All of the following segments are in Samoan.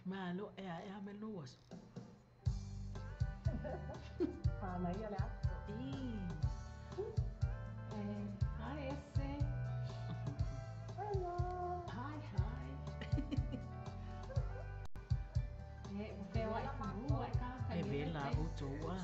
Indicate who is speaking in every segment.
Speaker 1: Malo e a me luas.
Speaker 2: Hi, Esse.
Speaker 3: Hello.
Speaker 1: Hi, hi. E vela o toa.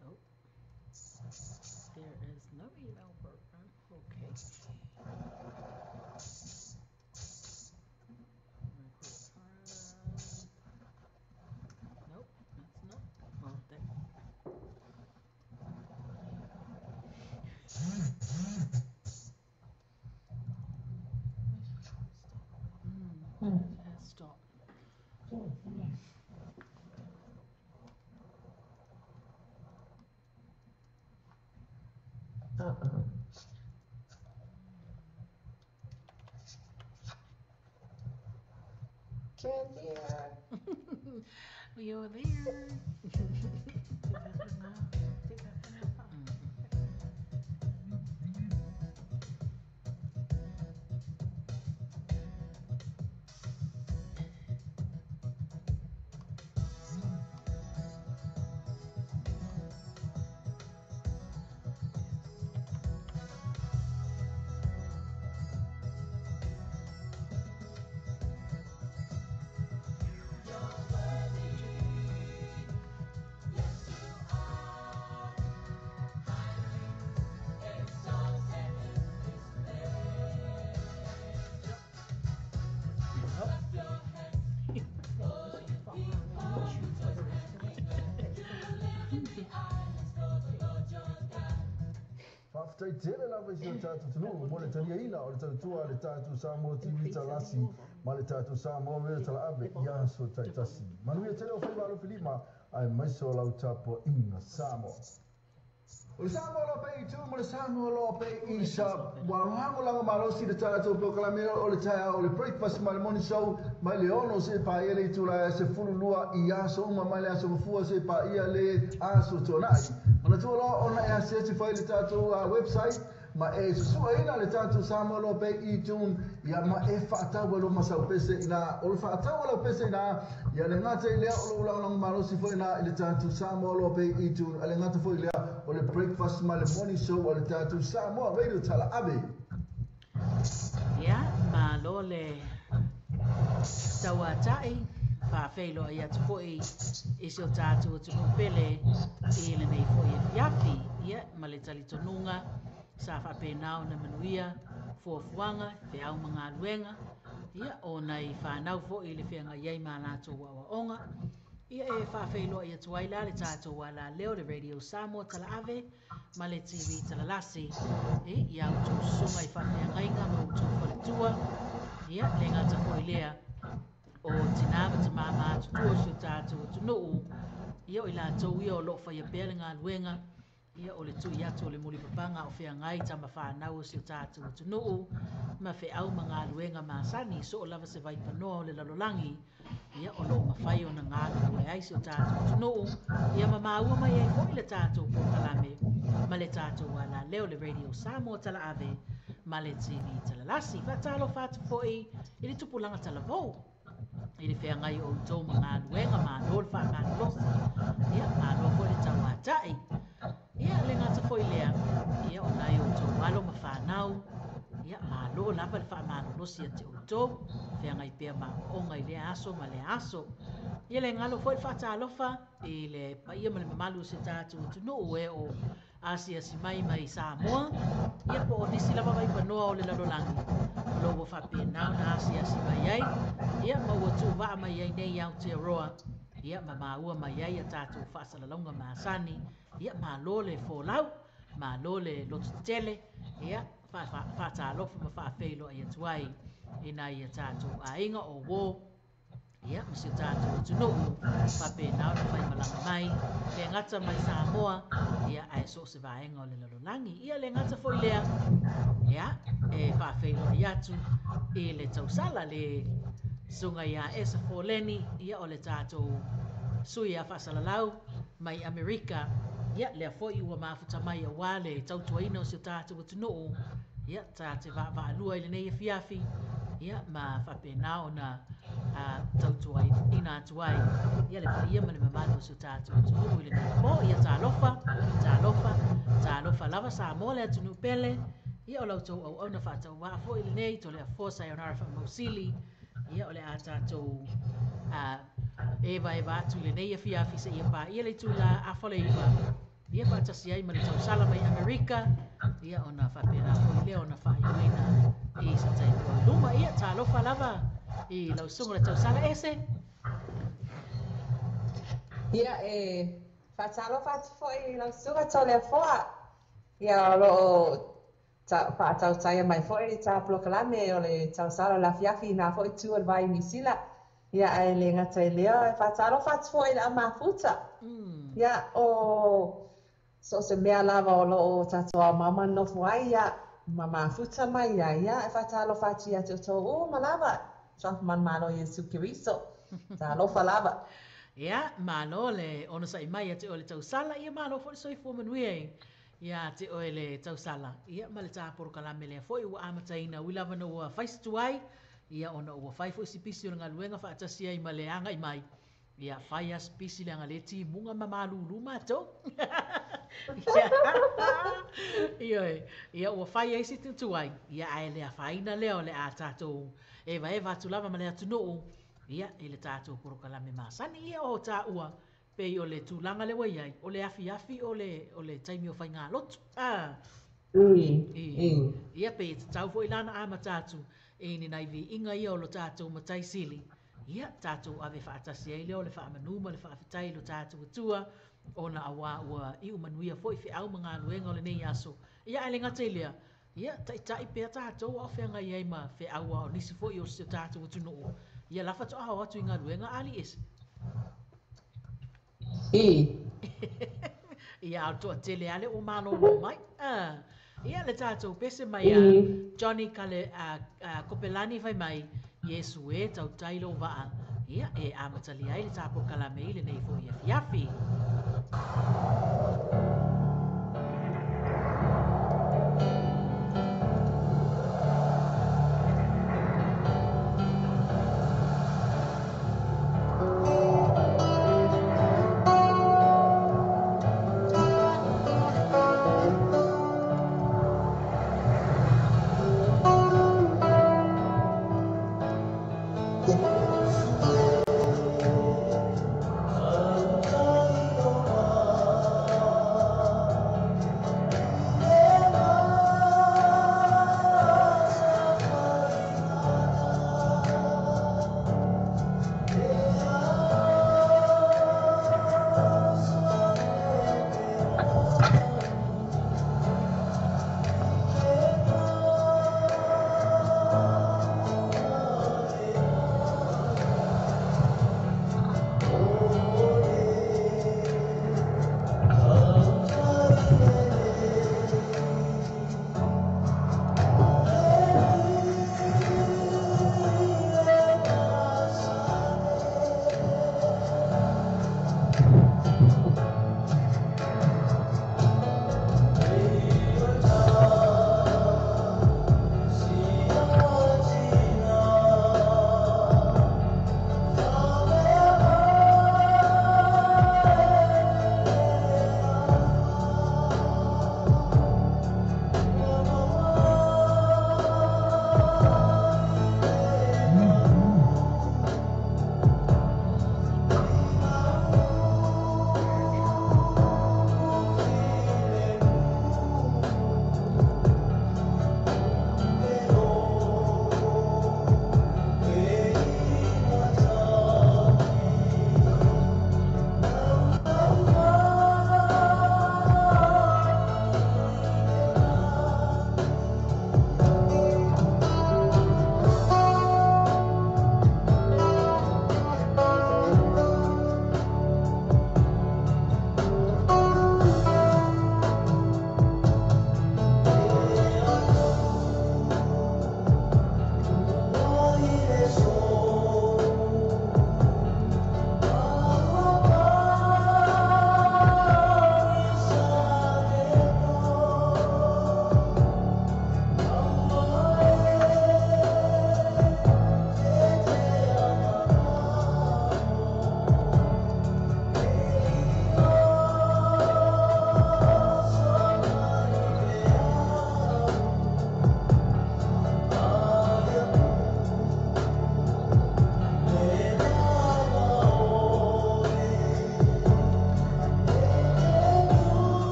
Speaker 1: Okay. There is no email program. Okay. Nope, that's not. Well, that. It has stopped.
Speaker 3: Uh-oh. Can't hear.
Speaker 1: We are there.
Speaker 4: Faafetai tele lava i si o tatou atunuu mo le taliaina o le tautua a le tatou Samoa TV Talasi ma le tatou Samoa Radio Talaave i aso taitasi. Manuia tele o faiva alofilima aemaise o lau tapuaiga Samoa. O le Samoa loa pea i tu ma le Samoa loa pea i sa ua lagolago malosi le tatou polokalame o le taeao o le breakfast ma le morning show mai le 6 seia paia le itula e 12 i aso uma mai le aso Gafua seia paia le aso Tuanai. Manatua loa ona e asiasi fai le tatou website ma e susuaina le tatou Samoa Loa Pea i iTunes ia ma e faatau ai loa ma sau pese ina. O le faatau a lau pese ina ia le gata i lea o lou lagolago malosi foi ina i le tatou Samoa Loa Pea i iTunes a le gata foi lea o le breakfast ma le morning show a le tatou Samoa Radio Talaave.
Speaker 1: Ia, malo le tauatai, faafeiloai atu foi i si o tatou atunuu pele i lenei foi afiafi, ia, ma le talitonuga sa faapena ona manuia fuafuaga, feau ma galuega, ia, o nai fanau foi i le feagai ai ma a latou aoaoga. Ia e faafeiloai atu ai la le tatou alaleo le Radio Samoa Talaave ma le TV Talalasi e i a outou susuga i faafeagaiga ma outou faletua, ia, le gata foi lea o tinā ma tamā matutua o si o tātou atunuu. Ia o i latou ia o loo faia pea le galuega, ia o le tui atu o le mulipapaga o feagai tama fanau o si o tatou atunuu ma feau ma galuega masani so o lava se vaipanoa o le lalolagi. Ia o loo mafai ona galulue ai si o tatou atunuu, ia ma maua mai ai foi le tatou polokalame ma le tatou alaleo le Radio Samoa Talaave ma le TV Talalasi. Faatalofa atu foi i le tupulaga talavou i le feagai o outou ma galuega, malo le faamalolosi, ia malo foi le tauatai. Ia le gata foi lea, ia o nai outou alo ma fanau, ia malo lava le faamalolosi ia te outou, feagai pea ma aoaoga i lea aso ma lea aso. Ia le galo foi le faatalofa i le paia ma le mamalu o si o tatou atunuu e o asiasi mai mai Samoa, ia po o nisi lava vaipanoa o le lalolagi o lo ua faapena ona asiasi mai ai, ia ma ua tuuvaa mai ai nei Aotearoa, ia ma maua mai ai a tatou faasalalauga masani. Ia malo le folau, malo le loto tetele, ia faatalofa ma faafeiloai atu ai i nai a tatou aiga o uō, ia ma si o tatou atunuu faapena ona faimalaga mai le gata mai Samoa, ia ae so o se vaega o le lalolagi. Ia le gata foi lea, ia e faafeiloai atu i le tausala le susuga ia Esa Foleni, ia o le tatou sui a faasalalau mai Amerika. Ia lea foi ua mafuta mai auā le tautuaina o si o tatou atunuu, ia ta te vaavaalua i lenei afiafi, ia ma faapena ona tautuaina atu ai ia le paia ma le mamalu o si o tatou atunuu i lenei po. Ia talofa, talofa, talofa lava Samoa le atunuu pele. Ia o la outou auauna faatauvaa foi lenei Toleafoa Sayonara Faamausili. Ia o le a tatou evaeva atu i lenei afiafi seia paia le itula 8:30, ia faatasi ai ma le tausala mai Amerika, ia ona faapena foi lea ona faaiuina i se taimi o i luma. Ia talofa lava i lau susuga le tausala Ese.
Speaker 2: Ia e faatalofa atu foi i lau susuga Toleafoa. Ia o loo faatautaia mai foi ta polokalame o le tausala o le afiafi i nā foi tu o le vai Niu Sila. Ia ae le gata i lea, e faatalofa atu foi i le aumafuta. Ia o so o se mea lava o loo tatou aomaoma nofo ai, ia ma mafuta mai ai, ia e faatalofa atu ia te outou uma lava. Suafa manumalo Iesu Keriso. Talofa lava.
Speaker 1: Ia, malo le onosai mai ia te oe le tausala, ia malo foi le soifua manuia ia te oe le tausala. Ia ma le tā polokalame lea foi ua amataina ui lava na ua fai se tuai, ia ona ua fai foi si pisi o le galuega faatasi ai ma le agai mai. Ia fai a si pisi leaga le timuga ma malūlū matou. Ioe, ia ua fai ai si tuai, ia ae le afaina lea o le a tatou evaeva atu lava ma le atunuu, ia i le tatou polokalame masani. Ia o tāua pei o le tulaga le ua iai, o le afiafi o le taimi o faigalotu. Ia pei e tatau foi la ona amata atu i ni nai viiga ia o lo tatou matai sili. Ia tatou ave faatasi ai lea o le faamanu ma le faafetai i lo tatou Atua, ona auā ua iu manuia foi feau ma galuega o lenei aso. Ia ae le gata i lea, ia taitai pea tatou a o feagai ai ma feau a o nisi foi o si o tatou atunuu. Ia la faatoa o atu i galuega ali ese. Ia a o le toatele lava lea ua malolo mai. Ia le tatou pese mai a Johnny Kale Kopelani fai mai, Iesu e tautai lou vaa. Ia e amatalia ai le tā polokalame i lenei foi afiafi.
Speaker 2: Oh.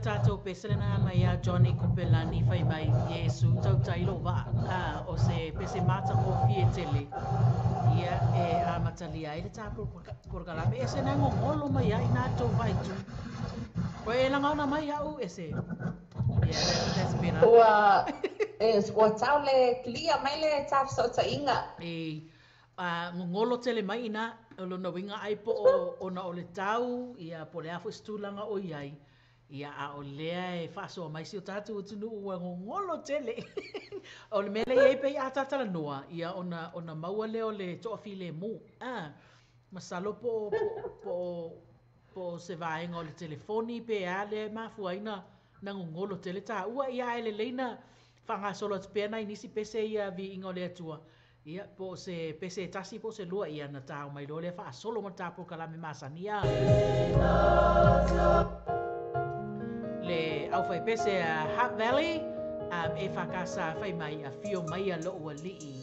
Speaker 1: tatou pese lena mai ia Johnny Kopelani fai mai Iesu tautai lou vaa, a o se pese matagofie tele ia e amatalia ai le tatou polokalame. E ese na gogolo mai ai na tou vaaitu. Ua e lagaona mai au ese. Yeah, that's better.
Speaker 2: Ua ua tau le clear mai le ta fesootaiga.
Speaker 1: E a gogolo tele mai ina o lona uiga ai po o ona o le tau ia po o le a foi se tulaga o i ai. Ia a o lea e faasoa mai si o tatou atunuu ua gogolo tele. O le mea lea e i ai pei a tatalanoa ia ona ona maua lea o le toafilemu. A masalo po o po o po o se vaega o le telefoni pe a lea e mafua ai na na gogolo tele taua ia ae lelei na faagasolo atu pea nai nisi pese ia viiga o le Atua. Ia po o se pese e tasi po o se lua ia na tao mai loa lea faasolo ma le ta polokalame masani a le aufaipese a Hutt Valley e whakasa whai mai a whio mai a lo'u ali'i.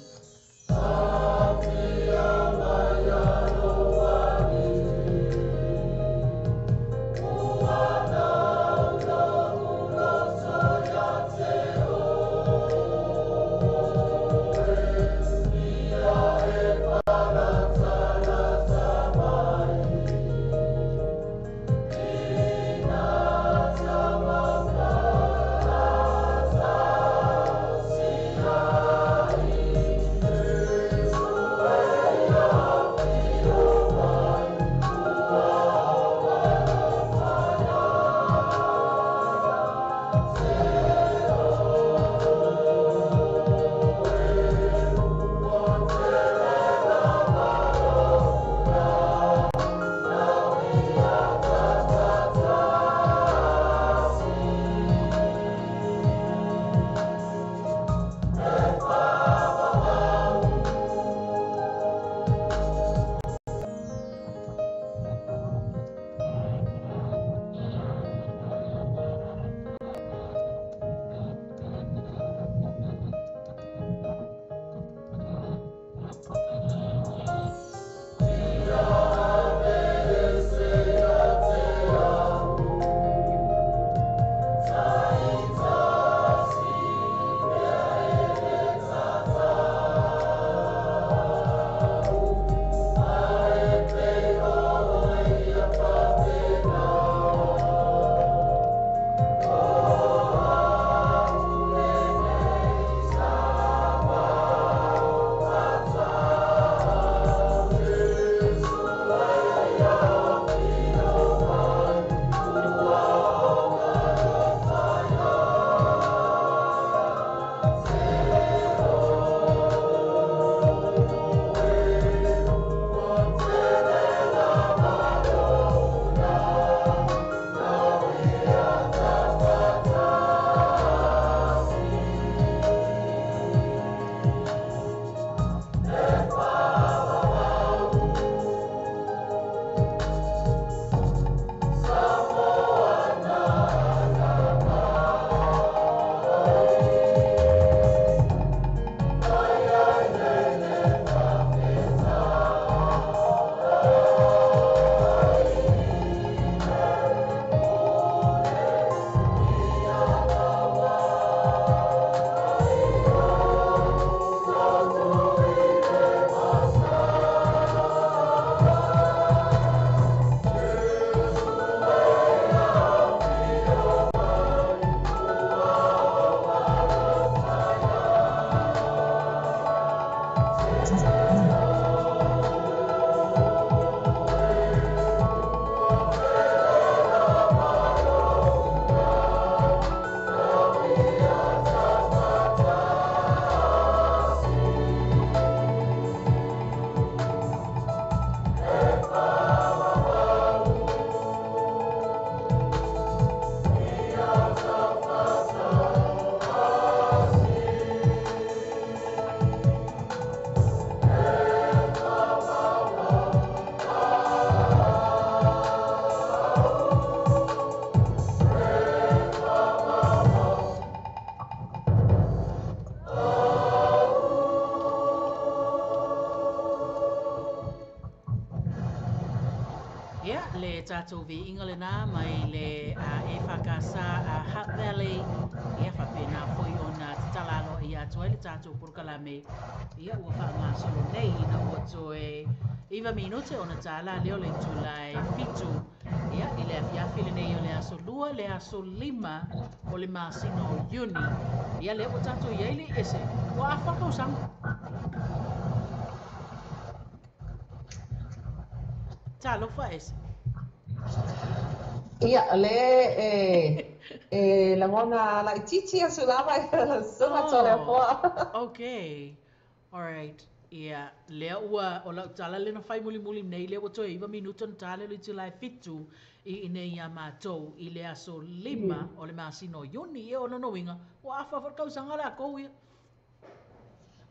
Speaker 1: Ia, le tatou viiga lenā mai le EFKS a Hutt Valley, ia faapena foi ona tatala aloaia atu ai le tatou polokalame, ia ua faagasolo nei ina ua toe 9 minute ona tala lea o le itula e 7, ia i le afiafi lenei o le aso 2, le aso 5 o le masina o Iuni. Ia lea ua tatou i ai le ese, ua afa tausaga. Talofa ese.
Speaker 2: Ia, le e lagona laitiiti atu lava i lau susuga Toleafoa.
Speaker 1: Okay. All right. Ia, lea ua, o lau tala lea na fai mulimuli nei, lea ua toe 9 minuta ona ta lea o le itula e 7 i inei iā matou i le aso 5 o le masina o Iuni. Ia, o lona uiga, ua afa foi le tausaga lakou ia.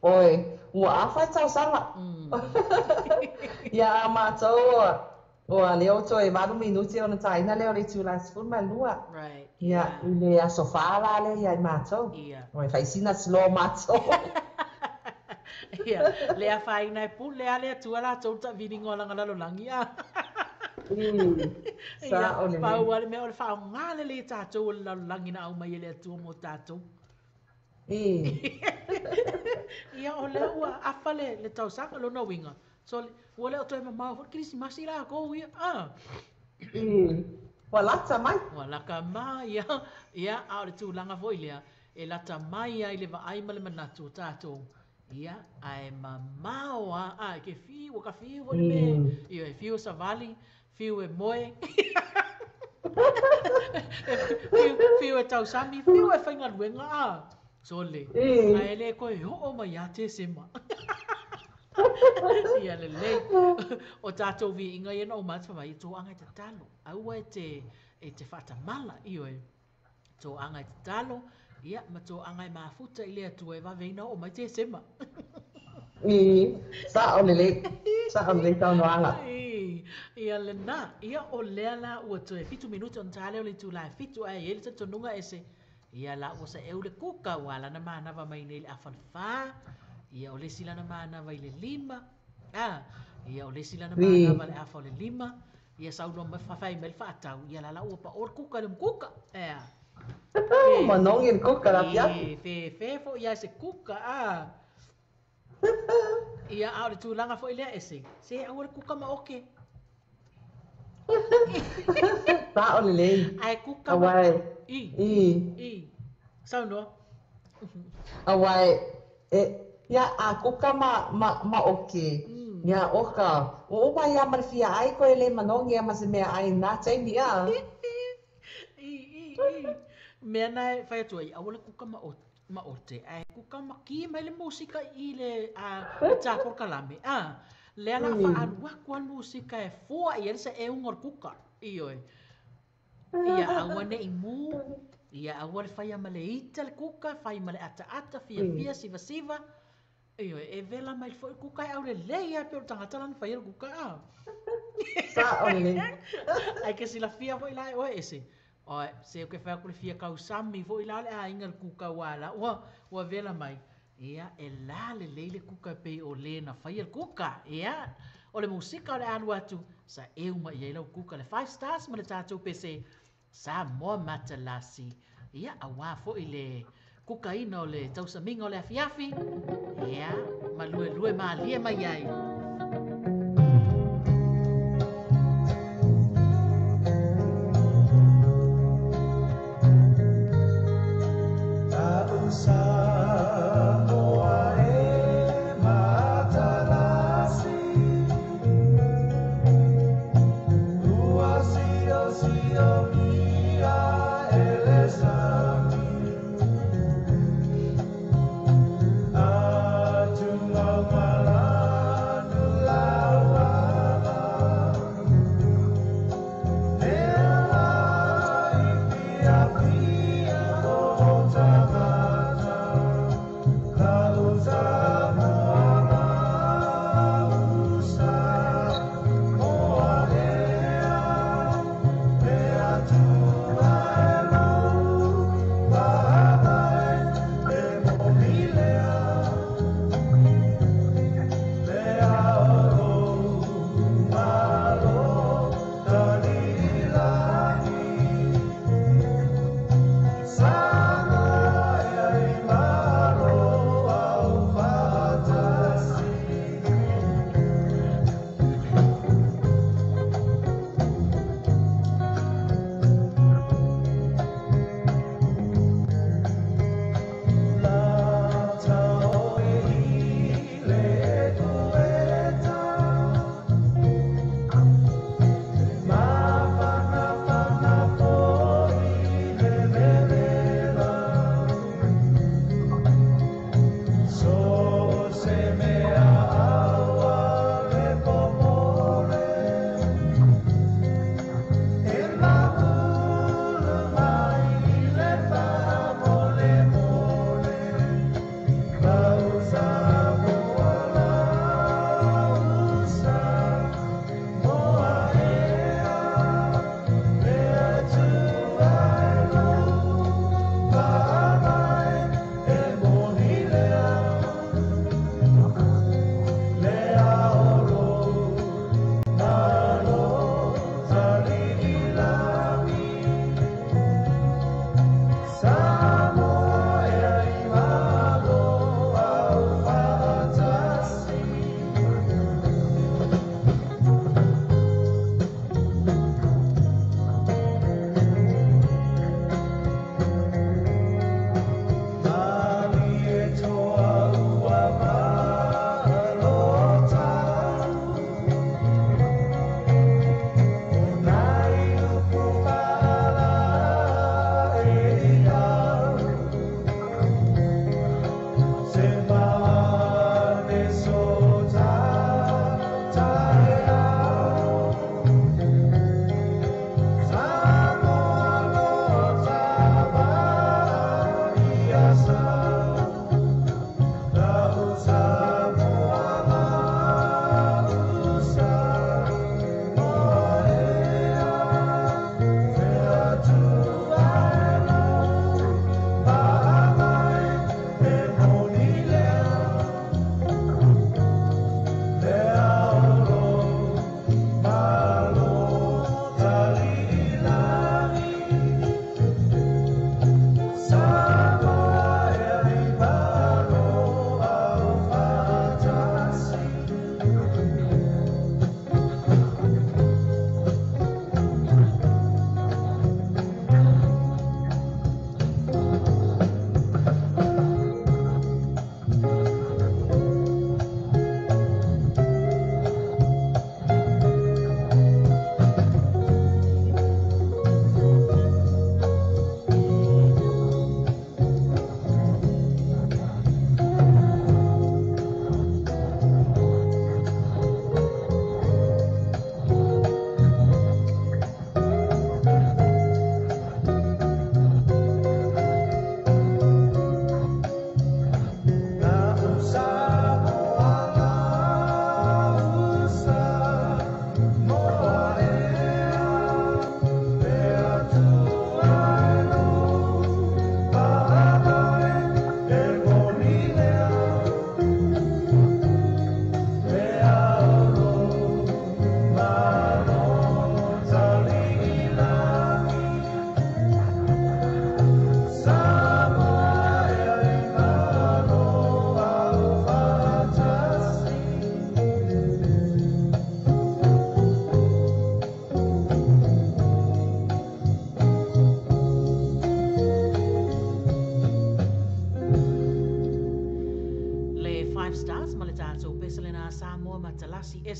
Speaker 2: Oi, ua afa le tausaga. Ia, a matou ua lea ua toe 8 minute ona taina lea o le itula e 12.
Speaker 1: Right.
Speaker 2: Ia, i le aso 4 la lea ia i matou.
Speaker 1: Ia.
Speaker 2: Oi, fai sina slow matou.
Speaker 1: Ia, le afaina e pule a le Atua latou le taaviliga o lana lalolagi a.
Speaker 2: Sa
Speaker 1: Ia,
Speaker 2: o lelei.
Speaker 1: pau lava le mea o le faaaoga lelei e tatou o le lalolagi na aumai e le Atua mo tatou. Ia, o lea ua afa le tausaga lona uiga. So, ua le o toe mamao foi le Kerisimasi lakou ia. Ah.
Speaker 2: Ua lata mai.
Speaker 1: Ua lata mai, ia, ia, a o le tulaga foi lea, e lata mai ai le vaai ma le manatu o tatou, ia, ae mamao lava, a, e ke fiu, ua ka fiu foi le mea, ia, e fiu e savali, fiu e moe, e fiu, fiu e tausami, fiu e faigaluega, a, sole, ae le toe oo mai ia Tesema. Ia lelei. O tatou viiga ia na uma atu fai mai, toaga e tatalo, aua e te faatamala, ioe. Toaga e tatalo, ia, ma toaga e mafuta i le Atua e vaveina oo mai Tesema.
Speaker 2: Sa'o lelei, sa'o lelei saunoaga.
Speaker 1: Ia lenā, ia o lea la ua toe 7 minute ona ta lea o le itula e 7, ae i ai le talitonuga ese, ia la ua saeu le kuka, ua ala na manava mai nei le afa le 4, ia o le isi lana manava i le 5, a, ia o le isi lana manava le afa o le 5, ia saunoa mai fafai mai le faatau, ia la la ua pao le kuka le mukuka, ea.
Speaker 2: Manogi le kuka la afiafi.
Speaker 1: Fe fe foi ia se kuka, a. Ia, a o le tulaga foi lea ese, se aua le kuka ma oke.
Speaker 2: Sa'o lelei.
Speaker 1: Ae kuka
Speaker 2: Auae.
Speaker 1: I. I. Saunoa.
Speaker 2: Auae, e, ia, a kuka ma oke. Ia, oka, ua uma ia ma le fia ai koe le manogi ia ma se mea ai nā taimi a.
Speaker 1: I, i, i. Mea na e whai atu ai, aua le kuka ma ote, ae kuka ma ki mai le musika i le tā polokalame. A, lea la whaalu aku a le musika e fua i ele sa e unga o le kuka. Ioe. Ia, aua ne i mū, ia, aua le whaia ma le ita le kuka, whai ma le ata ata, fia fia, siva siva. Ioe, e vela mai foi kuka e au le lei a pe o le tangata lana whaia le kuka a.
Speaker 2: Sa'o lelei.
Speaker 1: Ai ke sila fia foi la e oe ese. Oe, se o ke whai aku le fia kausami foi la le ainga le kuka wala. Ua vela mai. Ia, e la le lei le kuka pe o le na whaia le kuka. Ia, o le musika o le alu atu, sa e uma i ai lau kuka le 5 stars ma le tātou pese Samoa Matalasi. Ia, a wā foi le kukaina o le tausamiga o le afiafi. Ia, ma lue lue malie mai ai.
Speaker 3: Ta'u Samoa e matalasi, ua sio sio mia e le sami. Atu mau malani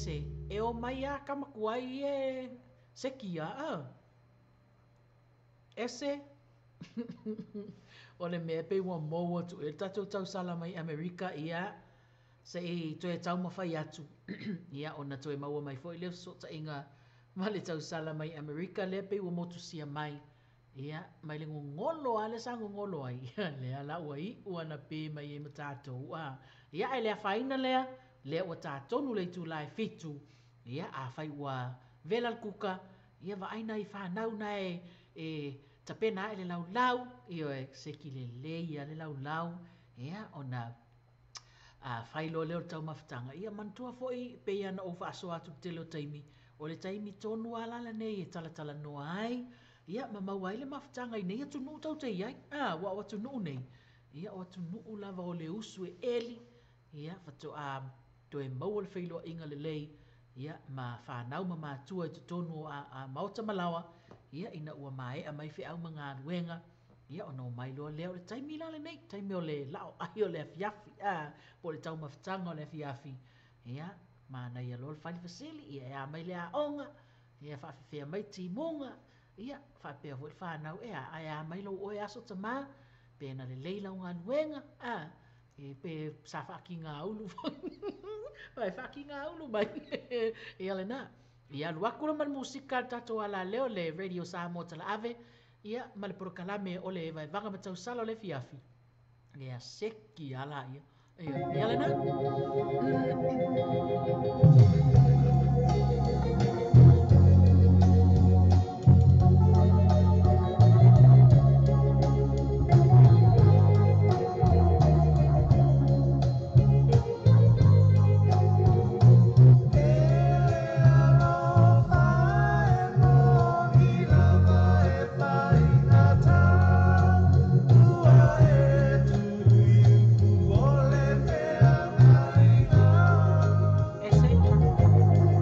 Speaker 1: Ese, e o mai a kamakuai e sekia a. Ese, o le mea pe ua mou atu e tatou tausala mai Amerika ia se i toe taumafai atu ia ona toe maua mai foi le fesootaiga ma le tausala mai Amerika lea pe ua motusia mai ia mai le gogolo a le sa gogolo ai ia lea la ua iu ana pe mai e ma tatou a ia ae le afaina lea lea ua tatonu le itula e 7 ia afai ua vela le kuka ia vaai nai fanau na e tapena ai le laulau ia e seki lelei ia le laulau ia ona a fai loa lea o le taumafataga ia manatua foi pei ona ou faasoa atu i le tele o taimi o le taimi tonu lava la lenei e talatalanoa ai ia ma maua ai le mafutaga i nei atunuu tau te iai a ua o atunuu nei ia o atunuu lava o le usu e eli ia faatoa toe maua le feiloaiga lelei ia ma fanau ma matua i totonu o a maota ma laoa ia ina ua maea mai feau ma galuega ia ona omai loa lea o le taimi la lenei taimi o le lao ai o le afiafi a po o le taumafataga o le afiafi ia manaia loa le fai le fesili ia e a mai le aoga ia faafefea mai timuga ia faapea foi le fanau e a ae a mai lou oe aso tamā pe na lelei lau galuega a e pe sa faakigaulu foi vai faakigaulu mai ia lena ia alu atu la ma le musika le tatou alaleo le Radio Samoa Talaave ia ma le polokalame o le vaevaga ma tausala o le afiafi ia seki ala ia ia ia lena. Ese.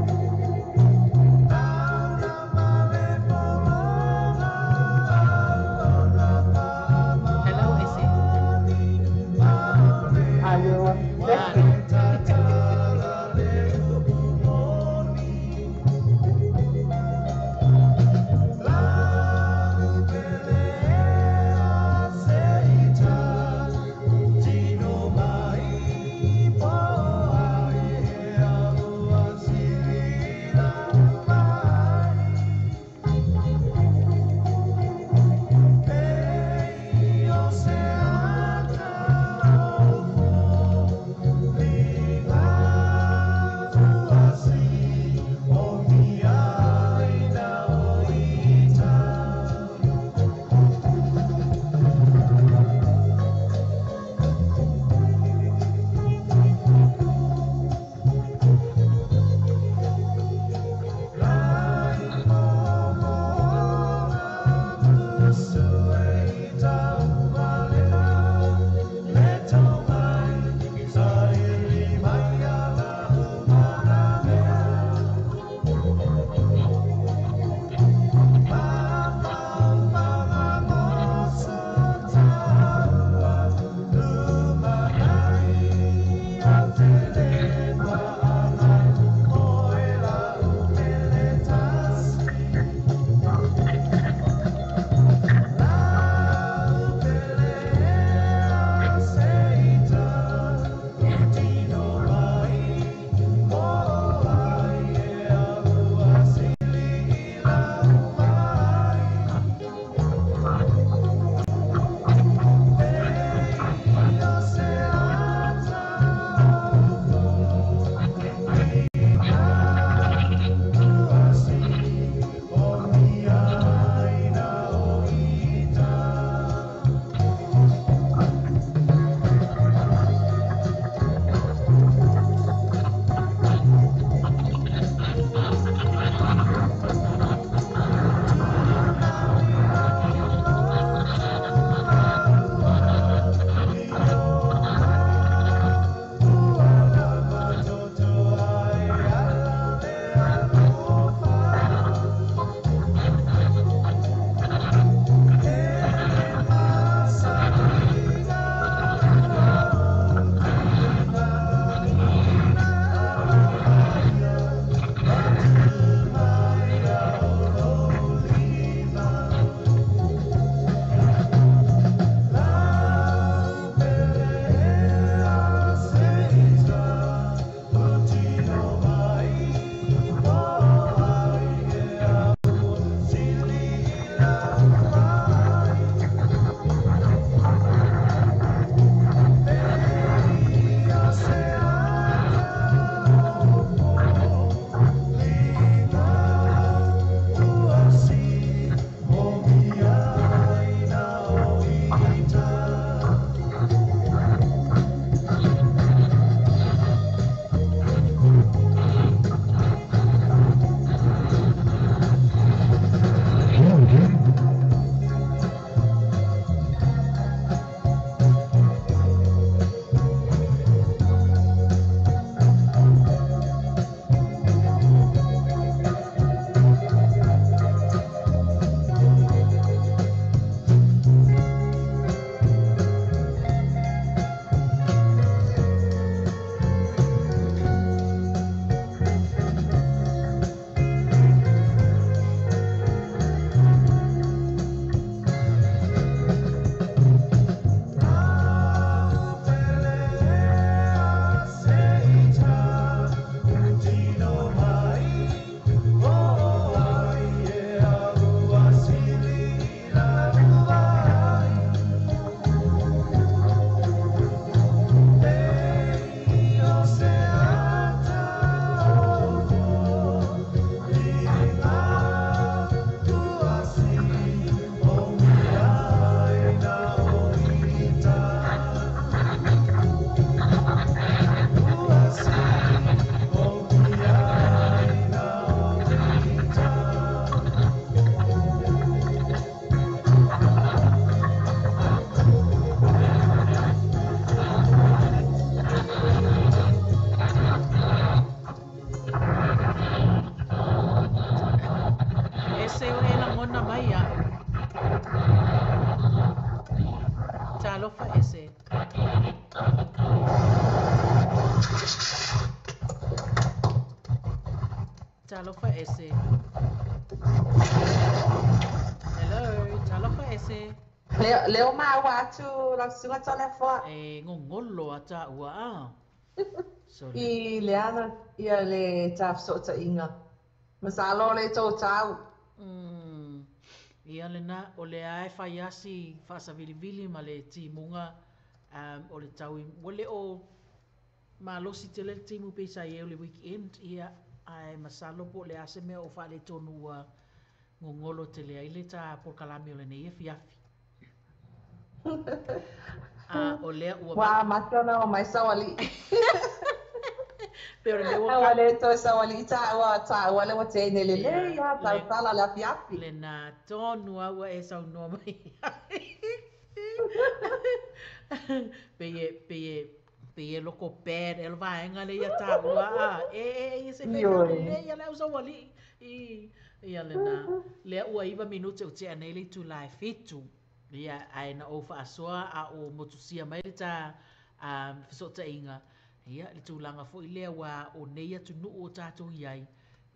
Speaker 1: mai a'u. Talofa ese. Talofa ese. Hello, talofa ese.
Speaker 2: Leo maua atu lau susuga Toleafoa.
Speaker 1: E gogolo a taua a. Sole.
Speaker 2: I le ana ia le ta fesootaiga. Masalo o le tou tau.
Speaker 1: Ia lena, o lea e fai asi faasavilivili ma le timuga o le tau i, ua le o malosi tele le timu pei sa i ai o le weekend, ia, ae masalo po o le a se mea o faaletonu ua gogolo tele ai le ta polokalame o lenei afiafi. A o lea ua
Speaker 2: Ua amata ona o mai saualii.
Speaker 1: Pei o le mea ua
Speaker 2: Ae ua le toe saualii taua, taua le ua teine lelei lava tautala le afiafi.
Speaker 1: Lena tonu lava ua e saunoa mai ai. Pei e, pei e, pei e loko bad ea le vaega lea ia taua a, e, e, e, ia se i fai lelei ia le au saualii. I, ia lena. Lea ua 9 minute ua tea nei le itula e 7. Ia, ae na ou faasoa a o motusia mai le ta fesootaiga, ia, le tulaga foi lea ua o nei atunuu o tatou i ai,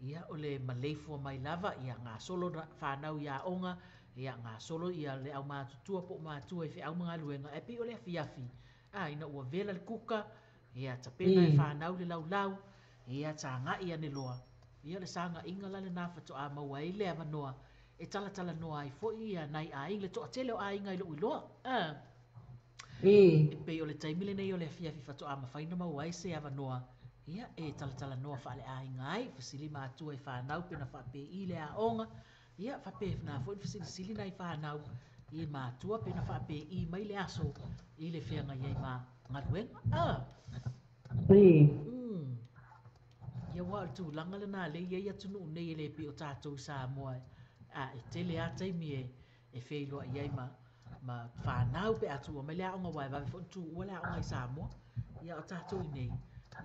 Speaker 1: ia, o le maleifua mai lava, ia, gasolo fanau i aoga, ia, gasolo ia le aumatutua po o matua i feau ma galuega, ae pei o le afiafi, a, ina ua vela le kuka, ia, tapena e fanau le laulau, ia, tagai ane loa, ia, o le sagaiga la lena faatoa maua ai le avanoa e talatalanoa ai foi ia nai aiga, le toatele o aiga i lou iloa. E pei o le taimi lenei o le afiafi faatoa mafai ona maua ai se avanoa, ia, e talatalanoa faaleaiga ai, fesili matua i fanau pe na faapei le aoga, ia, faapena foi ona fesilisili nai fanau i matua pe na faapei mai le aso i le feagai ai ma galuega. Ia aua o le tulaga lena lea e i ai atunuu nei e le pei o tatou i Samoa a e tele lava taimi e feiloai ai ma fanau pe a tuua mai le aoga aua e vave foi ona tuua le aoga i Samoa. Ia o tatou i inei,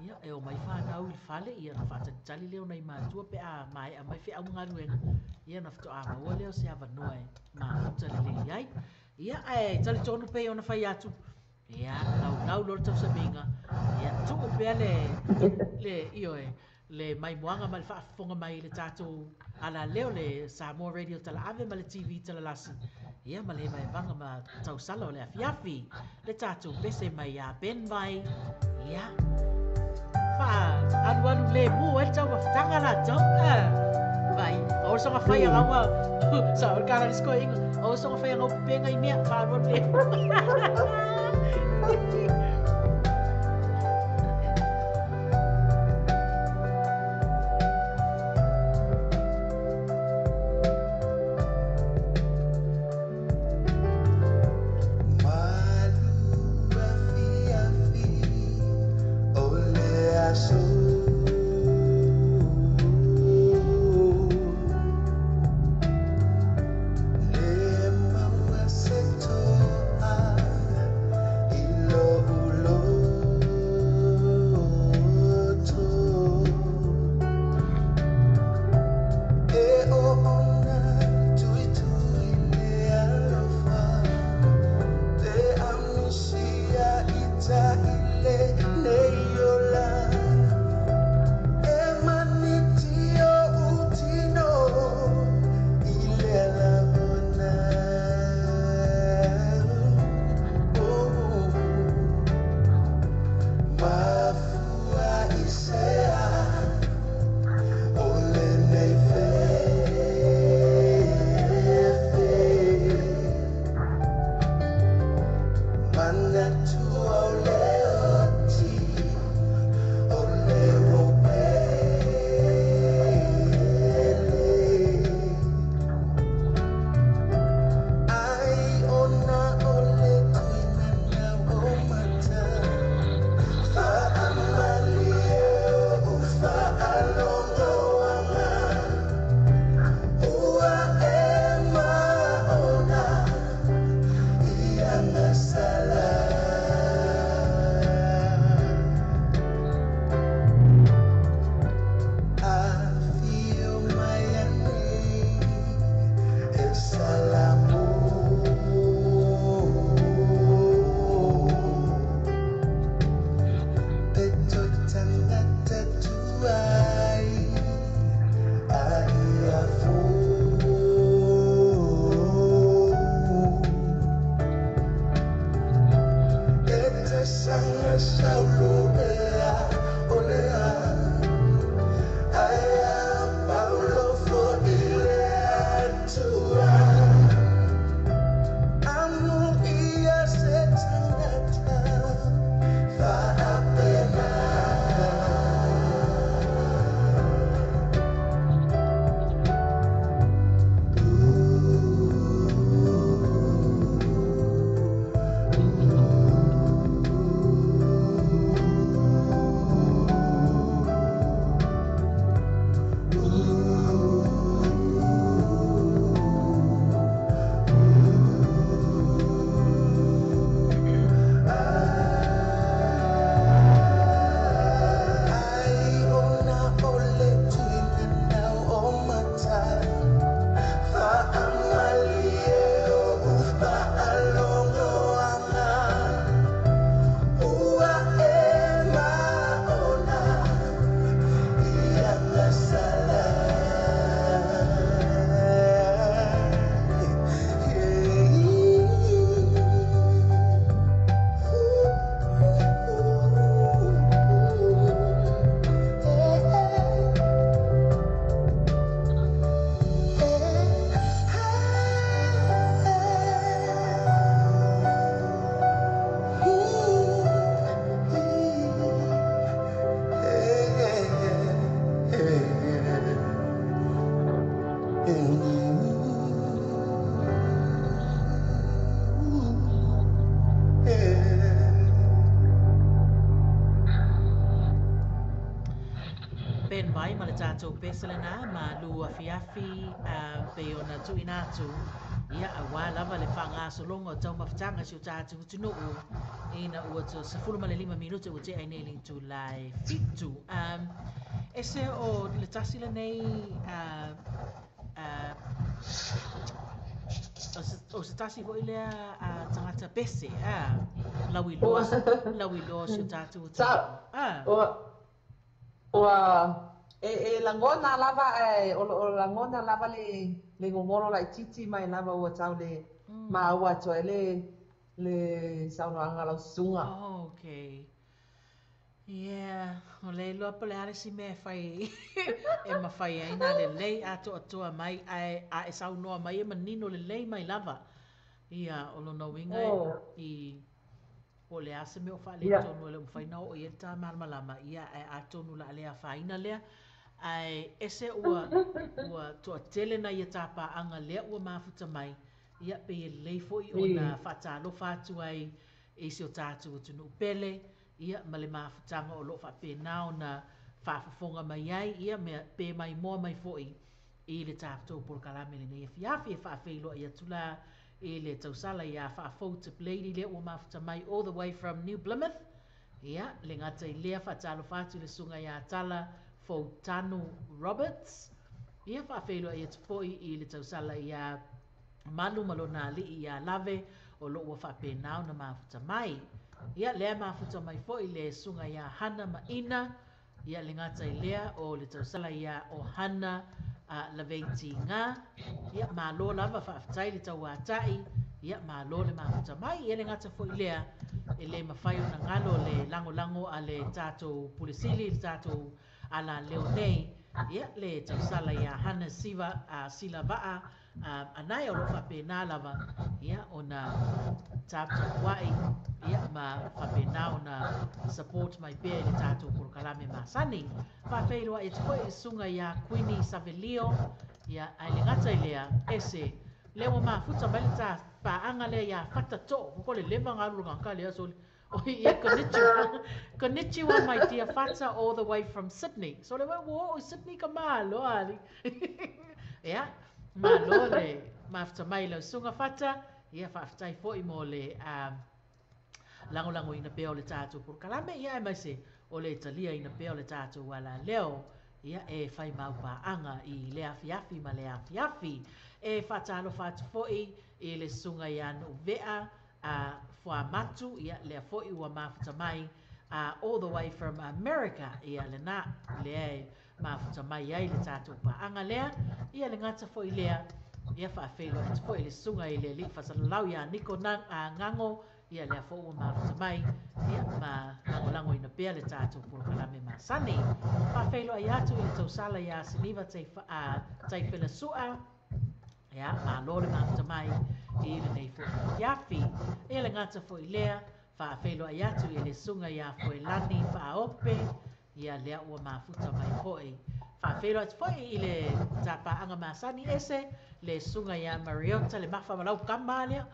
Speaker 1: ia e omai fanau i le fale ia ona faatalitali lea o nai matua pe a maea mai feau ma galuega, ia ona faatoa maua lea o se avanoa e mafuta lelei ai. Ia ae talitonu pei ona fai atu, ia laulau loa le tausamiga, ia tuu pea le le ioe le maimoaga ma le faafofoga mai i le tatou alaleo le Samoa Radio Talaave ma le TV Talalasi, ia ma le hevahevaga ma tausala o le afiafi, le tatou pese mai ia Ben Vai, ia faaalualu lemu ai le taumafataga latou, vai o le soga fai agaua sa o le kala le sikoiga o le soga fai agau pepenga i mea faaalualu lemu. Ben Vai ma le tatou pese lenā malu afiafi pei ona tuuina atu, ia, auā lava le faagasologa o taumafataga i si o tatou atunuu ina ua 15 minute ua tea ai nei le itula e 7. Ese o le tasi lenei o se tasi foi lea tagata pese, lauiloa, lauiloa o si o tatou atunuu.
Speaker 2: Ua e lagona lava ae o lo o lagona lava le gogolo laitiiti mai lava ua tau le maua atu ai le saunoaga a lau susuga.
Speaker 1: Oh, okay. Yeah, o le iloa po o le a le isi mea e fai e mafai ai ona lelei atoatoa mai ae a e saunoa mai e manino lelei mai lava. Ia, o lona uiga i po o le a se mea o faaletonu e le o mafai ona oo i ai le ta malamalama, ia, ae atonu o le a le afaina lea. Ae ese ua ua toatele nai a ta paaga lea ua mafuta mai, ia, pei e lelei foi ona faatalofa atu ai i si o tatou atunuu pele, ia, ma le mafutaga o lo o faapena ona faafofoga mai ai, ia, pe maimoa mai foi i le tatou polokalame i lenei afiafi. E faafeiloai atu la i le tausala iā Faafou Tiplady lea ua mafuta mai all the way from New Plymouth, ia, le gata i lea, faatalofa atu i le susuga iā Tala Foutanu Roberts, ia, faafeiloai atu foi i le tausala iā Malu ma lona alii iā Lave o lo o ua faapena ona mafuta mai. Ia, lea e mafuta mai foi le susuga iā Hana Maina, Ia le gata i lea, o le tausala ia o Hana Laveitiga. Ia, malo lava, faafetai le tauatai. Ia, malo le mafuta mai. Ia le gata foi lea, e le mafai ona galo le lagolago a le tatou Pule Sili, le tatou alaleo nei. Ia, le tausala ia Hana Siva, Silavaa, Anae o lo o faapena lava ia ona taputapuai ia ma faapena ona support mai pea i le tatou polokalame masani. Faafeiloai atu foi i le susuga ia Kuini Savelio, ia ae le gata i lea, ese lea ua mafuta mai le ta paaga lea ia Fata Too, ko le leva galu le lea soli. Ia, konnichiwa. Konnichiwa, my dear Fata, all the way from Sydney. So le ua oo i Sydney ka malo ali. Ia, malo le mafuta mai lau susuga Fata. Ia, faafetai foi mo le lagolagoina pea o le tatou polokalame. Ia, aemaise o le taliaina pea o le tatou alaleo. Ia, e fai mau paaga i lea afiafi ma lea afiafi. E faatalofa atu foi i le susuga ia Nuuvea a Fuamatu, ia, lea foi ua mafuta mai all the way from America, ia lenā lea e mafuta mai ai le tatou paaga lea. Ia le gata foi lea, ia faafeiloai atu foi i le susuga i le alii faasalalau ia Niko Gago, ia lea foi ua mafuta mai, ia ma lagolagoina pea le tatou polokalame masani. Faafeiloai atu i le tausala ia Siniva Taifelasua, ia, malo le mafuta mai i lenei foi afiafi. Ia le gata foi lea, faafeiloai atu i le susuga ia Foelani Faaope, ia lea ua mafuta mai foi. Faafeiloai atu foi i le tapaaga masani ese, le susuga ia Mariota, le mafa ma lau kama lea.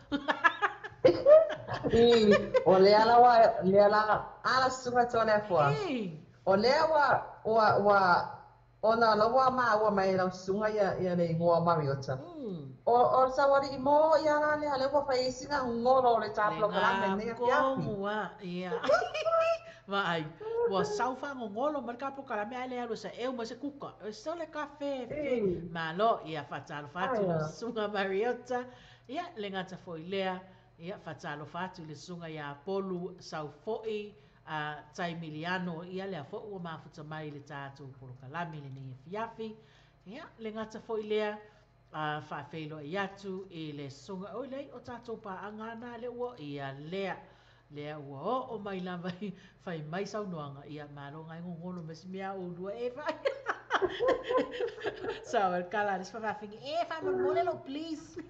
Speaker 2: O lea la lea la ala susuga Toleafoa. O lea ua ona la ua maua mai lau susuga ia le igoa Mariota. O sauali'i mo ia la lea lea ua fai ai sina gogolo o le
Speaker 1: Le
Speaker 2: polokalame lenei afiafi.
Speaker 1: gagogua, ia. Vaai, ua sau faagogolo mai le ka polokalame ae le alu e saeu mai se kuka. E sole kafe fe. Malo, ia faatalofa atu i lau
Speaker 2: Aia.
Speaker 1: susuga Mariota. Ia, le gata foi lea, ia faatalofa atu i le susuga ia Polu Saufoi Taimiliano, ia lea foi ua mafuta mai i le tatou polokalame i lenei afiafi. Ia, le gata foi lea, faafeiloai atu i le susuga, oi leai, o tatou paaga na lea ua, ia lea, lea ua oo mai lava i fai mai saunoaga, ia malo ngai gogolo ma si mea oulua e fai. Sao e kala le fafafine, e faamolemole lou please.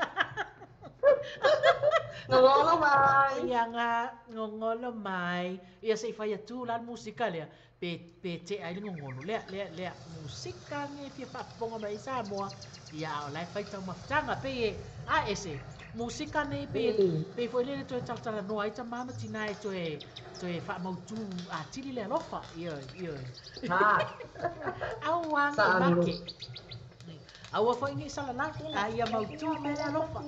Speaker 2: Gogolo mai.
Speaker 1: Ia ga gogolo mai. Ia se i fai atu la le musika lea pe tea ai le gogolo lea lea lea musika ge fia faafofoga mai ai Samoa. Ia a o la e fai taumafataga pei e a ese musika nei pe pe foi lele toe talatalanoa ai tamā ma tinā e toe toe faamautū atili le alofa. Ioe, ioe. Aua nei make. Aua foi nei salala, a ia mautū pea le alofa.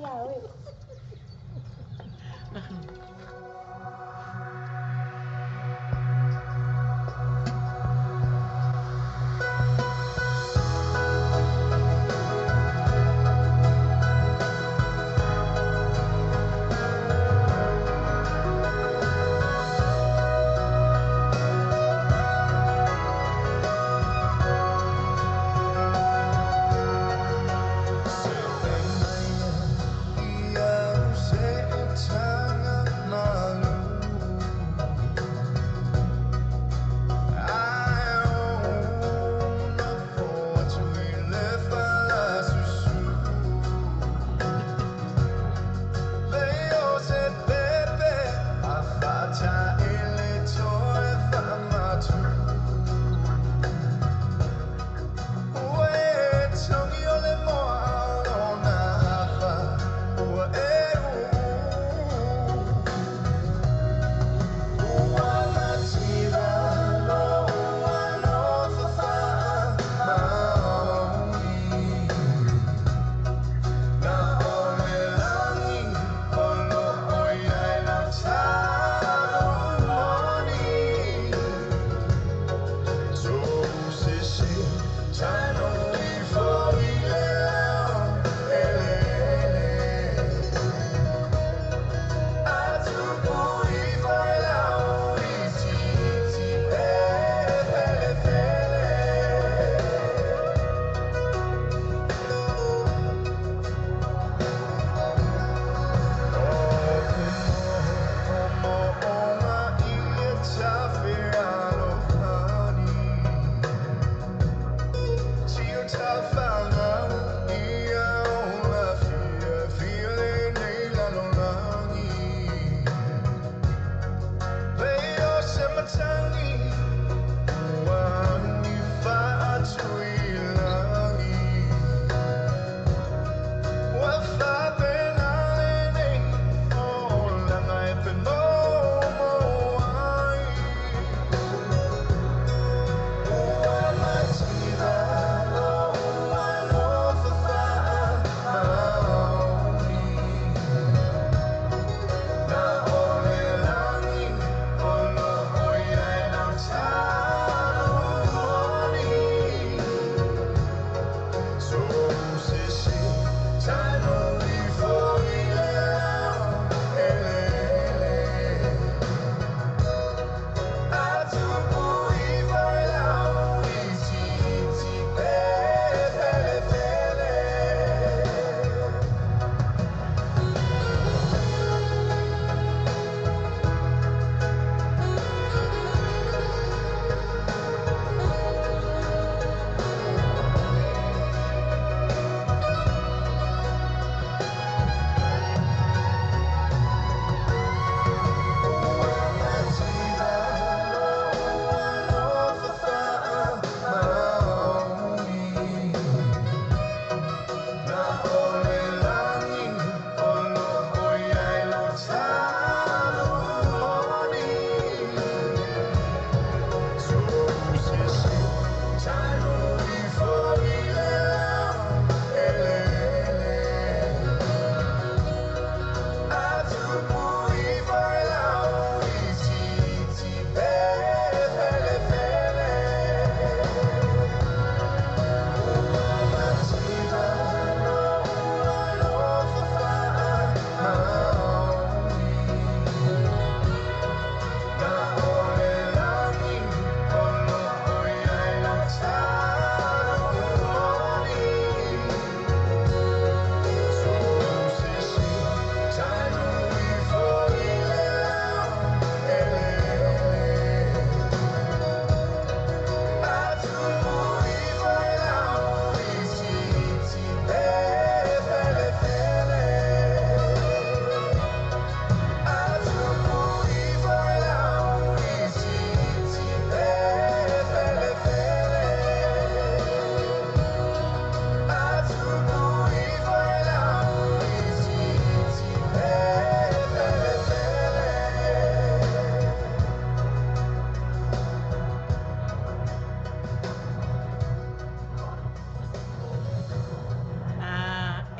Speaker 3: Se e mai ia au se e taga.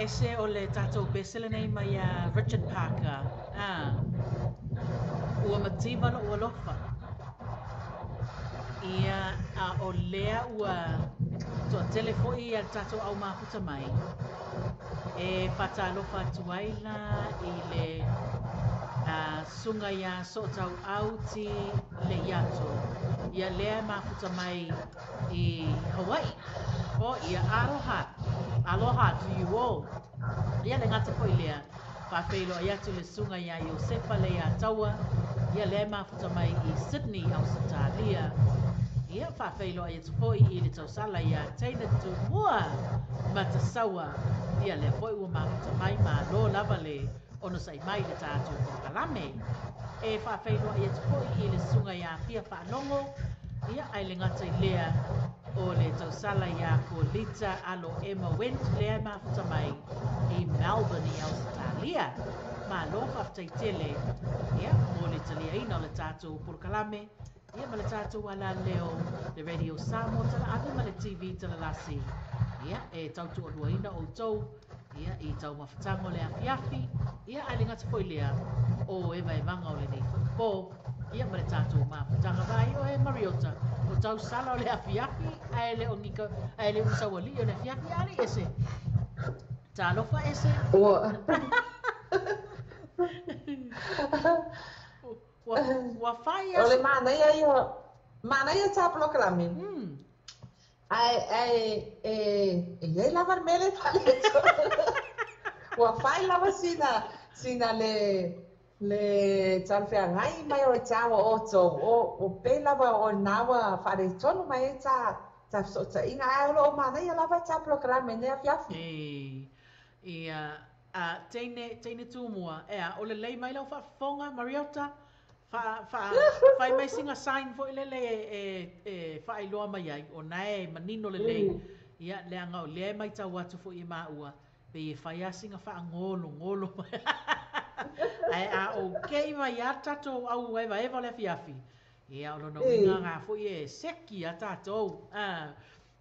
Speaker 1: Ese o le tatou pese lenei mai ia Richard Parker. Ua mativa lo'u alofa. Ia, a o lea ua toatele foi ia le tatou au mafuta mai, e faatalofa atu ai la i le susuga ia Sootauau Ti Leiato, ia lea e mafuta mai i Hawaii. O ia aloha, aloha to you all. Ia le gata foi lea, faafeiloai atu le susuga ia Iosefa Leiataua, ia lea e mafuta mai i Sydney, Ausetalia. Ia faafeiloai atu foi i le tausala ia Teina Tumua Matasaua, ia lea foi ua mafuta mai, malo lava le onosai mai le tatou polokalame. E faafeiloai atu foi i le susuga ia Fia Faalogo, ia ae le gata i lea o le tausala ia Kolita Alo Emma Wendt, lea e mafuta mai i Melbourne i Ausetalia. Malo faafetai tele, ia, mo le taliaina o le tatou polokalame, ia ma le tatou alaleo, le Radio Samoa Talaave ma le TV Talalasi. Ia, e tautualuaina outou, ia, i taumafataga o le afiafi, ia, ae le gata foi lea o evaevaga o lenei foi po, ia ma le tatou mafutaga vaai oe Mariota, o tausala o le afiafi, ae le o nika, ae le usaualii o le afiafi, ali ese. Talofa ese.
Speaker 2: Ua.
Speaker 1: Ua fai
Speaker 2: O le manaia ia, manaia ta polokalame. Ai, ai, e, e iai lava le mele faaletonu. Ua fai lava sina, sina le, le talafeagai mai o le taua o outou, o pei lava o lena ua faaletonu mai ai ta, ta fesootaiga, ae o loo manaia lava ta polokalame i lenei afiafi.
Speaker 1: E, ia, a, teine, teine tumua, ea, o lelei mai lau faafofoga, Mariota, faa, faa, fai mai sina sign foi lele e, e, e faailoa mai ai, ona e manino lelei, ia, leaga o lea e matau atu foi e maua, pei e fai lava sina faagologolo mai. Ae a okay mai lava le tatou au evaeva o le afiafi, ia, o lona uiga lena foi e seki a tatou.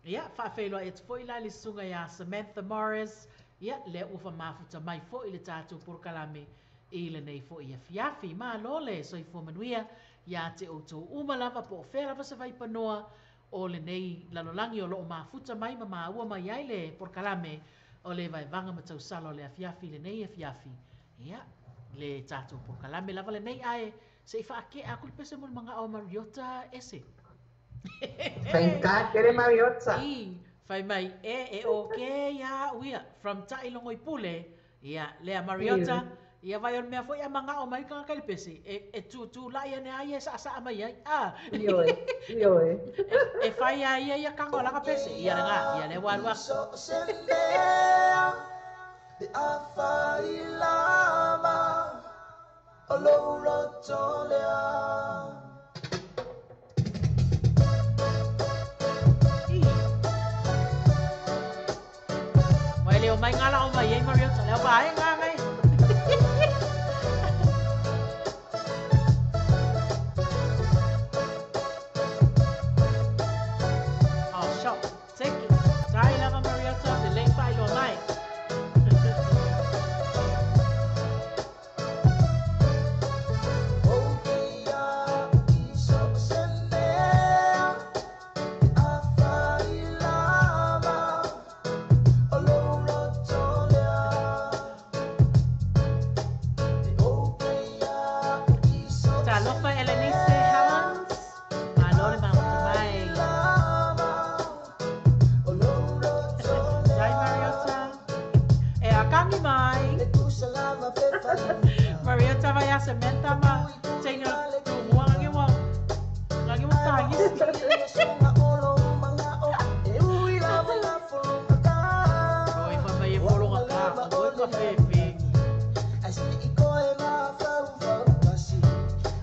Speaker 1: Ia, faafeiloai atu foi la i le susuga ia Samantha Morris, ia, lea ua famafuta mai foi i le tatou polokalame i lenei foi afiafi. Malo le soifua manuia ia te outou uma lava, po o fea lava se vaipanoa o lenei lalolagi o loo mafuta mai ma maua mai ai le polokalame o le vaevaga ma tausala o le afiafi i lenei afiafi. Ia, le tatou polokalame lava lenei, ae se i faakea atu le pese mo le magao Mariota ese.
Speaker 2: Faigata tele Mariota.
Speaker 1: I, fai mai, e, e okay ia au ia, from Taʻilogo i Pule, ia, lea Mariota, ia vai o le mea foi a magao mai tagata i le pese, e, e tutulai ane ai e saasaa mai ai. Ah.
Speaker 2: Ioe, ioe.
Speaker 1: E, e fai a ia ia kago o lana pese, ia lena, ia lea ua alu atu.
Speaker 3: So se mea le afai lava o lou loto lea.
Speaker 1: I. Vai le o mai ngala o mai ai Mariota, lea ua ai ngā ngai. Oh, shot. Take it. Tai lava Mariota, le lei whailoa mai.
Speaker 3: O ia i so se mea le afai lava o lou loto lea. E o ia i so se
Speaker 1: Talofa Elenice
Speaker 3: mea
Speaker 1: Helens. Malo le mafuta
Speaker 3: afai
Speaker 1: mai.
Speaker 3: lava o lou loto
Speaker 1: Tai
Speaker 3: lea.
Speaker 1: Mariota. E akangi mai.
Speaker 3: Le tusa lava fefaliga
Speaker 1: Mariota vai a Samantha
Speaker 3: o
Speaker 1: ma
Speaker 3: tuitui
Speaker 1: teine
Speaker 3: ma le
Speaker 1: tumua
Speaker 3: tuga.
Speaker 1: ngangi wa ngangi wa
Speaker 3: Ae ua
Speaker 1: tagisi.
Speaker 3: oke ia suga o lou magao e ui lava i lafologaka.
Speaker 1: Oi fa mai e
Speaker 3: Ua
Speaker 1: folonga ka
Speaker 3: lava
Speaker 1: o
Speaker 3: o
Speaker 1: ka
Speaker 3: le
Speaker 1: fefe.
Speaker 3: lalolagi ae seʻi koe mafaufau kasi.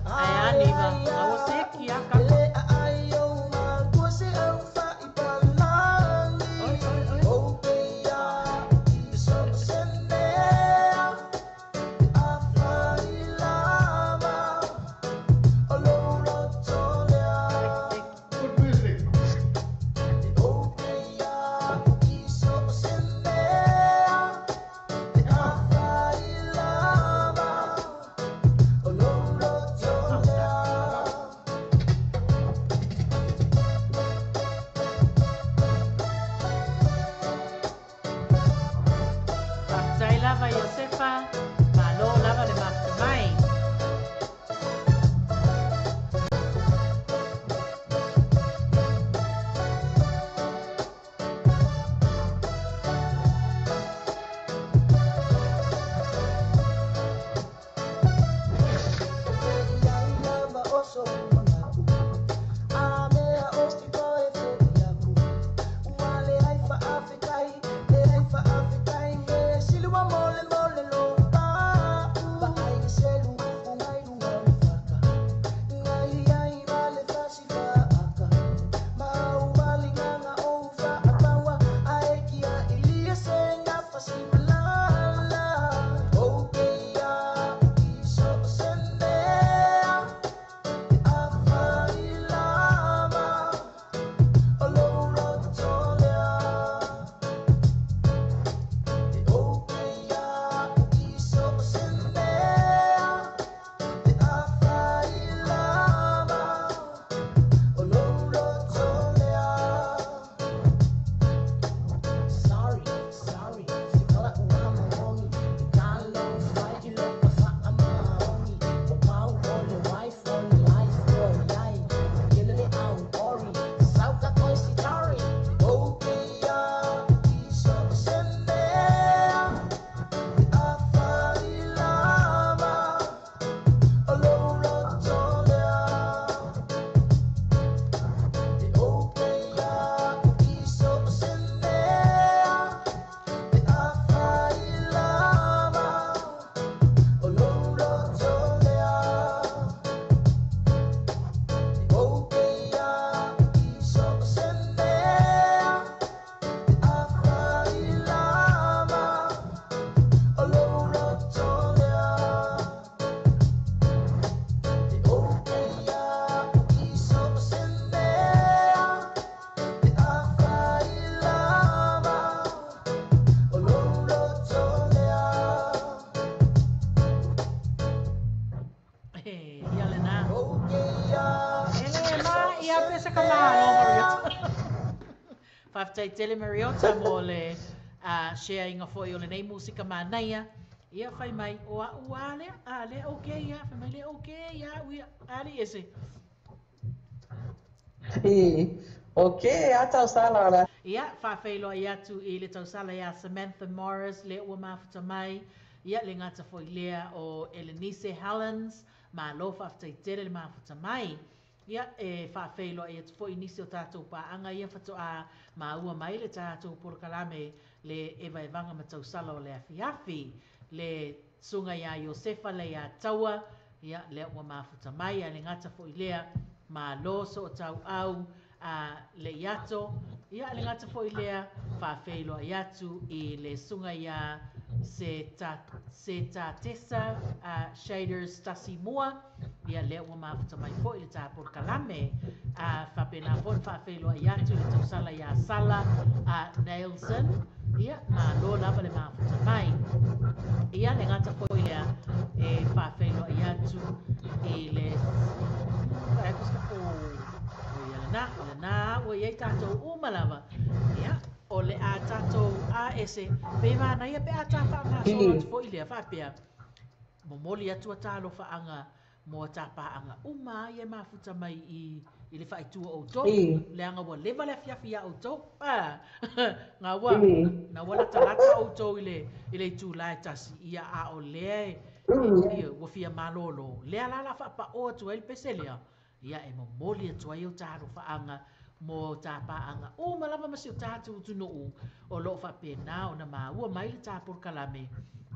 Speaker 1: Ae
Speaker 3: Ae
Speaker 1: ani va
Speaker 3: ai
Speaker 1: ngawa
Speaker 3: a
Speaker 1: seki
Speaker 3: e
Speaker 1: aka.
Speaker 3: le aai ou makua se au
Speaker 1: Oi
Speaker 3: faipalagi.
Speaker 1: oi oi.
Speaker 3: O peia i so se mea le afai lava o lou loto lea.
Speaker 1: Seki seki.
Speaker 4: Good music.
Speaker 3: E o peia i so se mea
Speaker 1: lava Iosefa, malo lava le mafuta mai. Faafetai tele Mariota mo le share inga foi o lenei musika manaia. Ia fai mai o a'u a lea, a lea okay ia, fai mai lea okay ia a'u ia, ali ese.
Speaker 2: Okay, a tausala la.
Speaker 1: Ia, faafeiloai atu i le tausala ia Samantha Morris, le ua mafuta mai. Ia, le gata foi lea o Elenice Helens, malo faafetai tele le mafuta mai. Ia, e faafeiloai atu foi nisi o tatou paaga ia fatoa maua mai le tatou polokalame le evaevaga ma tausala o le afiafi. Le suga ia Iosefa le ia Taua, ia, lea ua mafuta mai, a le gata foi lea, malo so o tau au a le iato. Ia, le gata foi lea, faafeiloai atu i le suga ia se ta tesa Shaders tasi mua. Ia lea ua mafuta mai foi le tā polokalame. Faapena foi na faafeiloai atu le tausala ia Sala Nelson. Ia, malo lava le mafuta mai. Ia, le gata foi lea e faafeiloai atu i le o ia lena ua iai tatou uma lava. Ia, o le a tatou a ese pe manaia pe a tā whaangasolo atu foi lea faapea. Momoli atu a tālofaaga mo a tāpaaga uma ia mafuta mai i le faaitua outou. Leaga ua leva le afiafi ia outou. Ngā ua, na ua latalata outou i le itulā e tasi. Ia a o lea e ua fia malolo. Lea la la faapao atu ai le pese lea. Ia e momoli atu ai o tālofaaga mo tāpaaga uma lava ma si o tātou utunuu o loo faapena ona maua mai le tā polokalame.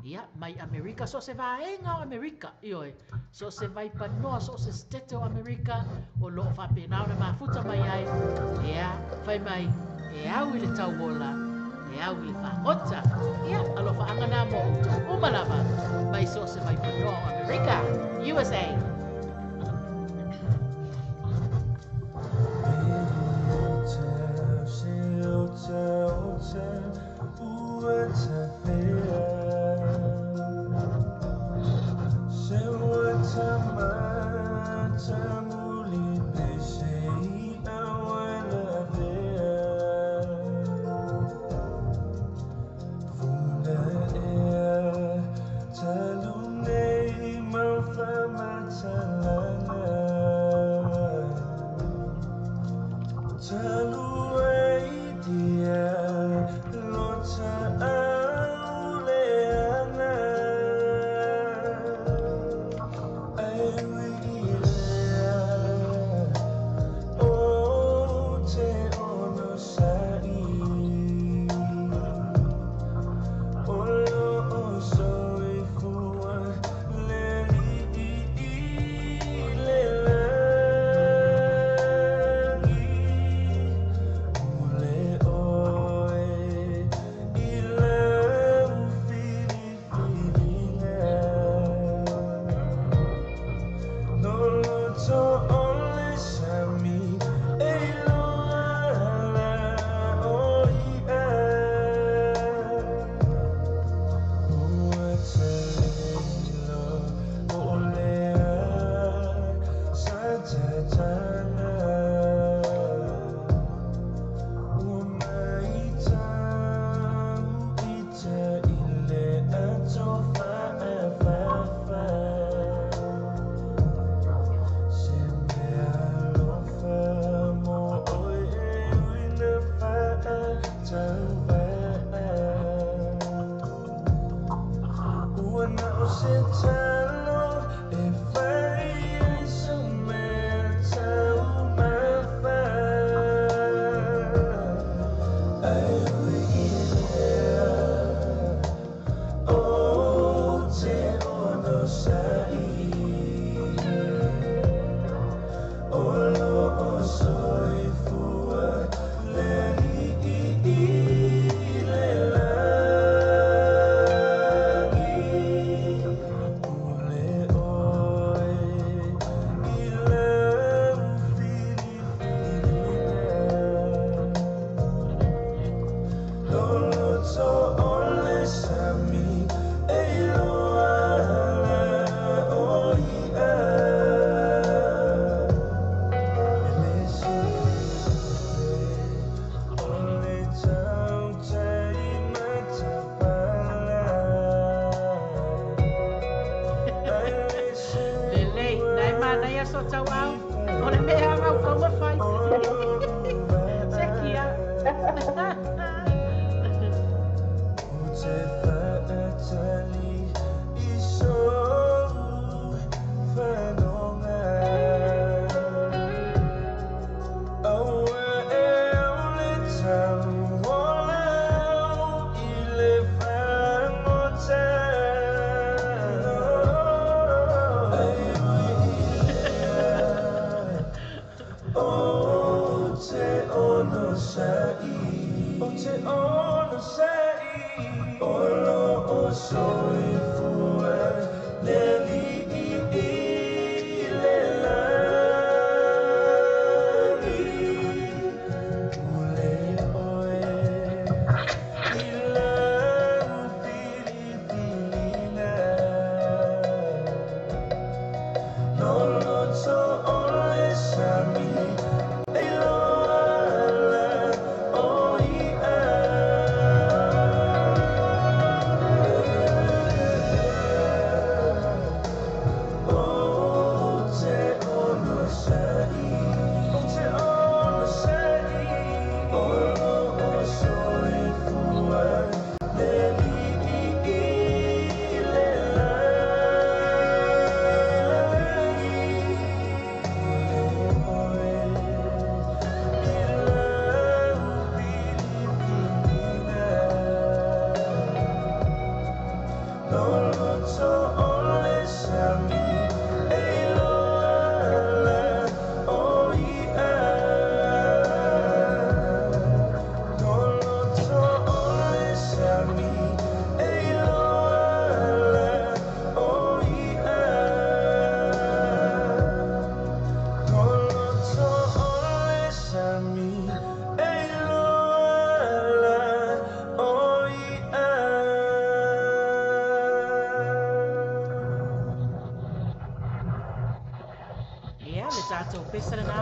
Speaker 1: Ia, mai Amerika, so se vaega o Amerika, ioe, so se vaipanoa, so se stete o Amerika, o loo faapena ona mafuta mai ai, ia, fai mai, e au i le tauola, e au i le fagota. Ia, alofaaga nā mo outou uma lava, mai so se vaipanoa o Amerika, USA.
Speaker 3: Yeah.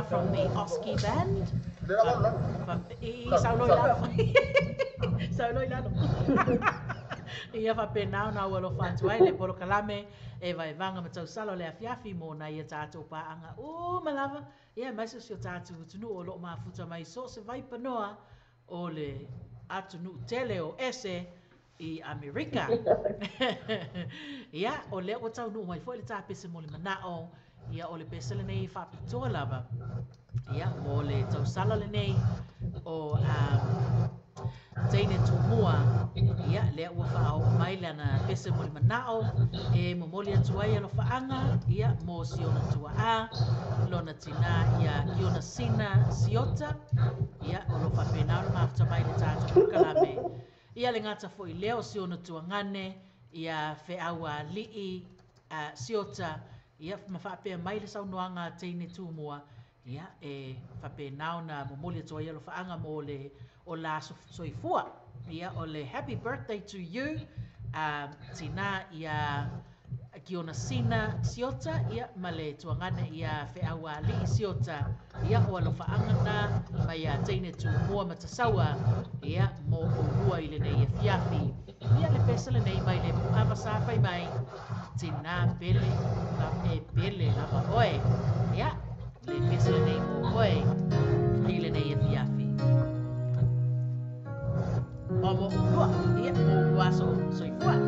Speaker 1: From the Oski Band. Ia faapena ona ua alofa atu ai le polokalame e vaevaga ma tausala o le afiafi mo nai ia tatou paaga uma lava ia aemaise o si o tatou atunuu o loo mafuta mai so o se vaipanoa o le atunuu tele o ese i Amerika. Ia, o lea ua taunuu mai foi le ta pese mo le manao, ia o le pese lenei e faapitoa lava. Ia, mo le tausala lenei o teine tumua, ia, lea ua faaoo mai lana pese mo le manao, e momoli atu ai alofaaga, ia, mo si ona tuaa, lona tinā ia Kiona Sina Siota, ia, o lo faapena ona mafuta mai le tatou polokalame. Ia le gata foi lea o si ona tuagane, ia Feaualii Siota, ia ma faapea mai le saunoaga a teine tumua, ia e faapena ona momoli atu ai alofaaga mo le o la soifua. Ia o le happy birthday to you, tinā ia Kiona Sina Siota, ia ma le tuagane ia Feaualii Siota, ia o alofaaga na mai ia teine tumua Matasaua, ia mo oulua i lenei afiafi. Ia le pese lenei mai le puava sa fai mai, tinā pele, e pele lava oe. Ia, le pese lenei mo oe i lenei afiafi. O mo oulua, ia mo oulua soifua.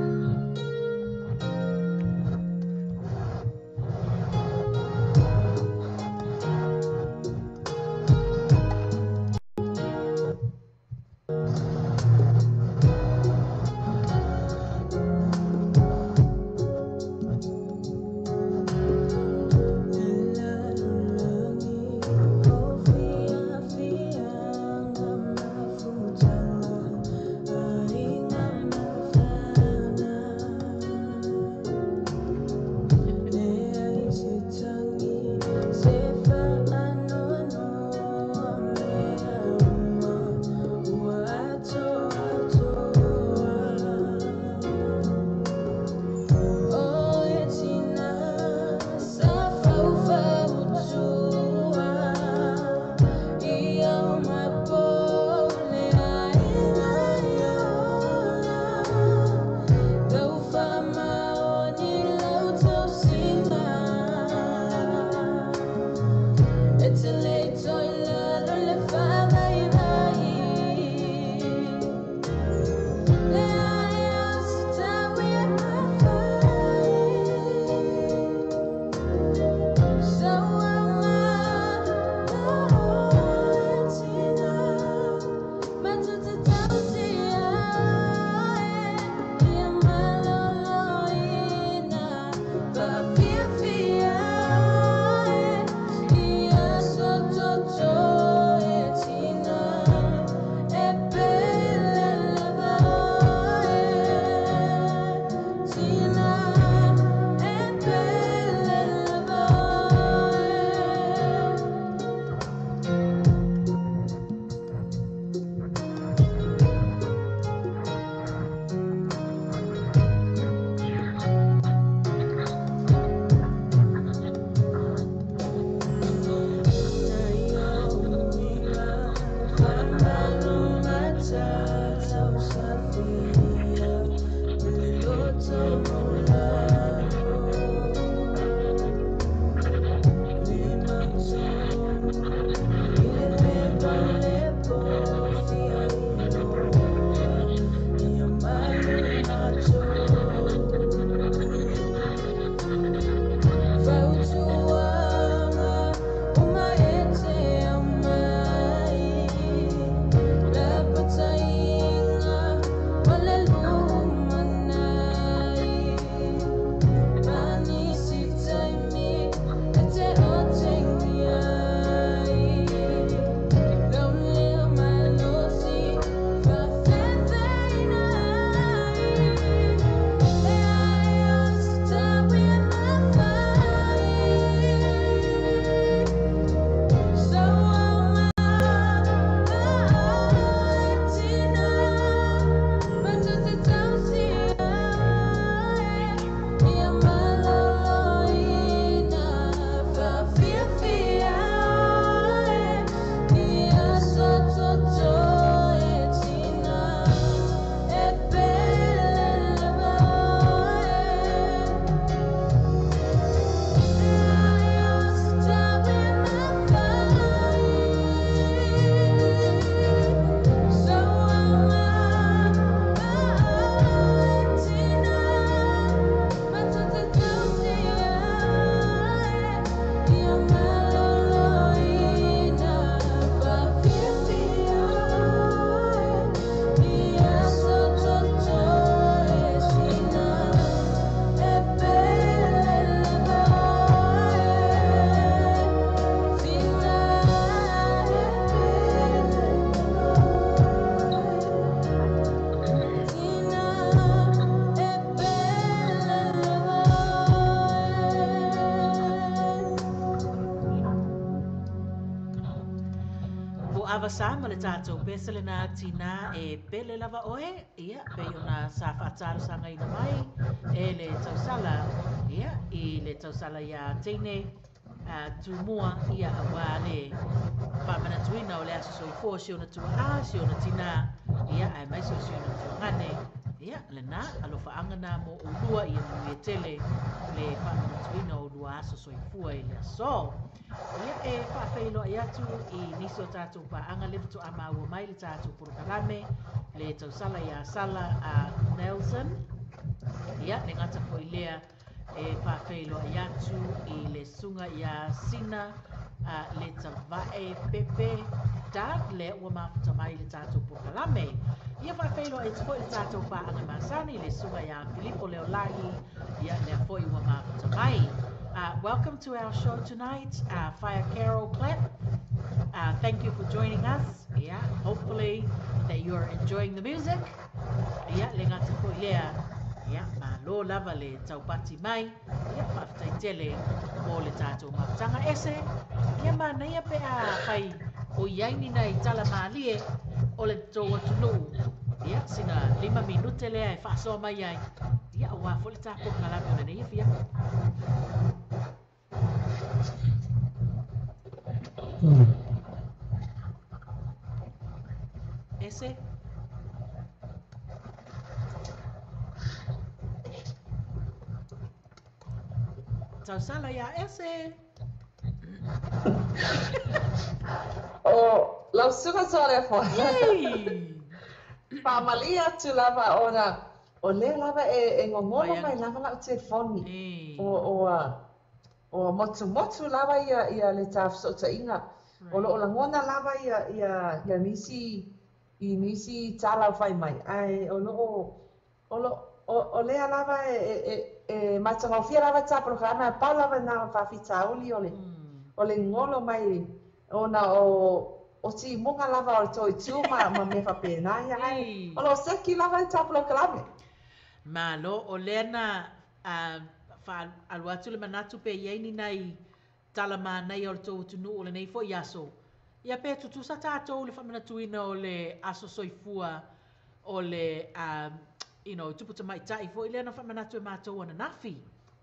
Speaker 1: Faavasā ma le tatou pese lenā tinā e pele lava oe, ia, pei ona sa faatalosagaina mai e le tausala, ia, i le tausala iā Teine Tumua, ia, auā le faamanatuina o le aso soifua o si ona tua'a, si ona tinā, ia, aemaise o si ona tuagane, ia, lenā alofaaga nā mo ʻulua, ia manuia tele le faamanatuina o ʻulua aso soifua i le aso. Ia, e faafeiloai atu i nisi o tatou paaga lea faatoa maua mai le tatou polokalame, le tausala iā Sala a Nelson. Ia, le gata foi lea e faafeiloai atu i le susuga iā Sina a Letavae Pepe Doug lea ua mafuta mai le tatou polokalame. Ia faafeiloai atu foi le tatou paaga masani le susuga iā Filipo Leolagi, ia lea foi ua mafuta mai. Welcome to our show tonight, Fire Carol Clapp. Thank you for joining us. Yeah, hopefully that you're enjoying the music. Ia, le gata foi lea, ia, malo lava le taupati mai. Ia, faafetai tele mo le tatou mafutaga. Ese, ia manaia pe afai o i ai ni nai tala malie o le tou atunuu. Ia, sina 5 minute lea e faasoa mai ai. Ia, aua foi le tatou polokalame o lenei afiafi. Ese? Tausala iā Ese.
Speaker 2: O lau susuga Toaleafoa. Faamalie atu lava ona o lea lava e gogolo mai lava lau telefoni. Ua motumotu lava ia le ta fesootaiga. O loo lagona lava ia nisi i nisi tala o fai mai, ae o loo o lo o lea lava e matagofie lava ta polokalame, ae pau lava na o faafitauli o le o le golo mai ona o timuga lava o le toitu ma mea faapena ia, ae o loo seki lava le ta polokalame.
Speaker 1: Malo, o lea na faaalu atu le manatu pe i ai ni nai tala manaia o le tou atunuu o lenei foi aso. Ia pe tutusa tatou le faamanatuina o le aso soifua o le you know, tupu tamaitai foi lea na faamanatu e matou ananafi.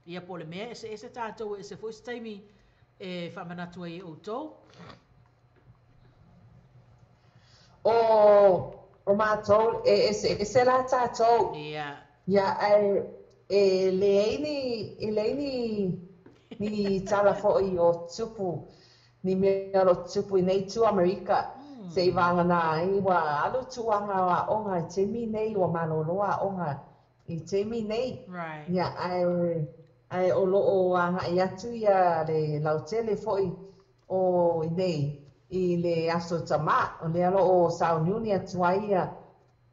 Speaker 1: Ia po o le mea e eseese tatou, e ese foi se taimi e faamanatu ai e outou.
Speaker 2: O matou, e eseese la tatou.
Speaker 1: Ia.
Speaker 2: Ia, ae e leai ni, e leai ni, ni tala foi o tupu, ni mea o lo o tupu i nei itu Amerika, se i vagana ai ua alu tulaga o aoga i taimi nei, ua malolo aoga i taimi nei. Ia, ae o lo o agai atu ia le lautele foi o i nei i le aso tamā, o lea o lo o sauniuni atu ai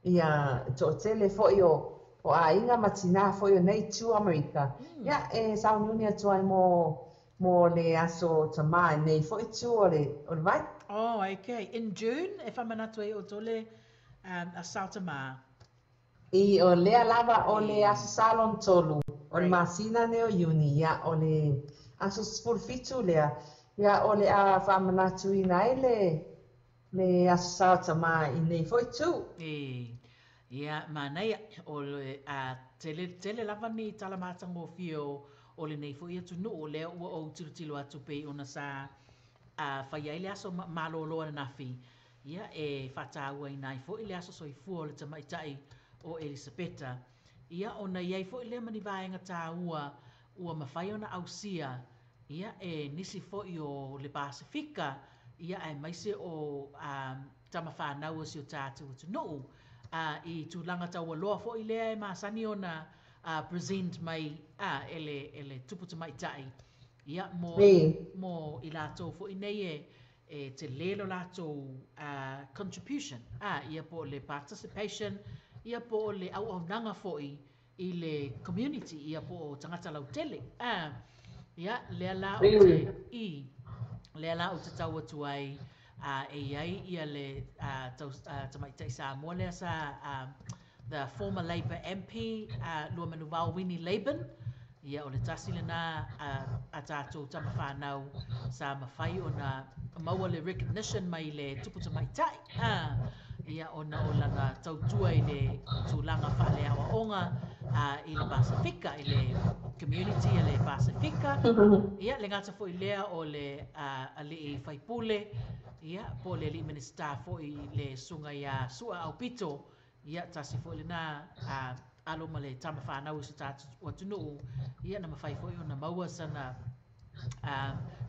Speaker 2: ia toatele foi o aiga ma tinā foi o nei itu Amerika. Ia, e sauniuni atu ai mo le aso tamā i nei foi itu o le vai.
Speaker 1: Oh, okay. In June, e faamanatu ai outou le aso tamā.
Speaker 2: I o lea lava o le aso sa lona tolu, o le masina nei o Iuni, ia o le aso 17 lea, ia o le a faamanatuina ai le aso sa o tamā i nei foi itu.
Speaker 1: Ia, manaia, o le tele, tele lava ni tala matagofie o lenei foi atunuu, o lea ua ou tilotilo atu pei ona sa fai ai le aso malolo ananafi, ia e faatauaina ai foi le aso soifua o le tamaitai o Elisapeta. Ia, ona i ai foi lea ma ni vaega taua ua mafai ona ausia, ia e nisi foi o le Pasefika, ia aemaise o tamafanau o si o tatou atunuu, i tulaga taualoa foi lea e masani ona present mai e le tupu tamaitai, ia mo i latou foi nei e tele lo latou contribution, ia po o le participation, ia po o le auaunaga foi i le community, ia po o tagata lautele. Ia, lea la ou te i, lea la ou te tau atu ai, e i ai ia le tamaitai Samoa lea sa the former Labour MP, Luamanuvao Winnie Laban, Ia, o le tasi lena a tatou tama fanau sa mafai ona maua le recognition mai le tupu tamaitai. Ia, ona o lana tautua i le tulaga faaleaoaoga i le Pasefika, i le community a le Pasefika. Ia, le gata foi lea o le alii faipule, ia, po o le alii Minisita foi le susuga ia Sua Aupito. Ia, tasi foi lena alo ma le tama fanau i so tatou atunuu, ia, na mafai foi ona maua sana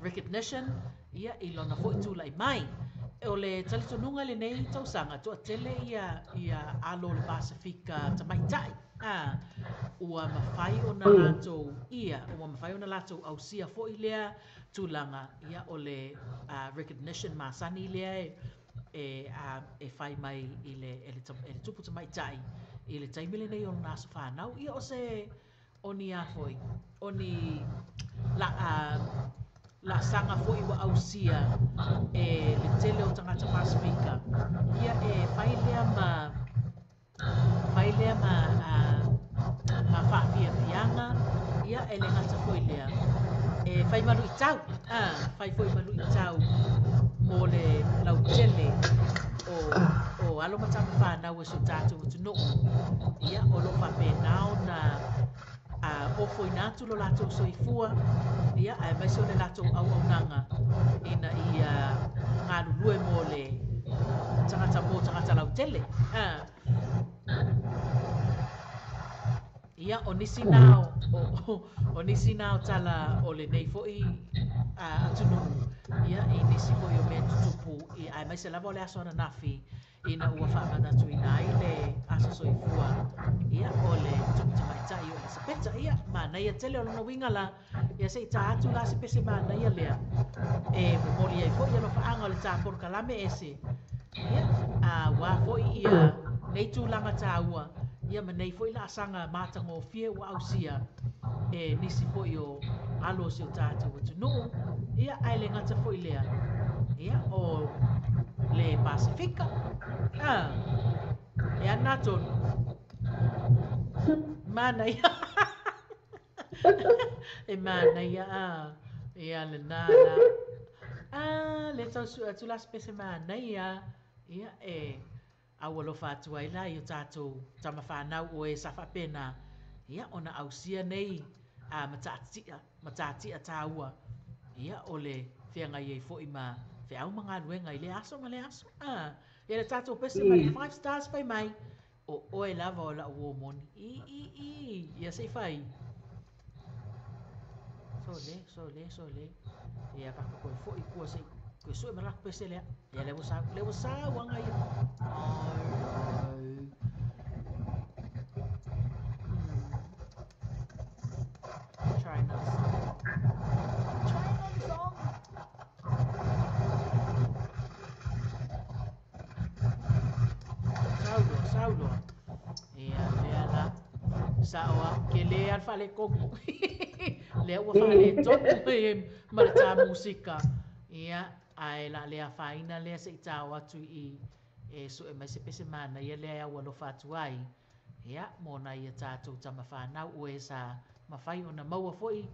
Speaker 1: recognition, ia, i lona foi tulai mai. O le talitonuga lenei tausaga, toatele ia alo o le Pasefika tamaitai, ua mafai ona latou, ia, ua mafai ona latou ausia foi lea tulaga, ia, o le recognition masani lea e fai mai i le tupu tamaitai i le taimi lenei o lona aso fanau. Ia, o se o ni a foi, o ni laasaga foi ua ausia e le tele o tagata Pasefika, ia, e fai lea ma ma faafiafiaga, ia, e le gata foi lea, e fai maluitau, fai foi maluitau mo le lautele o alo ma tama fanau e so tatou atunuu. Ia, o lo o faapena ona ofoina atu lo latou soifua, ia, aemaise o le latou auaunaga ina ia galulue mo le tagata mo tagata lautele. Ia, o nisi na o tala o lenei foi atunuu, ia, i nisi foi o mea tutupu, ia, aemaise lava o le aso ananafi ina ua faamanatuina ai le aso soifua, ia, o le tupu tamaitai o Elisapeta. Ia, manaia tele o lona uiga la, ia, se i ta atu la se pese manaia lea e momoli ai foi alofaaga o le ta polokalame ese, ia, ua foi ia nei tulaga taua, ia, ma nei foi laasaga matagofie ua ausia e nisi foi o alo o si o tatou atunuu, ia, ae le gata foi lea, ia, o le Pasefika. E ana tonu. Manaia. E manaia. Ia, lena la. Le tau su atu la se pese manaia. Ia, e au alofa atu ai la i o tatou tama fanau o e sa faapena, ia, ona ausia nei mataatia taua, ia, o le feagai ai foi ma feau ma galuega i le aso ma le aso. Ia, le tatou pese mai le 5 stars fai mai, o oe lava o lau uo moni. I, ia, se i fai. Sole, sole, sole. Ia, kako koe foi kua se i koe sue ma lako pese lea. Ia, le ua sau anga ia. Ai. Try another song. Try another song. Sauloa, sauloa. Ia, lea la. Saoa, ke le al whale kongu. Lea ua whale tonu e ma le tā musika. Ia, ae la lea whaina lea se i tāo atu i e sue mai se pese mana ia lea au alofa atu ai. Ia, mōna ia tātou tama whanau o e sa mawhai ona maua foi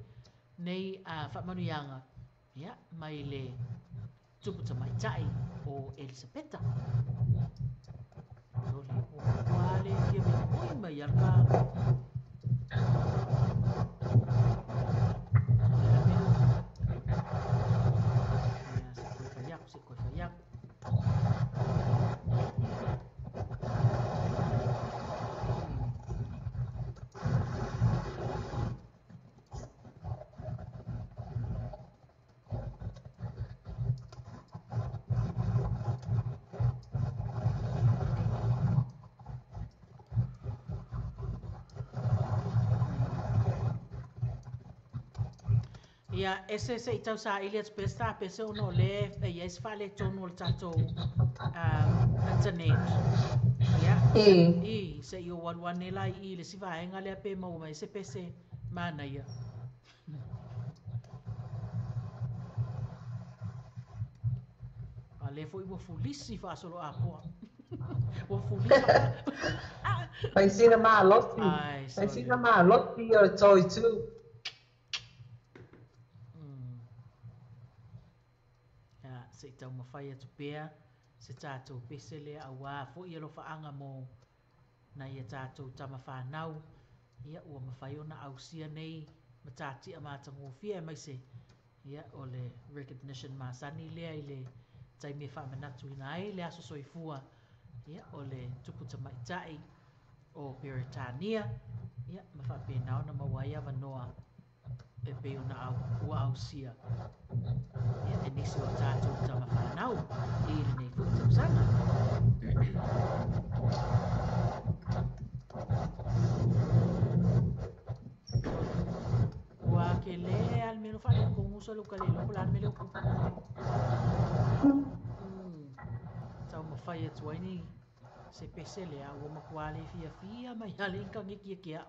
Speaker 1: nei faamanuiaga, ia, mai le tupu tamaitai o Elisapeta. Sole, o ua le fia mea oi mai al ka. Le la mea. Ia, se koe whai aku, se koe whai aku. Ia, ese se i tau sa ili atu pesa, pese ono le, e ia isi whaale tonu o le tatou internet. Ia, i, se i o waruane la i le si vaenga lea pe maua mai se pese manaia. A le foi ua fulisi whaasolo akoa. Ua fulisi.
Speaker 2: Pai sina malosi. Pai sina malosi o le toi tu.
Speaker 1: Se i taumafai atu pea se tatou pese lea auā foi alofaaga mo nai a tatou tama fanau, ia, ua mafai ona ausia nei matatia matagofie aemaise, ia, o le recognition masani lea i le taimi e faamanatuina ai le aso soifua, ia, o le tupu tamaitai o Peretania, ia, ma faapena ona maua ai avanoa e pei ona au, ua ausia, ia, e nisi o tatou tama fanau i lenei foi tausaga. Ua kele a le mea no faaletonu so le uka le iloa po o le a le mea lea ua tupu. Taumafai atu ai ni se pese lea ua matua le fiafia mai lava le initaneti ia te a'u.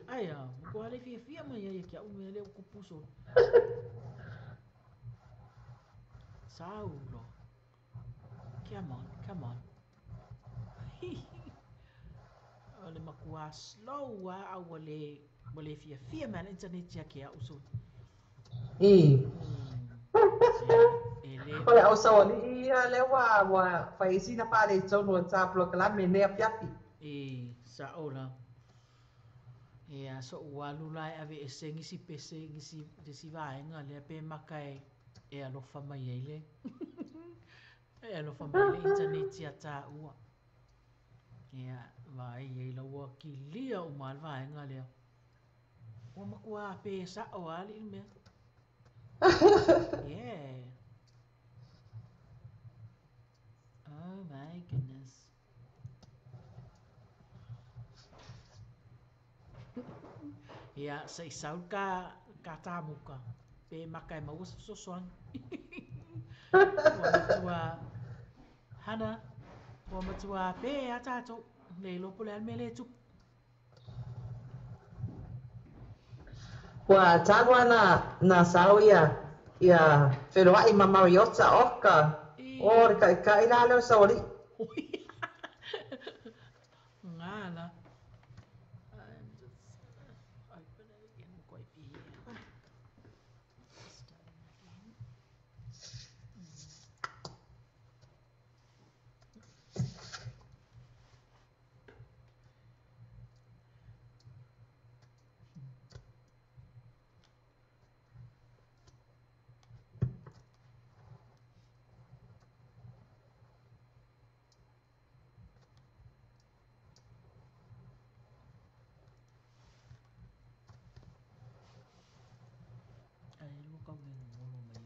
Speaker 1: Ai a, matua le fiafia mai ai ia te a'u le mea lea ua tupu solo. Saulo. Come on, come on. O le matua slow lava a ua le ua le fiafia mai le initaneti ia te a'u solo. E le
Speaker 2: O le ausaualii ia lea ua ua fai ai sina faaletonu o le ta polokalame i lenei afiafi.
Speaker 1: E sa'o la. Ia so'u alu la e aveese nisi pese nisi le isi vaega lea pe maka e e alofa mai ai le e alofa mai le initaneti ia tāua. Ia vaai i ai la ua kilia uma lava le vaega lea. Ua matua pe sa'o lava alii le mea. Yeah. Oh my goodness. Ia, se i sau ka, ka tāmuka, pe maka e maua se fesoasoani. Ua matua, Hana, ua matua pē a tātou, le iloa po o le a le mea lea e tupu.
Speaker 2: Ua talu lava na, na sau ia, ia feloai ma Mariota, oka, o le kaʻikaʻi la lea o le saualii.
Speaker 1: Ngala. I'm just open it again. Quite be here. Starting again. Ae lua kau e gogolo mai.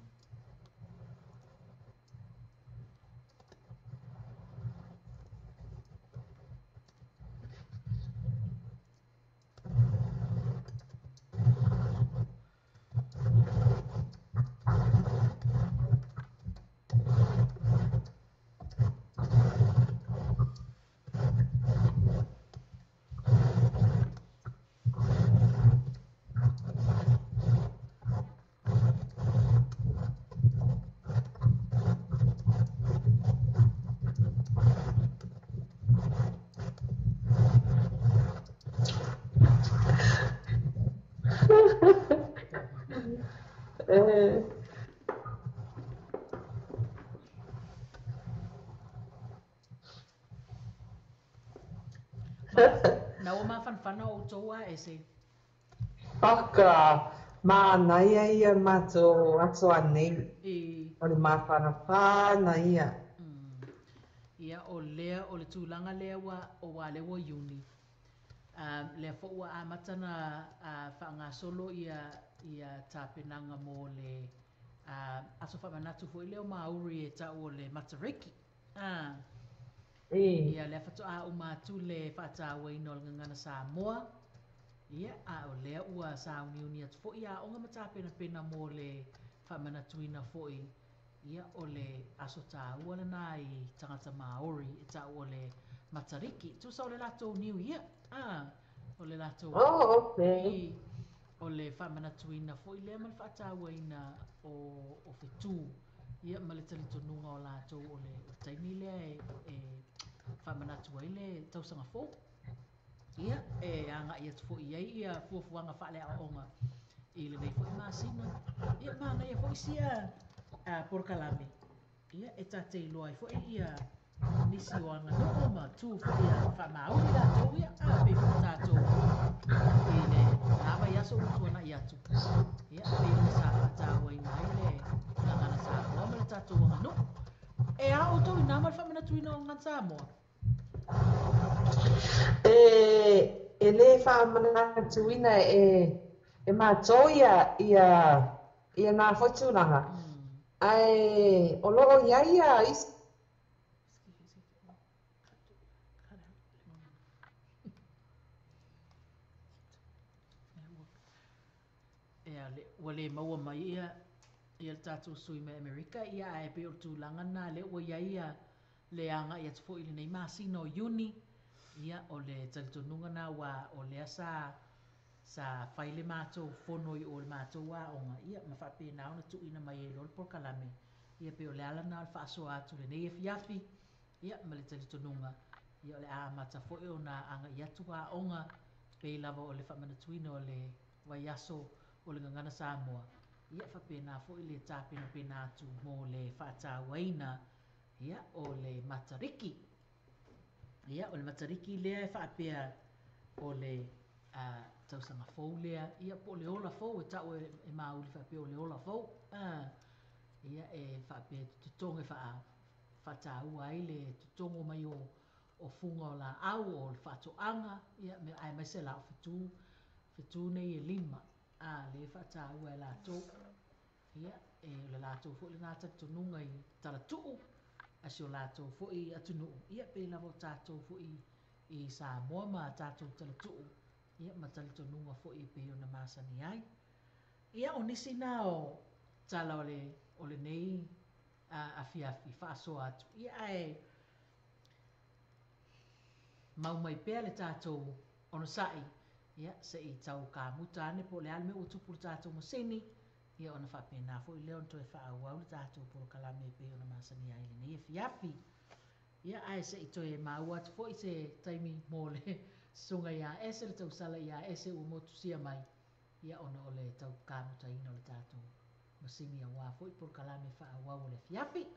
Speaker 1: Na ua mafanafana outou a ese.
Speaker 2: Oka, manaia ia le matou aso anei, o le mafanafana ia.
Speaker 1: Ia, o lea, o le tulaga lea ua, o lea ua Iuni, lea foi ua amata ona faagasolo ia, ia tapenaga mo le aso faamanatu foi lea o Māori e tau o le Matariki. Ia, lea faatoa uma atu le faatauaina o le Gagana Samoa, ia, a o lea ua sauniuni atu foi aoga ma tapenapena mo le faamanatuina foi, ia, o le aso taua lena i tagata Māori e tau o le Matariki. Tusa o le latou New Year, o le latou
Speaker 2: Oh, okay.
Speaker 1: I, o le faamanatuina foi lea ma le faatauaina o, o fetū, ia, ma le talitonuga o latou o le, o le taimi lea e, e faamanatu ai le tausaga fou. Ia, e agaʻi atu foi i ai ia fuafuaga faaleaoaoga i lenei foi masina. Ia, manaia foi sia polokalame, ia, e ta te iloa ai foi ia nisi o aganuu ma tu foi a faamauli latou ia, a pei foi tatou i le na vaiaso ua tuana'i atu, ia, pei ona sa faatauaina ai le gagana Samoa ma le tatou aganuu. E a outou i ina ma le faamanatuina o gagana Samoa?
Speaker 2: E lē faamanatuina e matou ia na foi tulaga, ae o loo iai ia isi.
Speaker 1: Ua lē maua mai ia le tatou sui mai Amerika, ia, ae pei o le tulaga lena lea ua iai ia le aga'i atu foi i lenei masina o Iuni. Ia, o le talitonuga na ua o lea sa fai le matou fono i o le matou aoga, ia, ma faapena ona tuuina mai ai loa le polokalame. Ia, pei o le ala lena o le faasoa atu lenei afiafi, ia, ma le talitonuga, ia, o le a amata foi ona aga'i atu aoga pei lava o le faamanatuina o le vaiaso o le gagana Samoa, ia, faapena foi le tapenapena atu mo le faatauaina, ia, o le Matariki. Ia, o le Matariki lea e faapea o le tausaga fou lea, ia, po o le ola fou e ta'u e mauli faapea o le ola fou. Ia, e faapea totoge faataua ai le totogo mai o fuga o laau o le faatoaga, ia, aemaise la o fetu nei e 5 a le faataua e latou. Ia, e o le latou foi lena talitonuga i talatuu a si o latou foi atunuu, ia, pei lava o tatou foi i Samoa ma tatou talatuu, ia, ma talitonuga foi e pei ona masani ai. Ia, o nisi na o tala o lenei afiafi faasoa atu, ia, ae mau mai pea le tatou onosa'i, ia, se'i tau kamuta ane po o le a le mea ua tupu le tatou masini, ia, ona faapena foi lea ona toe faaauau le tatou polokalame e pei ona masani ai lenei afiafi. Ia, ae se'i toe maua atu foi se taimi mo le susuga iā Ese le tausala iā Ese ua motusia mai, ia, ona o le tau kamutaina o le tatou masini auā foi polokalame faaauau o le afiafi.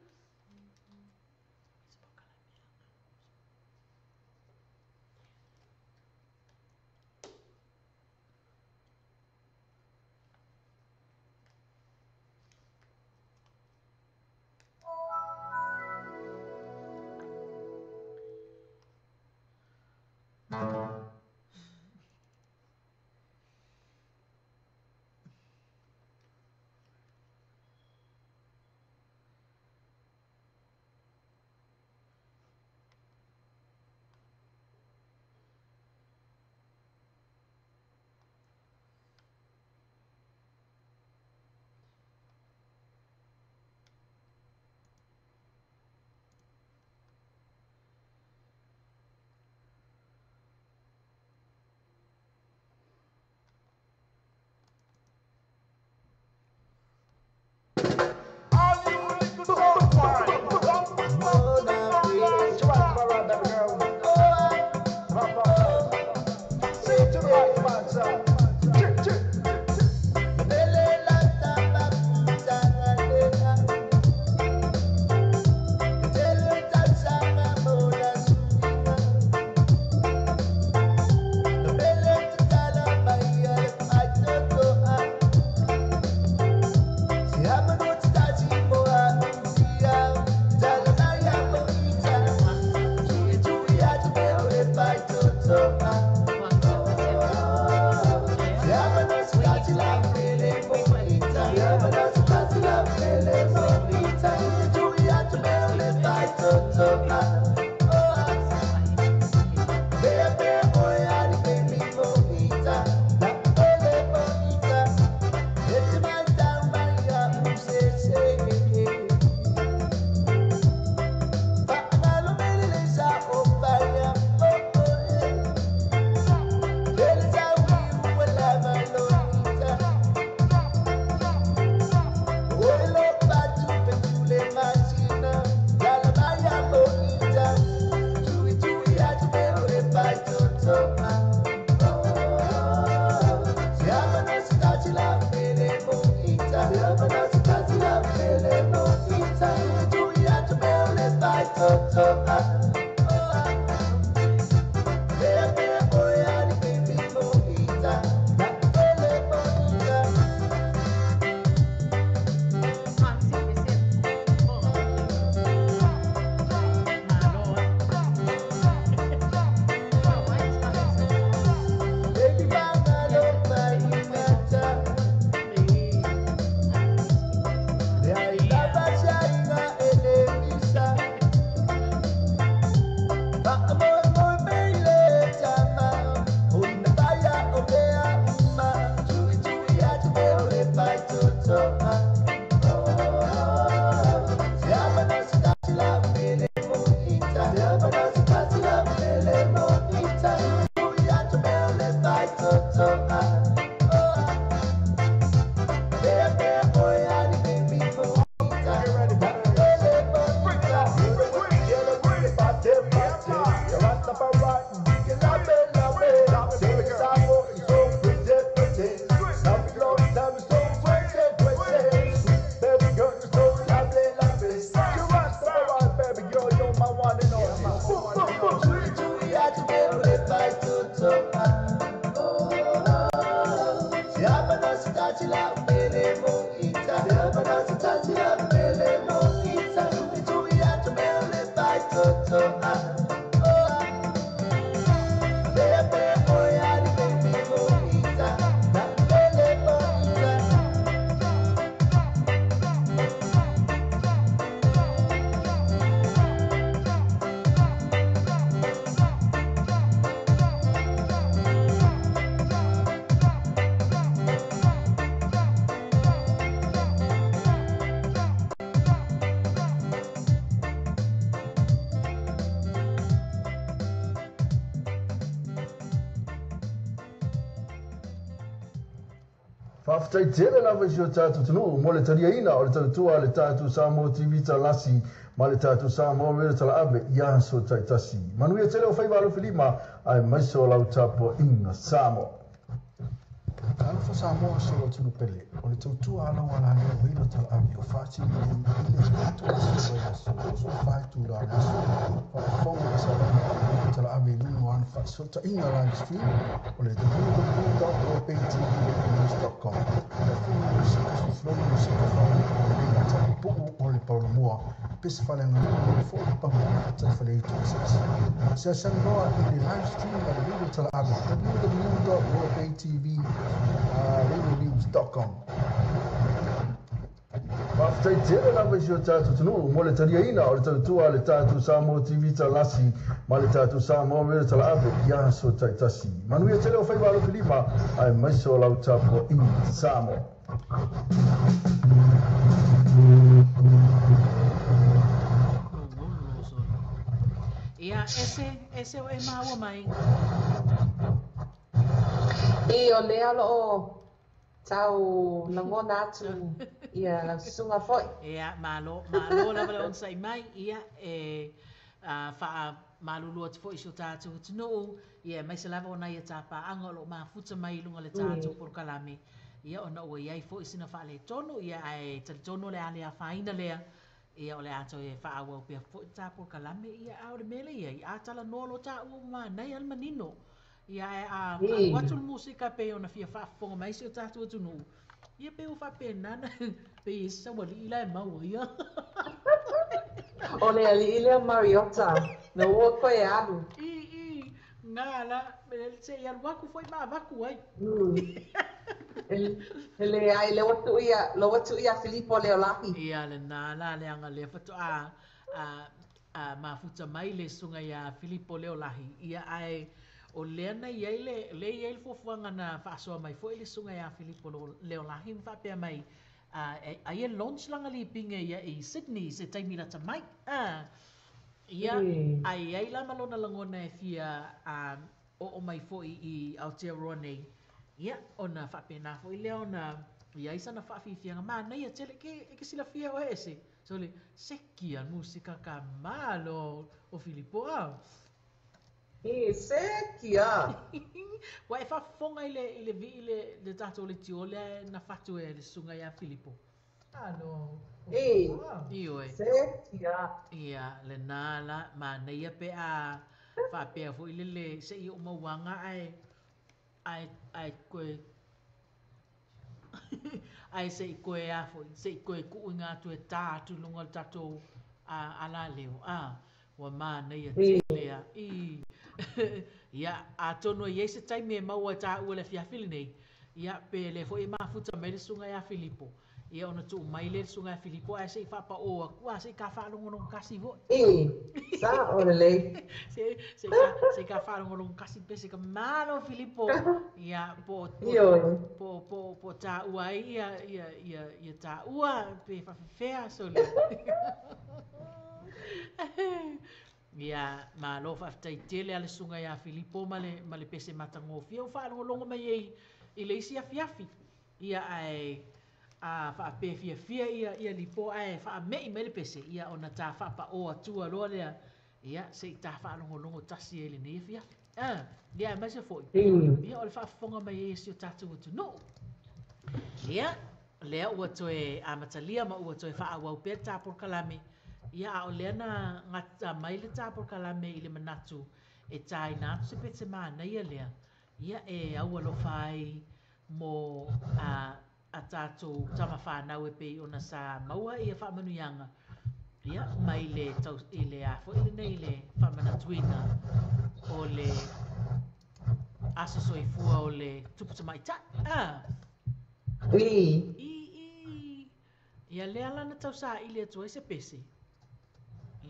Speaker 4: Faafetai tele lava i si o tatou atunuu mo le taliaina o le tautua a le tatou Samoa TV Talasi ma le tatou Samoa Radio Talaave i aso taitasi. Manuia tele o faiva alofilima aemaise o lau tapuaiga Samoa. Talofa Samoa si ou atunuu pele, o le tautua a lau alaleo Radio Talaave o faatino nei i le 7 aso o vaiaso, 24 itula o le aso, faafofoga i Samoa Radio Talaave i luga o ana faasootaiga live stream o le www.royalbaytvradionews.com. Faafofoga musika fufuloli musika faaopoopo nei tapupuu o le paolomoa pese faaleaganuu ma le foi pamu faataifaleitu eseese. Seasanoa i le live stream a le Radio Talaave www.royalbaytvradionews.com. Faafetai tele lava i si o tatou atunuu mo le taliaina o le tautua a le tatou Samoa TV Talasi ma le tatou Samoa Radio Talaave i aso taitasi. Manuia tele o faiva alofilima aemaise o lau tapuaiga Samoa.
Speaker 1: Ia, ese, ese o e maua mai.
Speaker 2: I o lea loo tau lagona atu ia lau susuga foi.
Speaker 1: Ia, malo, malo lava le onosai mai, ia, e faamalulu atu foi i si o tatou atunuu, ia, aemaise lava ona ia tapaaga o loo mafuta mai i luga o le tatou polokalame, ia, ona ua i ai foi sina faaletonu, ia, ae talitonu o le a le afaina lea, ia, o le a toe faaauau pea foi le ta polokalame, ia, a o le mea lea e i ai, a talanoa loa taua ua manaia le manino. Ia, ae a alu atu le musika e pei ona fia faafofoga mai si o tatou atunuu, ia pei ua faapena na, pei e ese sau alii la e maua ia.
Speaker 2: O le alii lea Mariota, na ua toe alu.
Speaker 1: I, i, ngā la, se i alu aku foi ma avatu ai.
Speaker 2: E leai, lea ua tuu ia, lea ua tuu ia Filipo Leolahi.
Speaker 1: Ia, lena la leaga lea faatoa a mafuta mai le susuga ia Filipo Leolahi, ia ae o lea na i ai le, lea e i ai le fuafuaga na faasoa mai foi le susuga ia Filipo Leolahi ma faapea mai, ai e launch lana lipine ia i Sydney i se taimi lata mai. A, ia, ae i ai la ma lona lagona e fia oo mai foi i Aotearoa nei, ia, ona faapena foi lea ona i ai sana faafiafiaga manaia tele, ke, e ke silafia oe ese. Sole, seki a musika ka malo o Filipo a.
Speaker 2: E seki a.
Speaker 1: Ua e faafofoga i le i le vii le le tatou leitio lea na fatu e le susuga ia Filipo.
Speaker 2: Alo o Filipo a.
Speaker 1: Ioe.
Speaker 2: Seki a.
Speaker 1: Ia, lena la, manaia pe a faapea foi le le se i oo mauaga ae ae ae koe Ae se i koe a foi, se i koe kuuina atu e tā atu i luga o le tatou alaleo, a, ua manaia tele a, i, ia, atonu e i ai se taimi e maua e tāua i le afiafi lenei, ia, pe le foi e mafuta mai le susuga ia Filipo, ia ona tuu mai lea i le susuga ia Filipo ae se i faapaō atu, a, se i ka faalogologo kasi foi.
Speaker 2: I, sao lelei.
Speaker 1: Se, se i ka, se i ka faalogologo kasi pese ka malo Filipo, ia, po o,
Speaker 2: Ioe.
Speaker 1: po, po, po o tāua ai ia, ia, ia, ia tāua, pe faafefea, sole. Ia, malo faafetai tele a le susuga ia Filipo ma le, ma le pese matagofie ua faalogologo mai ai i le isi afiafi. Ia ae a faapea fiafia ia ia lipo ae faame'i mai le pese, ia ona ta faapaō atua loa lea, ia se i ta faalogologo tasi ai i lenei afiafi. A, ia aemaise foi, ia o le faafofoga mai ai a si o tatou atunuu. Ia, lea ua toe amatalia ma ua toe faaauau pea le ta polokalame, ia a o lea na gata mai le ta polokalame i le manatu e tāina atu se pese manaia lea, ia e aualofa ai mo a tātou tama whānau e pei ona sa maua ia whaamanuiaga, ia mai le tau, i le a foi lenei le faamanatuina o le aso soifua o le tupu tamaitai.
Speaker 2: I.
Speaker 1: I ia lea lana tau saili atu ai se pese.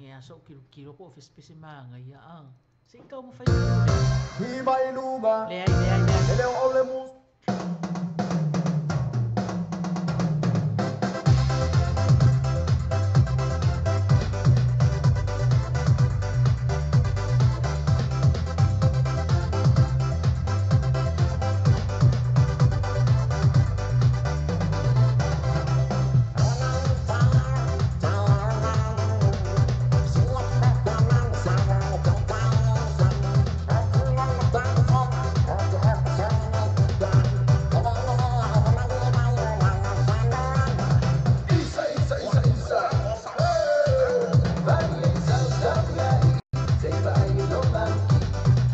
Speaker 1: Ia so kilokilo po o fesepese maga ia a. Se i taumafai
Speaker 3: I mai luga.
Speaker 1: Leai, leai, leai.
Speaker 3: E leo o le mus. Isa, isa, isa, isa. Vai, isa, isa, isa. Vai, no manki.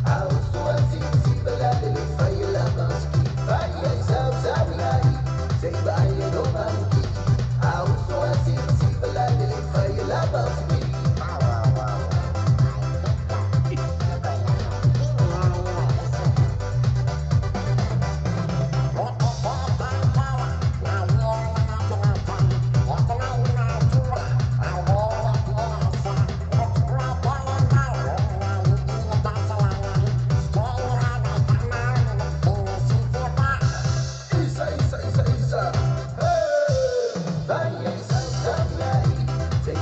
Speaker 3: Au sua si, si, bala, lele, fai, la, maski. Vai, isa, isa, isa. Vai, no manki. Au sua si, si, bala, lele, fai, la, maski. Isa, isa, isa, isa. Vai, isa, isa, isa.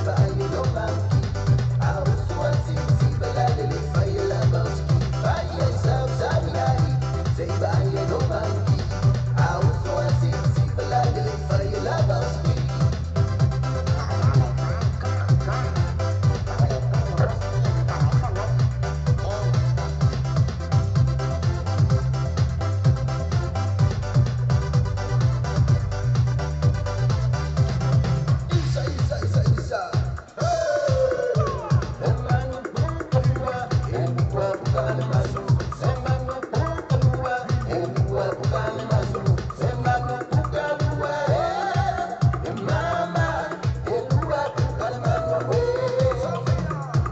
Speaker 3: Vai, no manki. Au sua si, si, bala, lele, fai, la, maski. Vai, isa, isa, isa. Vai, no manki. Au sua si, si, bala, lele, fai, la, maski. Isa, isa, isa, isa. E manu pukalua, e lua pukale masu. E manu pukalua, e lua pukale masu. E manu pukalua, e mama, e lua pukale masu.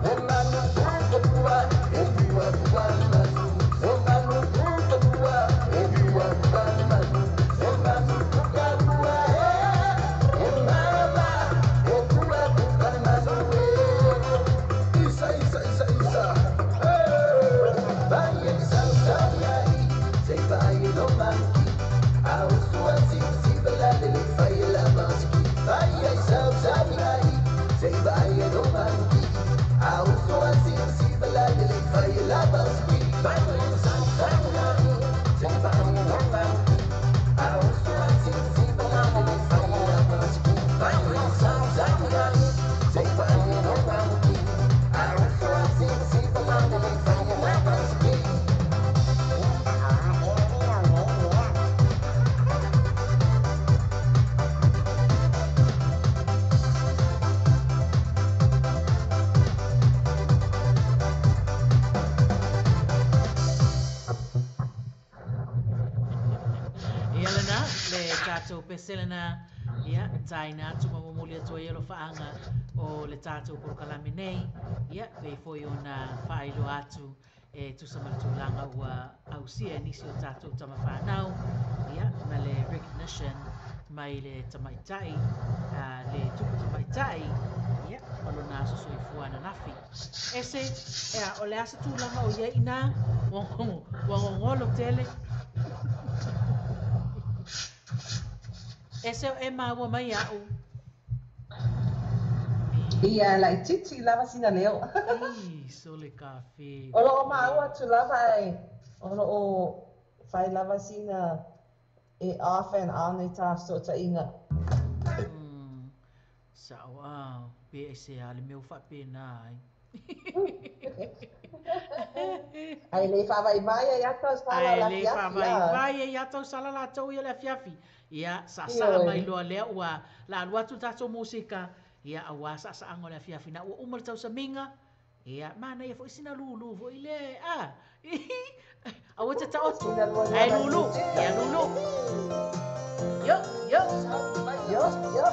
Speaker 3: E manu pukalua, e lua pukale masu. E manu pukalua, e lua pukale masu. E manu pukalua, e mama, e lua pukale masu. Isa, isa, isa, isa. Vai, isa, isa, isa. Vai, no manki. Au sua si, si, bala, lele, fai, la, maski. Vai, isa, isa, isa. Vai, no manki. Au sua si, si, bala, lele, fai, la, maski. Vai, isa, isa, isa. Vai, no manki. Au sua si, si, bala, lele, fai, la, maski. Vai, isa, isa, isa. Vai, no manki. Au sua si, si, bala, lele, fai, la, maski.
Speaker 1: Ia lena, le tātou pese lena, ia, tāina atu ma momoli atu ai alofaaga o le tātou polokalame nei, ia, pei foi ona faailoa atu e tusa ma le tulaga ua ausia e nisi o tātou tama whānau, ia, ma le recognition mai le tamaitai, le tupu tamaitai, ia, ma lona aso soifua ananafi. Ese, ea, o le asa tulaga o ia ina, ua gogolo tele. Ese o e maua mai au.
Speaker 2: Ia laititi lava sina leo.
Speaker 1: I, so le kafe.
Speaker 2: O loo maua atu lava e. O loo fai lava sina e off and on e tā fesootaiga.
Speaker 1: Sao a, pe e se a le mea ua faapena ai.
Speaker 2: Ai le faavaivai ai atausala
Speaker 1: Ai
Speaker 2: o le
Speaker 1: le
Speaker 2: afiafi a.
Speaker 1: faavaivai ai atausala latou ia le afiafi. Ia, saasaa
Speaker 2: Ioe.
Speaker 1: mai loa lea ua la alu atu tatou musika, ia auā saasaaga o le afiafi na ua uma le tausamiga, Ia, manaia foi sina lūlū foi lea, a. Aua te taoto.
Speaker 2: Sina lua
Speaker 1: Ae
Speaker 2: lua
Speaker 1: lūlū. Ia, lūlū. Yo, yo.
Speaker 2: Yo, yo.
Speaker 1: Yo, yo.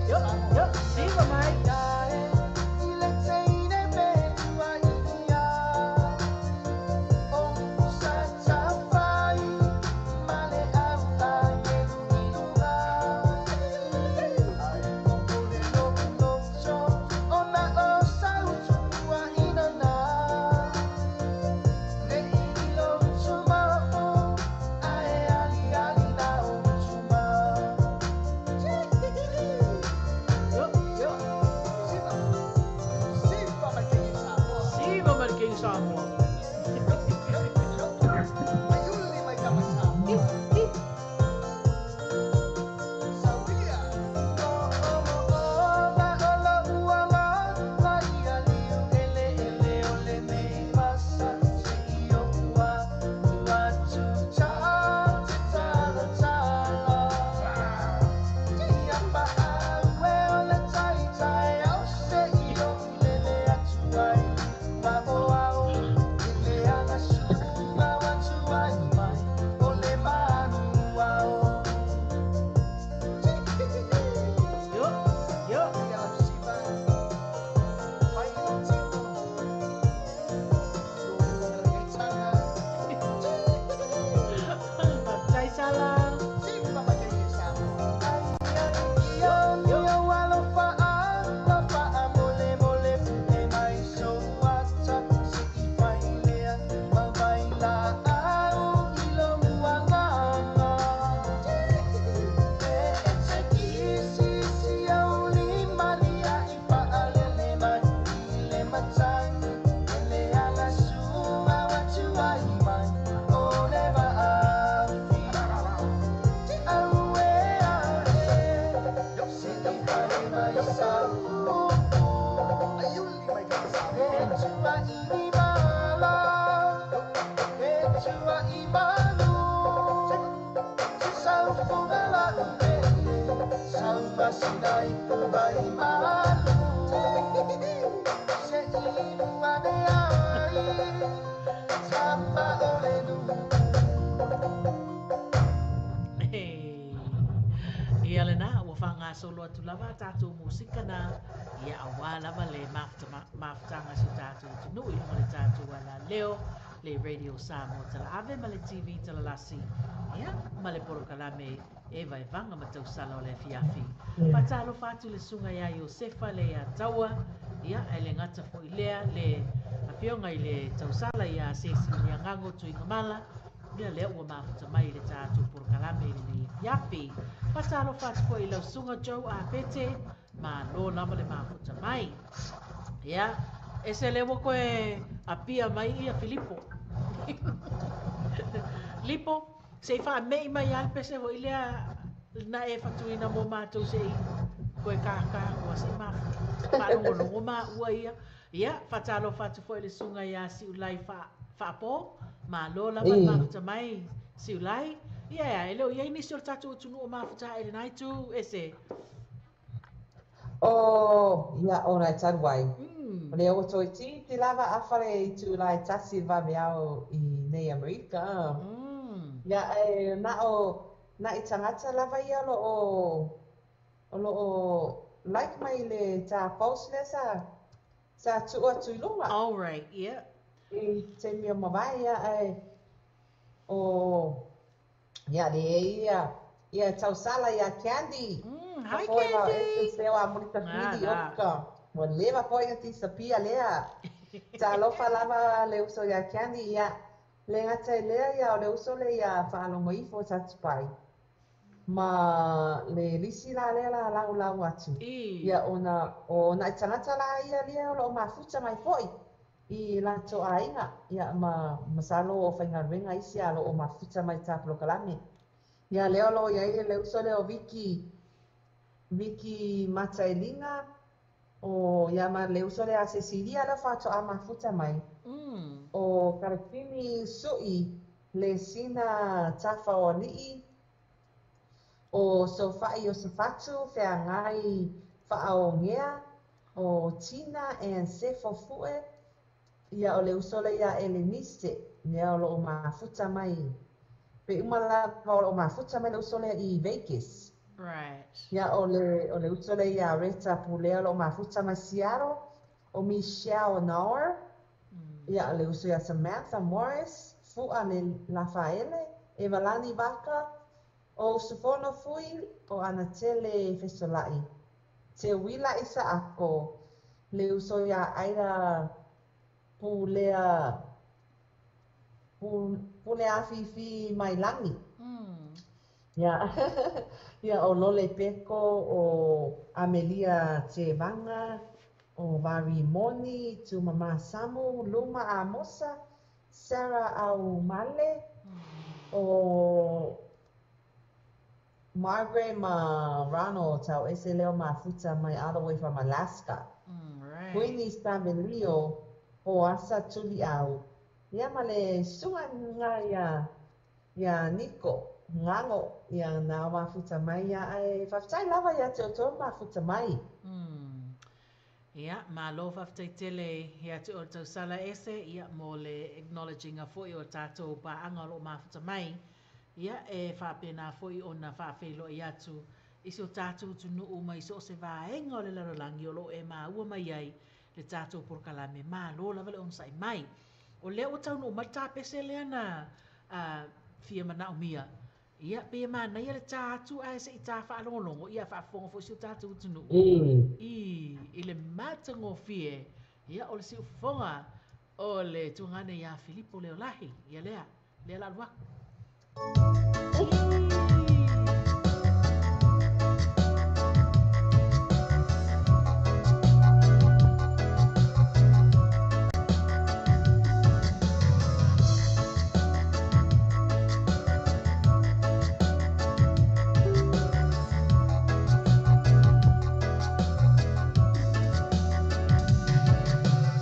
Speaker 1: Yo, yo. Siva mai. Yo, yo. Siva Marquinhos Samoa. Yo, yo. Faafetai Sala. Ia lena, ua faagasolo atu lava tatou musika na, ia auā lava le mafutaga si o tatou atunuu i luga le tatou alaleo, le Radio Samoa Talaave ma le TV Talalasi, ia, ma le polokalame e vaevaga ma tausala o le afiafi. Faatalofa atu le susuga iā Iosefa le iā Taua, ia, ae le gata foʻi lea le afioga i le tausala iā Sesiliagago Tuigamala, ia lea ua mafuta mai i le tatou polokalame i lenei afiafi. Faatalofa atu foi i lau susuga Joe Apete, malo lava le mafuta mai. Ia, e se lea ua koe apia mai ia Filipo. Lipo, se i faamei mai lava le pese foi lea na e fatuina mo matou se i koe kākā se i faalogologo maua ia. Ia, faatalofa atu foi i le susuga iā Siulai Faapō, malo lava le mafuta mai Siulai. Ia, e le o iai nisi o le tatou atunuu o mafuta e lenā itu, e se.
Speaker 2: O, ia, ona e talu ai. O lea ua toeitiiti lava afa le itula e tasi le vaveao i nei Amerika. Ia, e na o na'i tagata lava ia o lo o O loo like mai le ta post lea sa tuu atu i luga.
Speaker 1: All right, yeah.
Speaker 2: I taimi o mavae ia ae o ia le ia ia tausala ia Candy.
Speaker 1: Hi
Speaker 2: Foi ma
Speaker 1: Candy.
Speaker 2: e se o amorita fili oka. Ua leva foi na tisapia lea. Talofa lava le uso ia Candy ia. Le gata i lea ia o le uso le ia faalogo ifo tatupai. Ma le lisi la lea la lau lau atu. Ia ona o nai tagata la ia lea o loo mafuta mai foi i latou aiga. Ia ma masalo o faigaluega isi a loo mafuta mai ta polokalame. Ia lea o loo iai le uso lea o Viki Viki Matailiga o ia ma le uso lea a Cecilia lea faatoa mafuta mai. O Kalefini Sui le sina tafa o alii o Sofai o Safatu feagai faaogea o Tina and Sefo Fue ia o le uso lea ia Elenise lea o loo mafuta mai pe uma lava o loo mafuta mai le uso lea i Vegas.
Speaker 1: Right.
Speaker 2: Ia o le uso lea ia Reta Pulea o loo mafuta mai Seattle o Michelle Nauer ia o le uso ia Samantha Morris Fua le Lafaele Evalani Vaka o Usufono Fui o Anatele Fesolai Te Wila Isaako le uso ia Aida Pulea Pulea Fifi Mailangi. Ia ia o Lole Peko o Amelia Te Vanga o Vari Moni Tumama Samu Luma Amosa Sarah Aumale o Margaret ma Ronald tau ese leo mafuta mai all the way from Alaska.
Speaker 1: Right.
Speaker 2: Queenie Stavelio o Asa Tuli au. Ia ma le suga nga ia ia Nico Ngango ia na mafuta mai ia ai faafetai lava ia te outou mafuta mai.
Speaker 1: Ia, malo faafetai tele ia te o tausala ese ia mo le acknowledging a foi o tātou pāanga o loo mafuta mai. Ia, e faapena foi ona faafeiloai atu i si o tātou atunuu mai so o se vaega o le lalolagi o loo e maua mai ai le tātou polokalame malo lava le onosai mai. O lea ua taunuu mai le tapese lea na fia manaomia. Ia, pe e manaia le tā atu ae se'i tā faalogologo ia faafofoga foi si o tātou atunuu. I le matagofie ia o le siufofoga o le tugane ia Filipo Leolahi. Ia lea, lea la alu aku.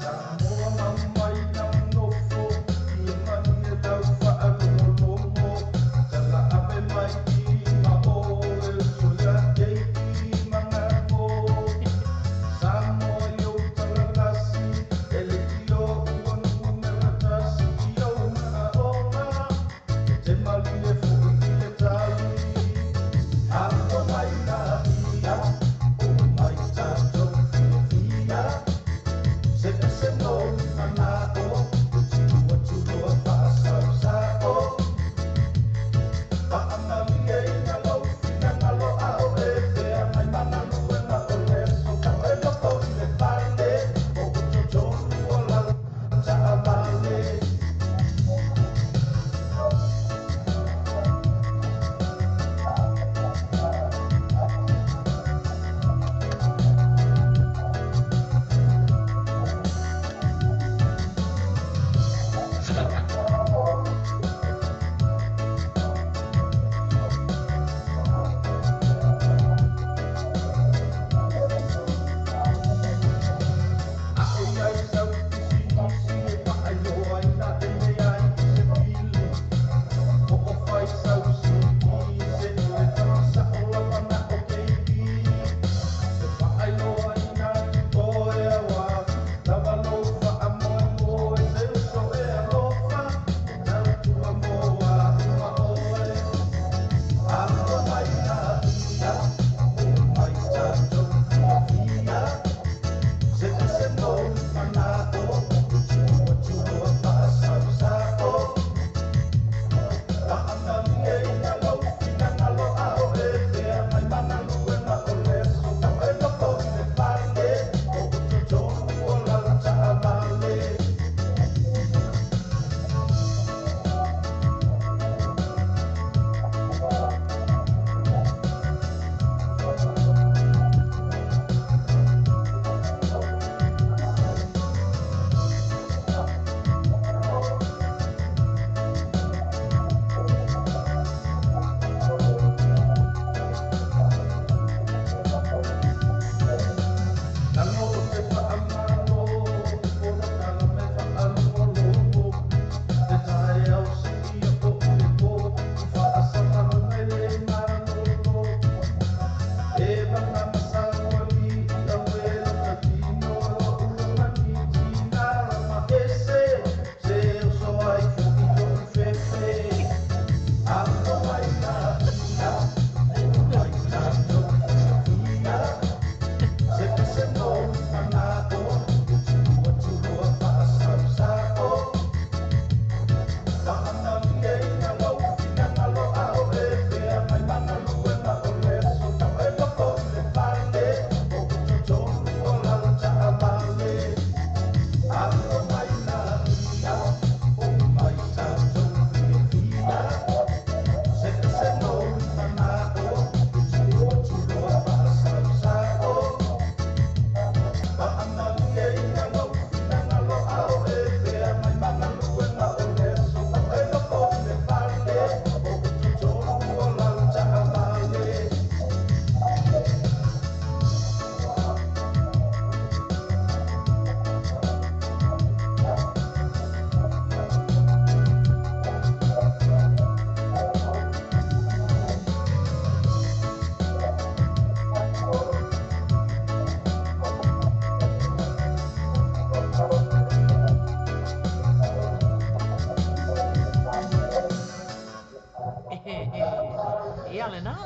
Speaker 3: Samoa mai nofo i manu e lau faalogologo tala ave mai i ma o e uso ia keiki magago Samoa i ou talalasi e le tio ua numera tasi i ou maaoga e te malie fo'i i le tali Afua mai la ia o mai tatou fiafia Se ese no mana'o o tiu atu loa faasaosao Faamalie ina lou finagalo ao e feagai ma galuega o le aso e loko i le fale o totonu o lau taavale.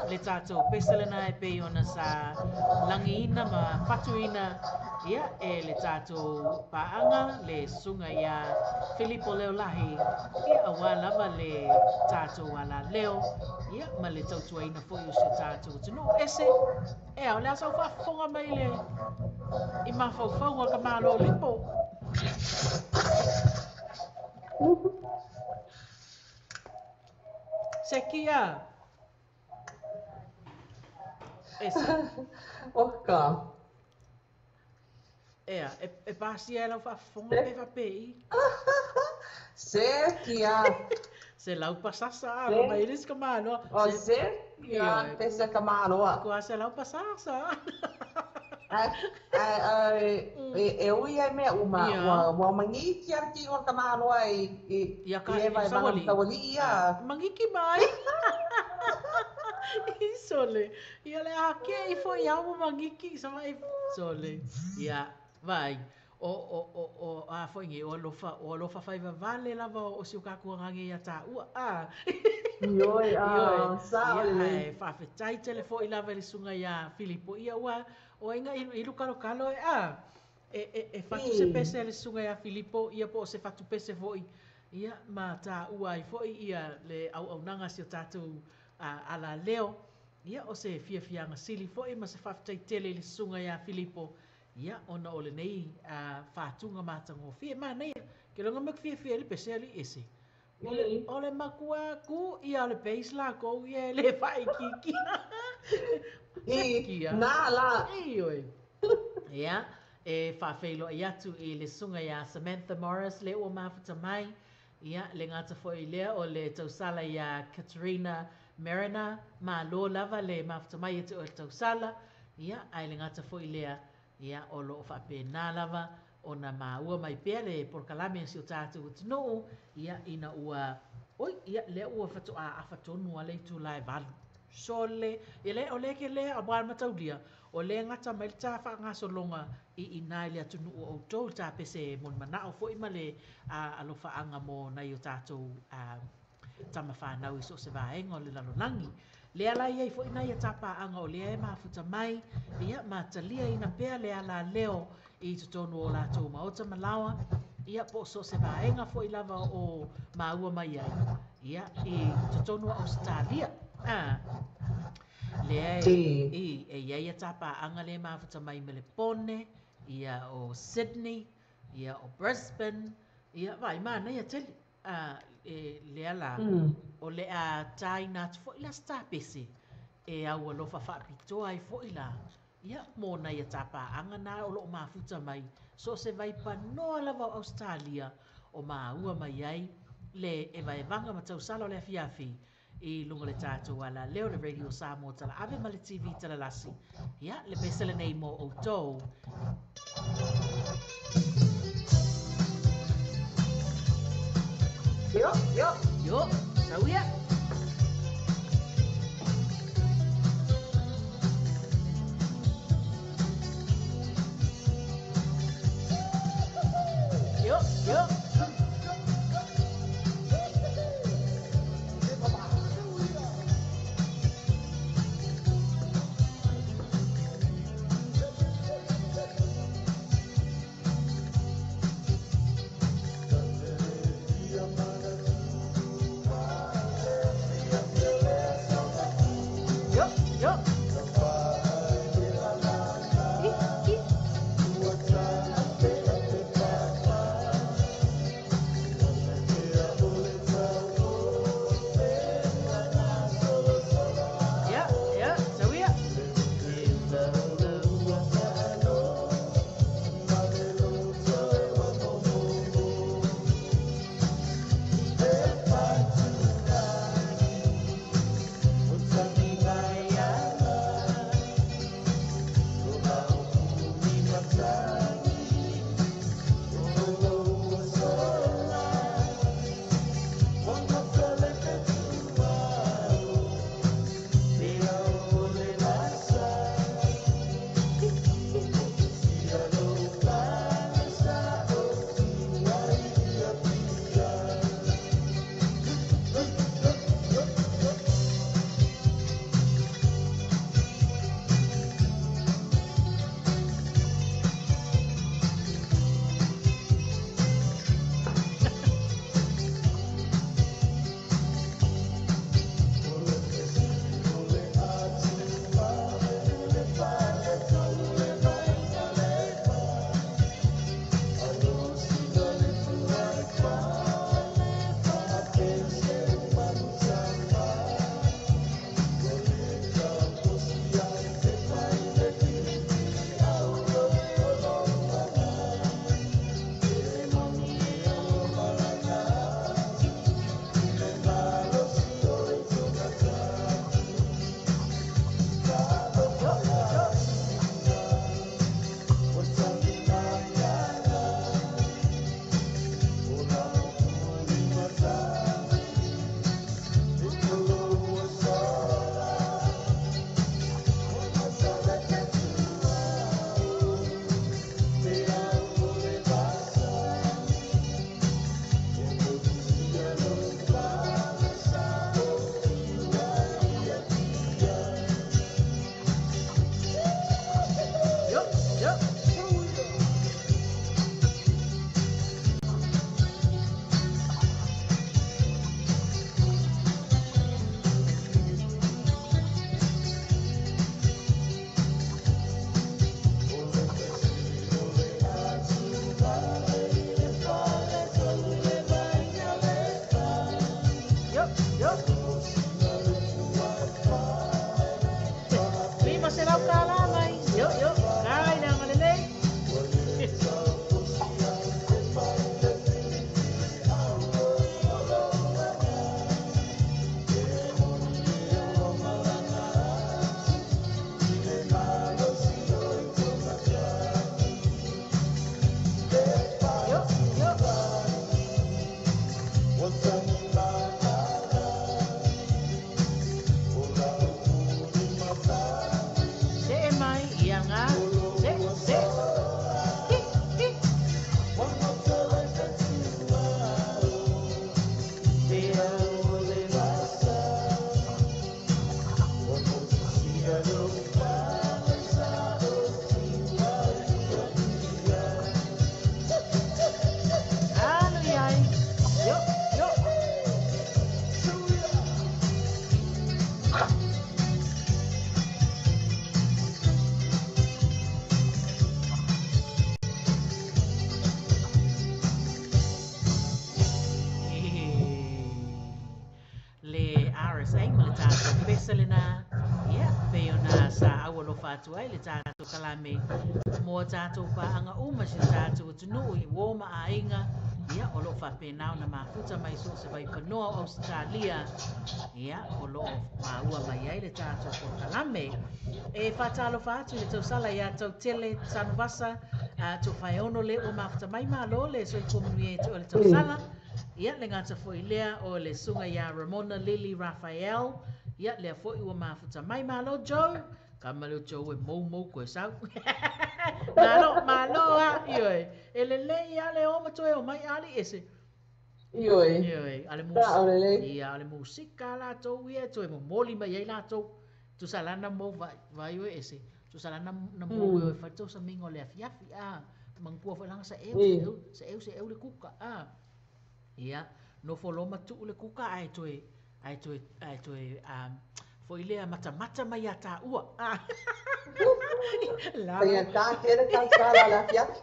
Speaker 1: Le tatou pese lena e pei ona sa lagiina ma fatuina ia e le tatou paaga le susuga ia Filipo Leolahi ia aua lava le tatou alaleo ia ma le tautuaina foi o si o tatou atunuu. Ese ea o le a sau faafofoga mai le i mafaufauga o ka Malo Lipo. Sekia. Ese.
Speaker 2: Oka.
Speaker 1: Ea, e pasia e lau faafofoga pe faapei.
Speaker 2: Sekia.
Speaker 1: Se lau pasasa a lo mai le ka maloa.
Speaker 2: O sekia pese ka maloa.
Speaker 1: Kua se lau pasasa.
Speaker 2: E ui ai mea uma ua mangiki a ki o ka maloa i
Speaker 1: ia ka
Speaker 2: i e
Speaker 1: sawali.
Speaker 2: Sawali ia.
Speaker 1: Mangiki mai. Sole. Ia le a ke i fo ia mo mangiki sama e sole. Ia vai. O a fo ngi o alofa fai vale lava o si ka ku ngange ia ta ua a.
Speaker 2: Ioi a sa
Speaker 1: le fa fetai telefo i lava le sunga ia Filipo ia ua o inga i lukalo kalo e a e fatu se pese le sunga ia Filipo ia po se fatu pese foi ia ma ta ua i foi ia le au au nanga si o tatou ala leo ia o se fia fianga sili foi ma se fafetai tele le sunga ia Filipo ia ona o lenei faatuga matagofie manaia ke loga me fiafia le pese ali ese o le makua ku ia le base la ko ia le faikiki
Speaker 2: i na la
Speaker 1: oi ia e faafeilo ai atu i le suga ia Samantha Morris le ua mafuta mai ia le gata foi lea o le tausala ia Katerina Mariner malo lava le mafuta mai e te o le tausala ia ai le gata foi lea ia o loo faapena lava ona maua mai pea le polokalame si o tatou atunuu ia ina ua oi ia lea ua fatoa afatonu ale itu lae valu sole ia le o le ke le a bua mataulia o le gata mai le ta faagasologa i ina i le atunuu o outou le tapese mo le manao foi ma le alofaaga mo nai o tatou tamafanau i so o se vaega o le lalolagi le ala ia i foi nai a tapaaga o lea e mafuta mai ia matalia ina pea le ala leo i totonu o latou maota malaoa ia po o so o se vaega foi lava o maua mai ai ia i totonu o Australia lea e i ai a tapaaga le mafuta mai Melepone ia o Sydney ia o Brisbane ia vai manaia tele lea la o le a taina atu foi la se tapese e au alofa faapitoa ai foi la ia mo nai a tapaaga na o loo mafuta mai so o se vaipanoa lava o Australia o maua mai ai le evaevaga ma tausala o le afiafi i luga le tatou ala leo le Radio Samoa Tala Ave ma le TV Talalasi ia le pese lenei mo outou.
Speaker 2: Yo, yo.
Speaker 1: Yo, sauia. Yo, yo. tatou pese lena, ia, pei ona sa aualofa atu ai le tatou kalame mo a tatou paaga uma i si o tatou atunuu i uō ma aiga, ia, o lo o faapena ona mafuta mai so o se vaipanoa o Ausetalia, ia, o lo o maua mai ai le tatou polokalame. E faatalofa atu i le tausala ia Tautele Tanuvasa, Tofaeono le ua mafuta mai, malo le soifua manuia ia te oe le tausala. Ia, le gata foi lea o le susuga ia Ramona Lily Raphael, ia, lea foi ua mafuta mai, malo Joe. Kama leo Joe e moumou koe sau. Malo, malo a, ioe. E lelei a le o ma toe o mai ali ese.
Speaker 2: Ioe.
Speaker 1: Ioe, ale
Speaker 2: Sa o lelei.
Speaker 1: Ia, ale musika latou ia toe momoli mai ai latou. Tusa lana mo vai, vai oe ese. Tusa lana na mo oe fa sa mingo le afiafi a. Manatua foi langa sa eu, sa eu, sa eu, sa eu le kuka a. Ia, nofo loa ma tuu le kuka ae toe, ae toe, ae toe, foi lea matamata mai ia taua. La
Speaker 2: Faigata tele tausala o le afiafi.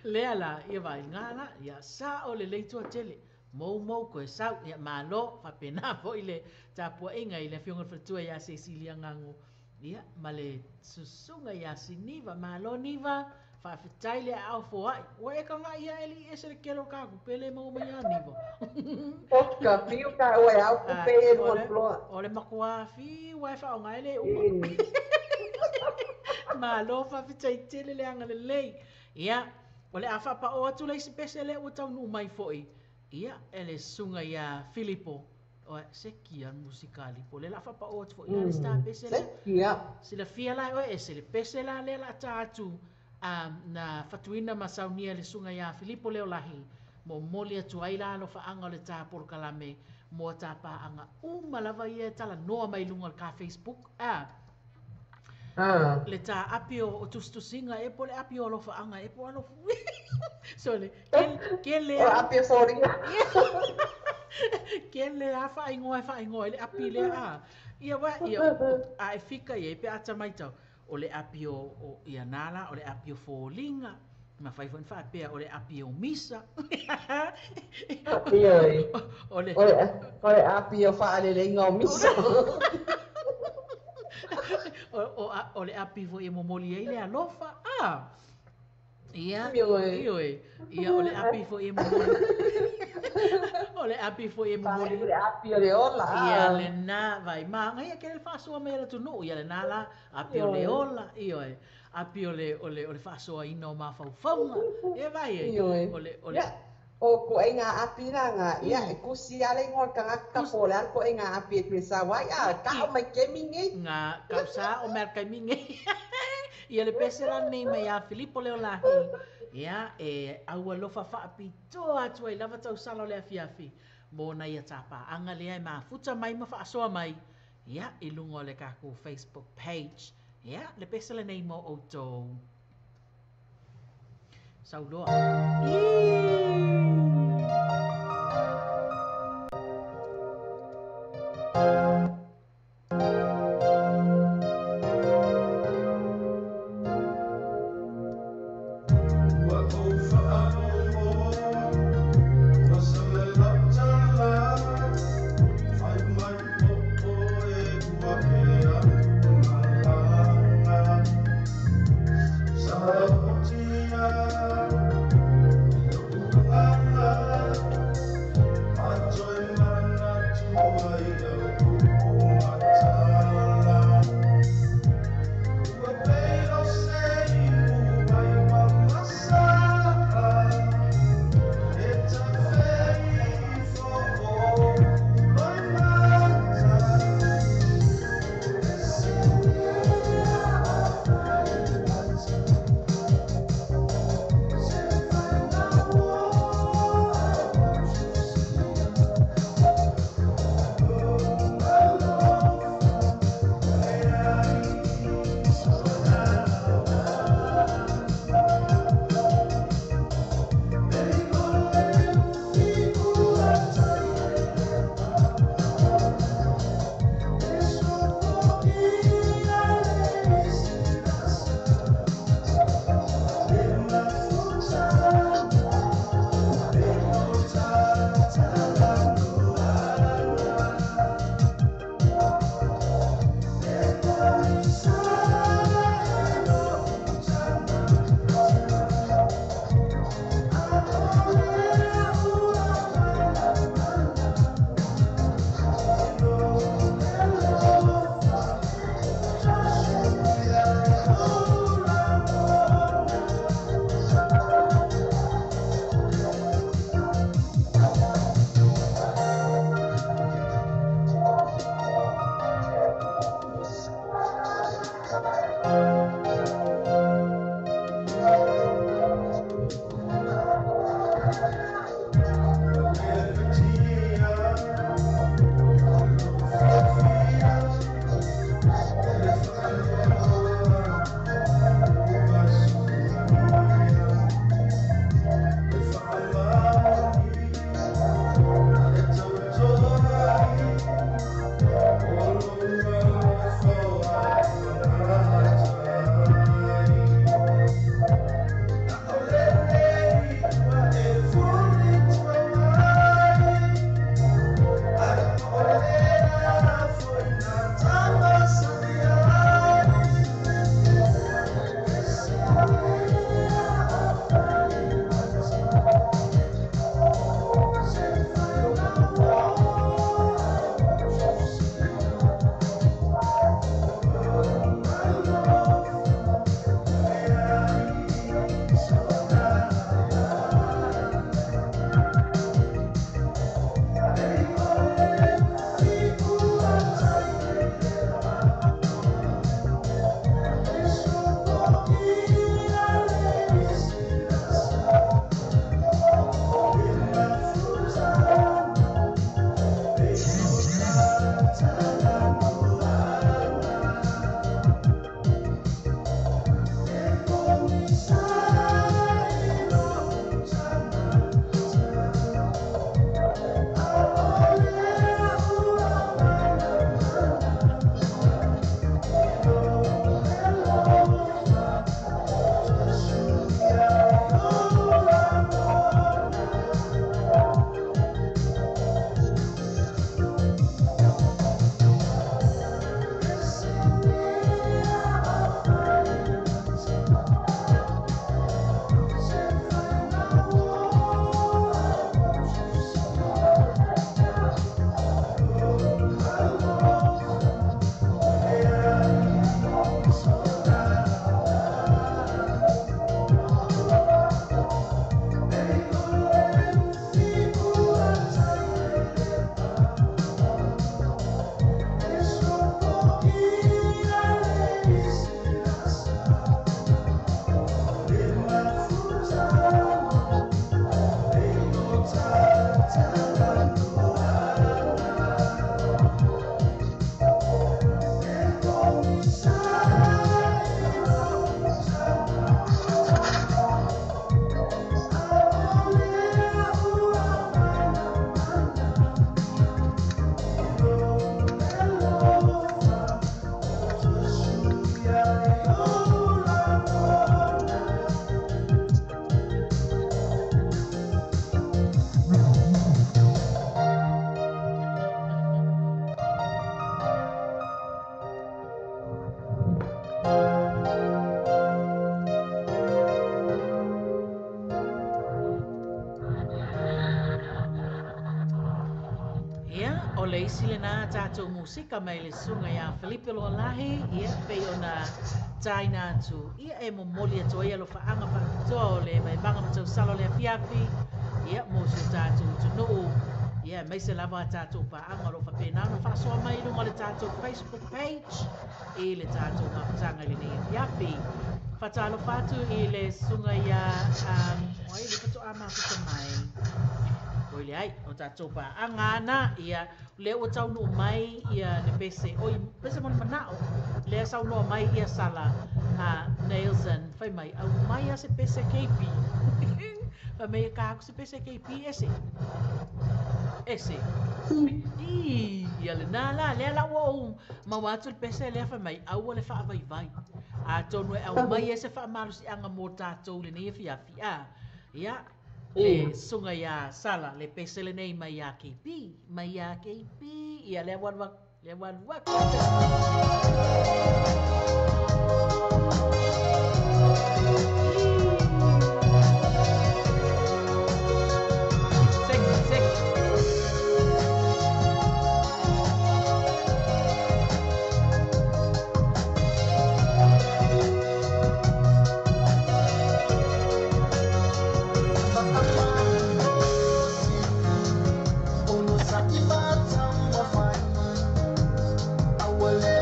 Speaker 1: Lea la, ia vaaiga la, ia sao lelei toatele. Moumou koe sau, ia malo, faapena foi le tapuaiga i le afioga i le faletua ia Cecilia Gago. Ia, ma le susuga ia Siniva, malo Niva, faafetai le aao foai. Ua e kaga'i ia e li'i ese le kele o le kakupe le maua mai ia Niva.
Speaker 2: O ka fiu ka ua e au kupe e lua floa.
Speaker 1: O le matua fiu ae faaaoga ai le uma. Malo faafetai tele le agalelei. Ia, o le a faapao atu le isi pese lea ua taunuu mai foi. Ia, e le susuga ia Filipo. Oe, seki a le musika a Lipo. O lea o le a faapao atu foi la le star pese lea.
Speaker 2: Seki a.
Speaker 1: Silafia la e oe ese le pese la lea o le a ta atu na fatuina ma saunia e le susuga ia Filipo Leolahi. Momoli atu ai la alofaaga o le ta polokalame mo a ta paaga uma lava ia e talanoa mai luga o le ka Facebook. Le ta api o tusitusiga e po o le api o alofaaga e po o alofa. So le ke le
Speaker 2: O api o foliga.
Speaker 1: Ke le a faaigoa e faaigoa ai le api lea a. Ia wa ia a e fika i ai pe a ta maitau o le api o ia nā la o le api o foliga. Mafai foi ona faapea o le api o misa.
Speaker 2: Ioe.
Speaker 1: O le
Speaker 2: O le api o faaleleiga o misa.
Speaker 1: O le api foi e momoli ai le alofa. A. Ia.
Speaker 2: Ioe.
Speaker 1: Ioe. Ia o le api foi e momoli. O le api foi e momoli.
Speaker 2: O le api o le ola.
Speaker 1: Ia lena vai magaia ke le faasoa mai a le atunuu. Ia lena la api o le ola. Ioe. Api o le o le o le faasoaina o mafaufauga. E vai e.
Speaker 2: Ioe.
Speaker 1: O le o le
Speaker 2: Ia, o koʻaiga api la ia e kusi lava le igoa o le tagata po o le a le koʻaiga api e te sau ai a taʻo mai kemi nei.
Speaker 1: Nga kausa o mea kaimi nei. Ia le pese la nei mai ia Filipo Leolahi. Ia e aualofa faapitoa atu ai lava tausala o le afiafi. Mo nai ia tapaʻaga lea e mafuta mai ma faasoa mai. Ia i luga o le takou Facebook page. Ia le pese lenei mo outou. Sauloa.
Speaker 3: Ua ou faalogo, ua sala lau tala, fai mai o oe ua e alu malaga. Sa otia
Speaker 1: O le isi lena tatou musika mai le susuga iā Filipe Loalahi, ia pei ona taina atu ia e momoli atu ai alofaaga faapitoa o le vaevaga ma tausala o le afiafi ia mo si o tatou atunuu ia aemaise lava a tatou paaga o loo faapena ona faasoa mai i luga o le tatou Facebook page i le tatou mafutaga i lenei afiafi. Faatalofa atu i le susuga iā ai le faatoa mafuta mai. Oi le ai, o tatou paaga ana, ia lea ua taunuu mai ia le pese, oi pese mo le manao, lea saunoa mai ia Sala Nelson, fai mai, au mai a se pese KP. Fai mai e kāku se pese KP ese. Ese. I, ia le nā la, lea la ua ou maua atu le pese lea fai mai, aua le faavaivai. Atonu e au mai e se faamalosi mo tatou lenei afiafi. A, ia, le susuga iā Sala, le pese lenei mai iā KP, mai iā KP, ia lea ua alu atu, lea ua alu atu. Seki, seki.
Speaker 3: Awale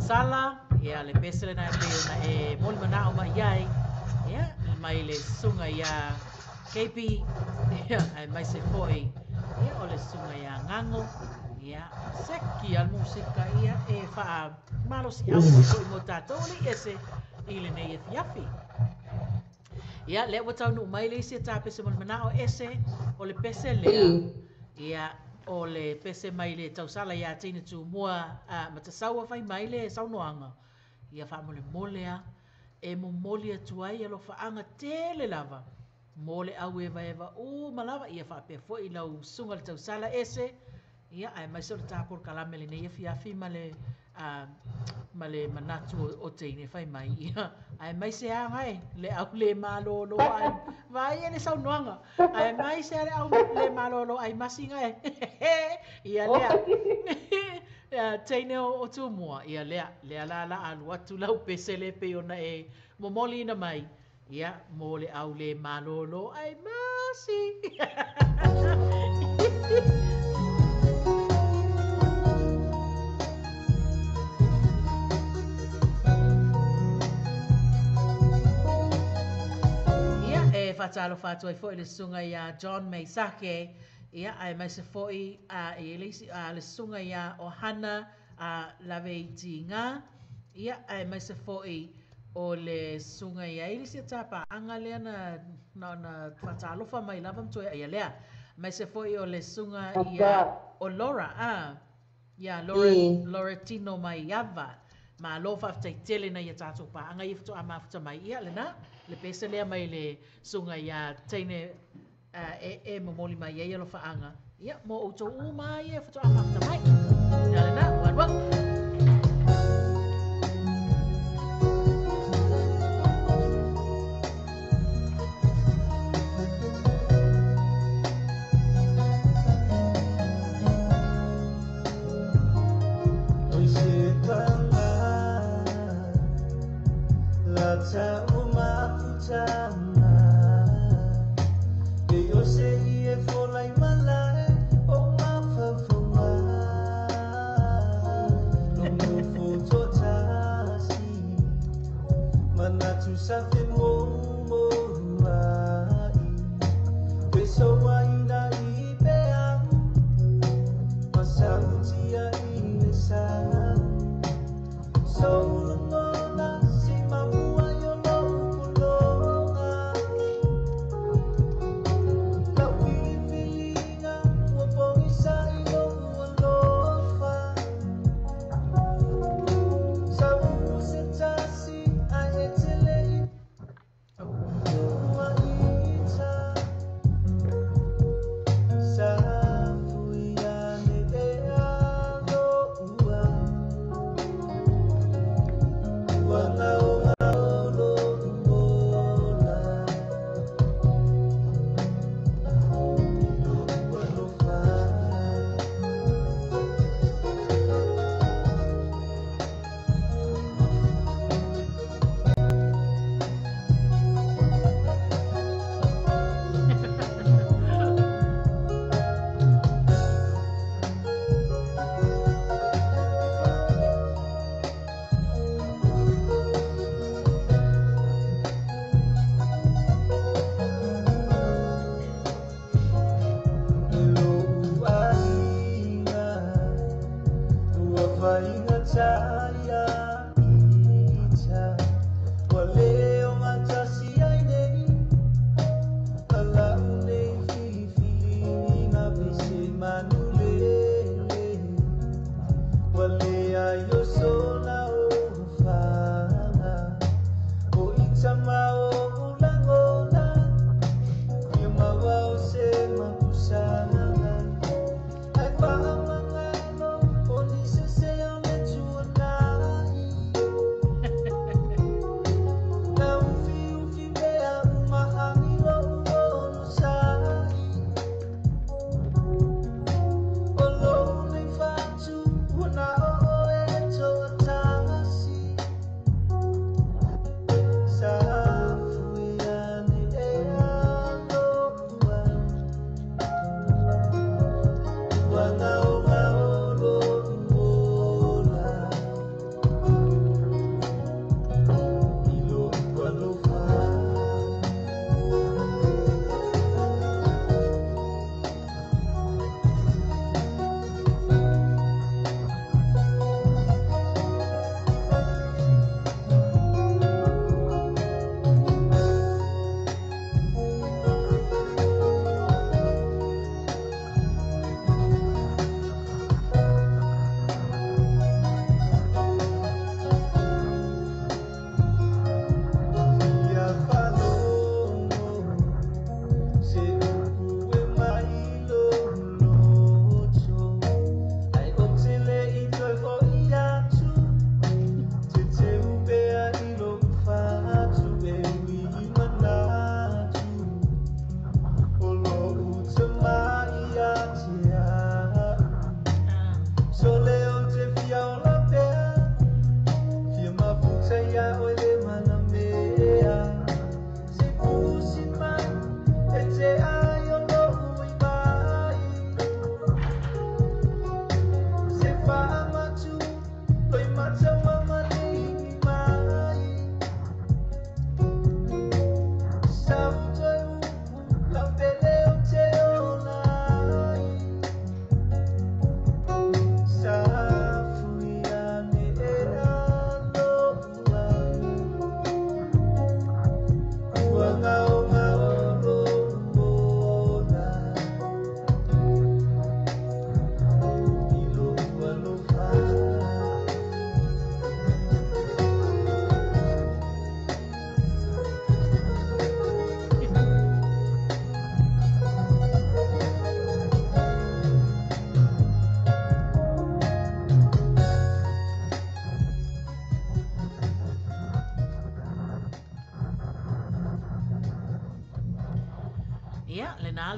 Speaker 1: Sala, ia le pese lena e pei ona e moli manao mai ai, ia, mai le susuga ia KP, ia, aemaise foi, ia, o le susuga ia Gago, ia, seki a le musika, ia, e faamalosiau mai foi mo tatou alii ese i lenei afiafi. Ia, lea ua taunuu mai le isi e tapese mo le manao ese, o le pese lea, ia, o le pese mai le tausala ia Teine Tumua a Matasaua fai mai le saunoaga. Ia faamolemole a e momoli atu ai alofaaga tele lava mo le auevaeva uma lava ia faapea foi lau susuga le tausala ese ia aemaise o le ta polokalame lenei afiafi ma le ma le manatu o teine fai mai ia aemaise aga e le au le malolo ai vai e le saunoaga aemaise a le au le malolo ai masiga e ia lea teine o Tumua ia lea lea la la alu atu lau pese le pei ona e momoliina mai ia mo le au le malolo ai masi. Ia, e faatalofa atu ai foi le susuga ia John Meisake, ia, aemaise foi a e le isi a le susuga ia Ohana a Laveitiga, ia, aemaise foi o le susuga ia e le isi tapaaga lea na na faatalofa mai lava ma toe ia lea. Aemaise foi o le susuga ia o Laura, a ia Laura Lauretino Maiava. Malo faafetai tele na ia tatou paaga ia faatoa mafuta mai ia lena le pese lea mai le susuga ia Teine e momoli mai ai alofaaga ia mo outou uma ia faatoa mafuta mai. Ia lena, ua alu.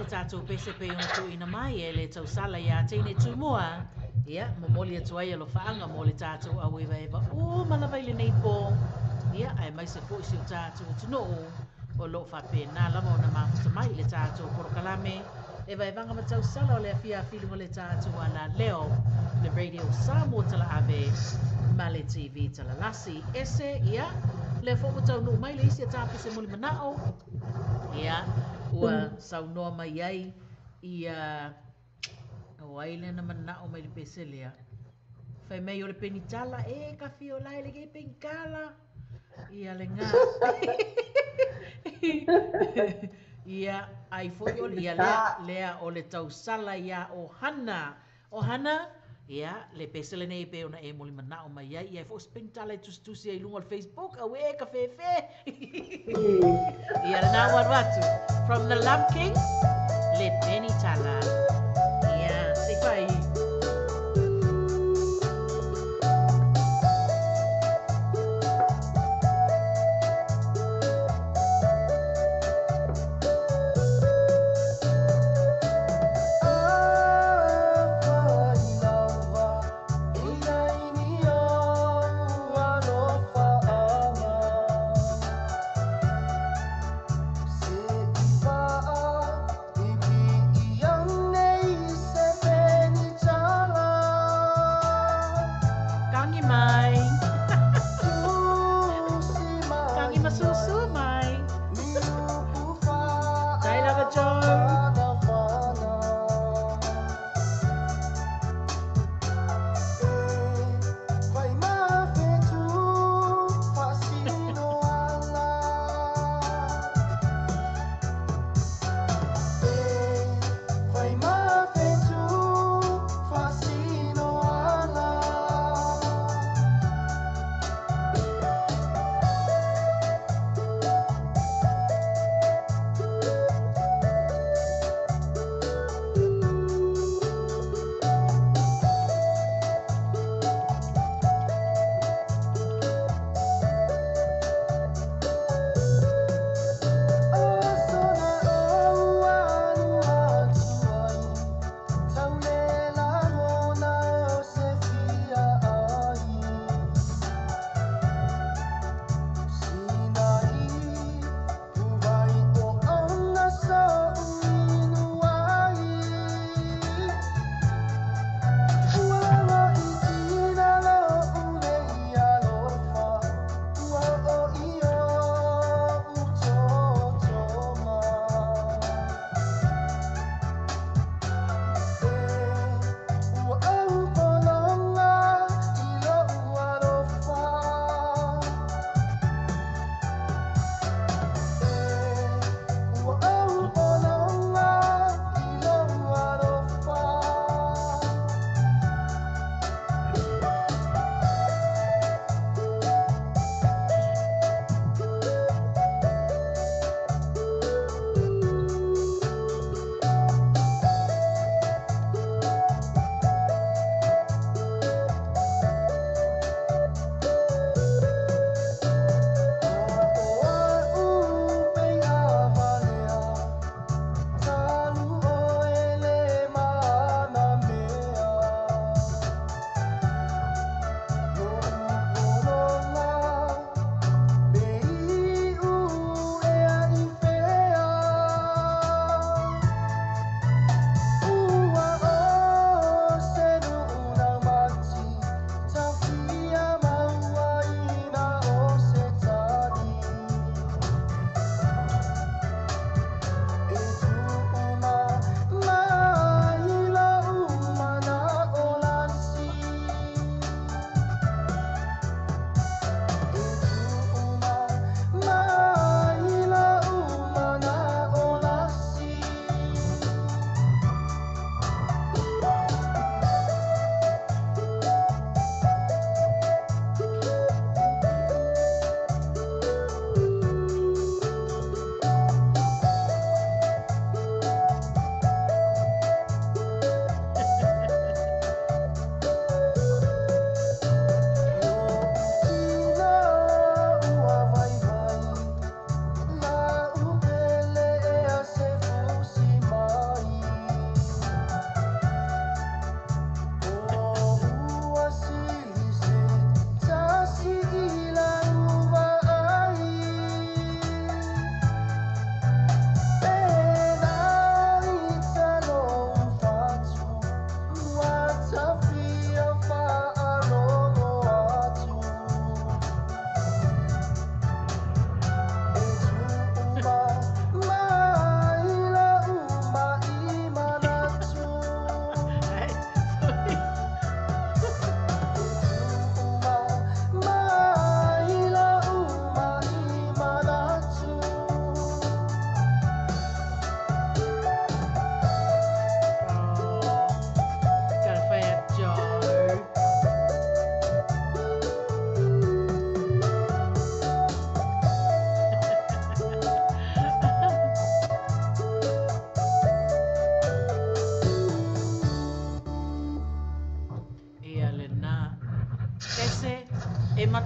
Speaker 1: Tātou pese pe ona tuina mai e le tausala ia teine tūmoa. Ia, momoli atu ai alofaanga mo le tātou au eva eva o malava i lenei pō. Ia, ae mai aemaise foi si o tatou atunuu o loo faapena lava ona mafuta mai i le tatou polokalame e vaevaga ma tausala o le afiafi i luga o le tatou alaleo le Radio Samoa Talaave ma le TV Talalasi ese. Ia lea foi ua taunuu mai le isi a tapese mulimanao, ia ua saunoa mai ai ia o ai lena manao mai le pese lea fai mai o le penitala e ka fio lai le ke penikala ia le ngā ia ai foi o ia lea lea o le tausala ia o Hana o Hana ia le pese lenei pe ona e moli manao mai ai ia fo penitala e tusitusi ai lunga o le Facebook au e ka fefe ia na wa watu from the Love Kings le penitala ia se fai.
Speaker 3: Se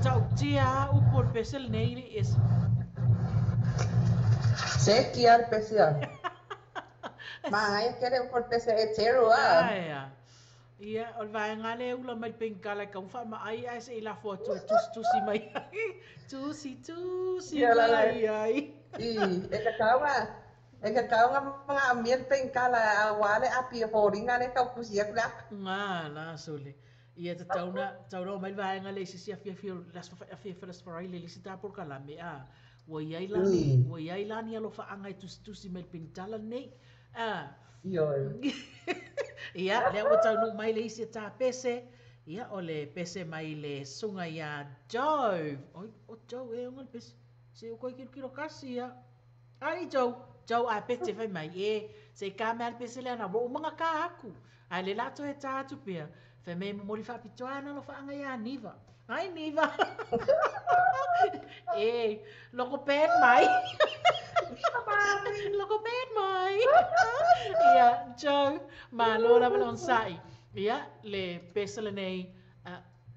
Speaker 1: Matautia upu o le pese lenei le ese.
Speaker 2: Se kia le pese a. Manaia tele upu o le pese e teru a.
Speaker 1: Aea. Ia, o le vaega lea e ula mai le penikala e tau faamaai ae se i lafo atu e tusitusi mai ai. Tusi, tusi
Speaker 2: Ia la la.
Speaker 1: mai ai.
Speaker 2: I, e tatau na, e tatau na manaomia le penikala auā le api e foliga lea e tau tusi atu le api.
Speaker 1: Ga la sole. Ia tatau na, tatau na omai le vaega lea i se isi afiafi o le aso, afiafi o le Aso Faraile i le isi ta polokalame, a, ua i ai la ni, ua i ai la ni alofaaga e tusitusi mai i le penitala lenei. A.
Speaker 2: Ioe.
Speaker 1: Ia, lea ua taunuu mai le isi e ta pese, ia, o le pese mai le susuga ia Joe. Oi, o Joe e ona le pese. Se i ou toe tilotilo kasi ia. Alii Joe, Joe a pete fai mai, e, se i ka mea le pese lea na ua uma na ka aku. Ae le la toe ta atu pea, fai mai e momoli faapitoa ana alofaaga ia Niva. Ai Niva! E, loko bad mai. Loko bad mai. Ia, Joe, malo lava le onosai. Ia, le pese lenei,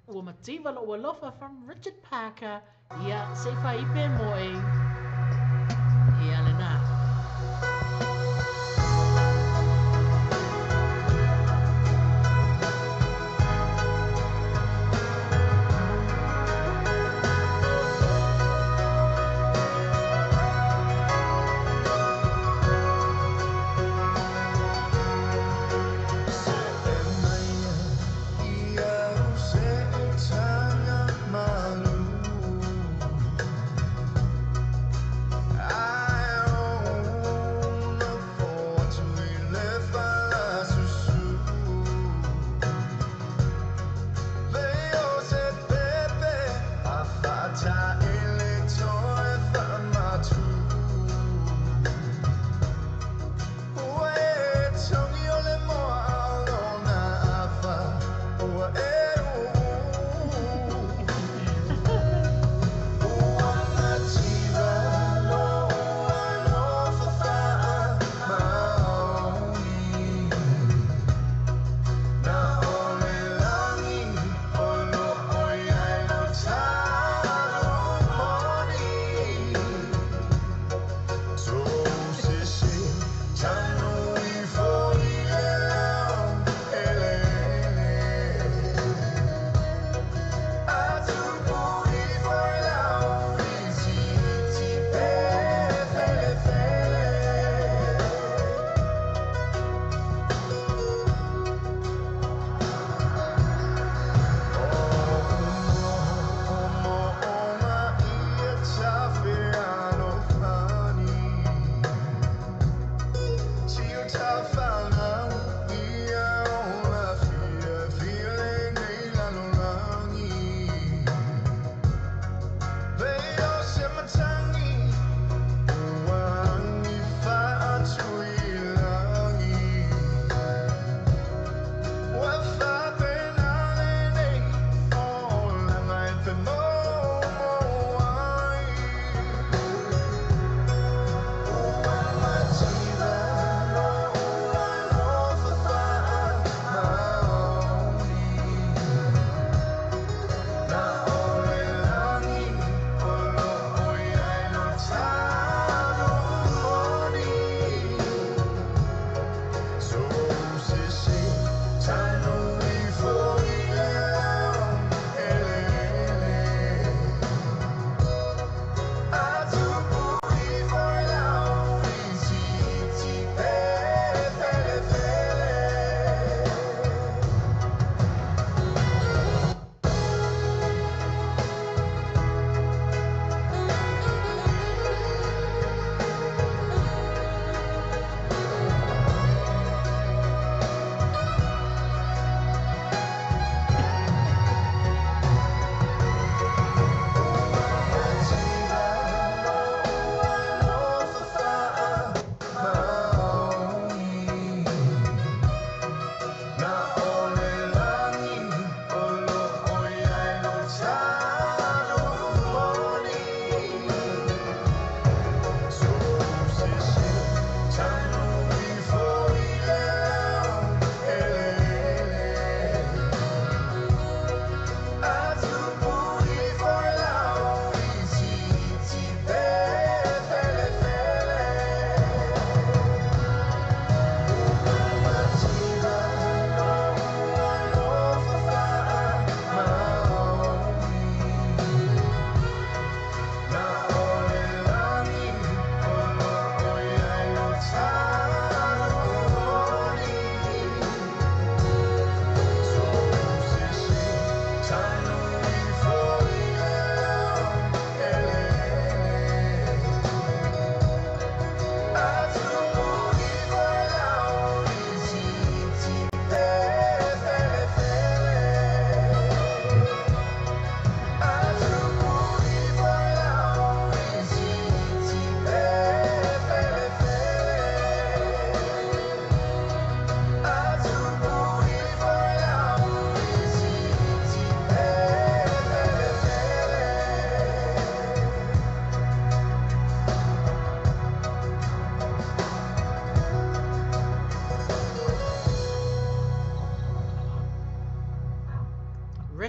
Speaker 1: ua mativa lou alofa from Richard Parker. Ia, se i faipe moe. Ia lena.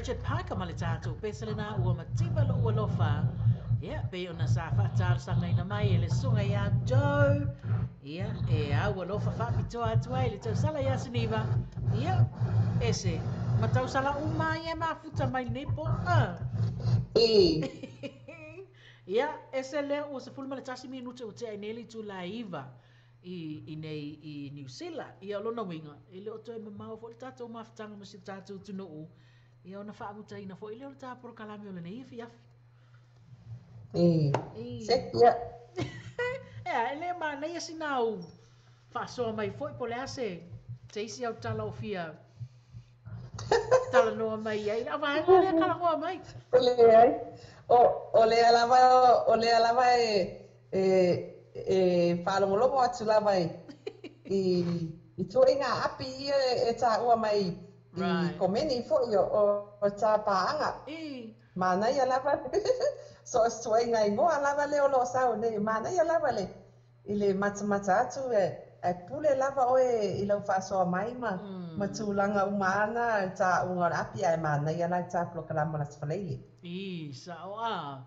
Speaker 1: Richard Parker ma le tatou pese lena ua mativa lo'u alofa. Ia pei ona sa faatalosagaina mai e le susuga iā Joe. Ia e au alofa faapitoa atu ai le tausala iā Siniva. Ia ese ma tausala uma ia mafuta mai lenei po a. Ia ese lea ua 11 minute ua tea ai nei le itula e 9 i nei i Niu Sila. Ia o lona uiga, e le o toe mamao foi le tatou mafutaga ma si o tatou atunuu, ia ona faamutaina foi lea o le ta polokalame o lenei afiafi.
Speaker 2: Se ia.
Speaker 1: Ea, e le manaia sina au faasoa mai foi po o le a se isi au tala o fia talanoa mai ai. A vaega lea talanoa mai.
Speaker 2: O leai. O lea lava o lea lava e faalogologo atu lava i ituaiga api ia e taua mai i komeni foi o ta paaga. Manaia lava so o se ituaiga igoa lava lea o lo o sau nei. Manaia lava le i le matamata atu e pule lava oe i lau faasoa mai ma tulaga uma ana taʻuga o le api ae manaia la ta polokalama o le Aso Faraile.
Speaker 1: I, sa'o a.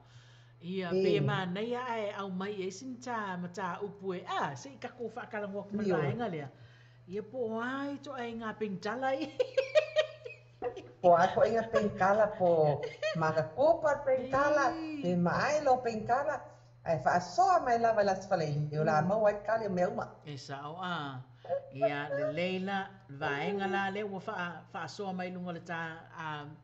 Speaker 1: Ia, pe e manaia ae aumai ai sina ta mataupu e, a, se i takou faatalanoa atu ma le vaega lea. Ia po o a ituaiga penitala ia.
Speaker 2: Po o a ituaiga penikala, po makakupa le penikala, pe maai lou penikala, ae faasoa mai lava i le Aso Faraile, o le a maua ai le tali o mea uma.
Speaker 1: E sa'o a. Ia, lelei la, le vaega la lea ua faasoa mai i luga o le ta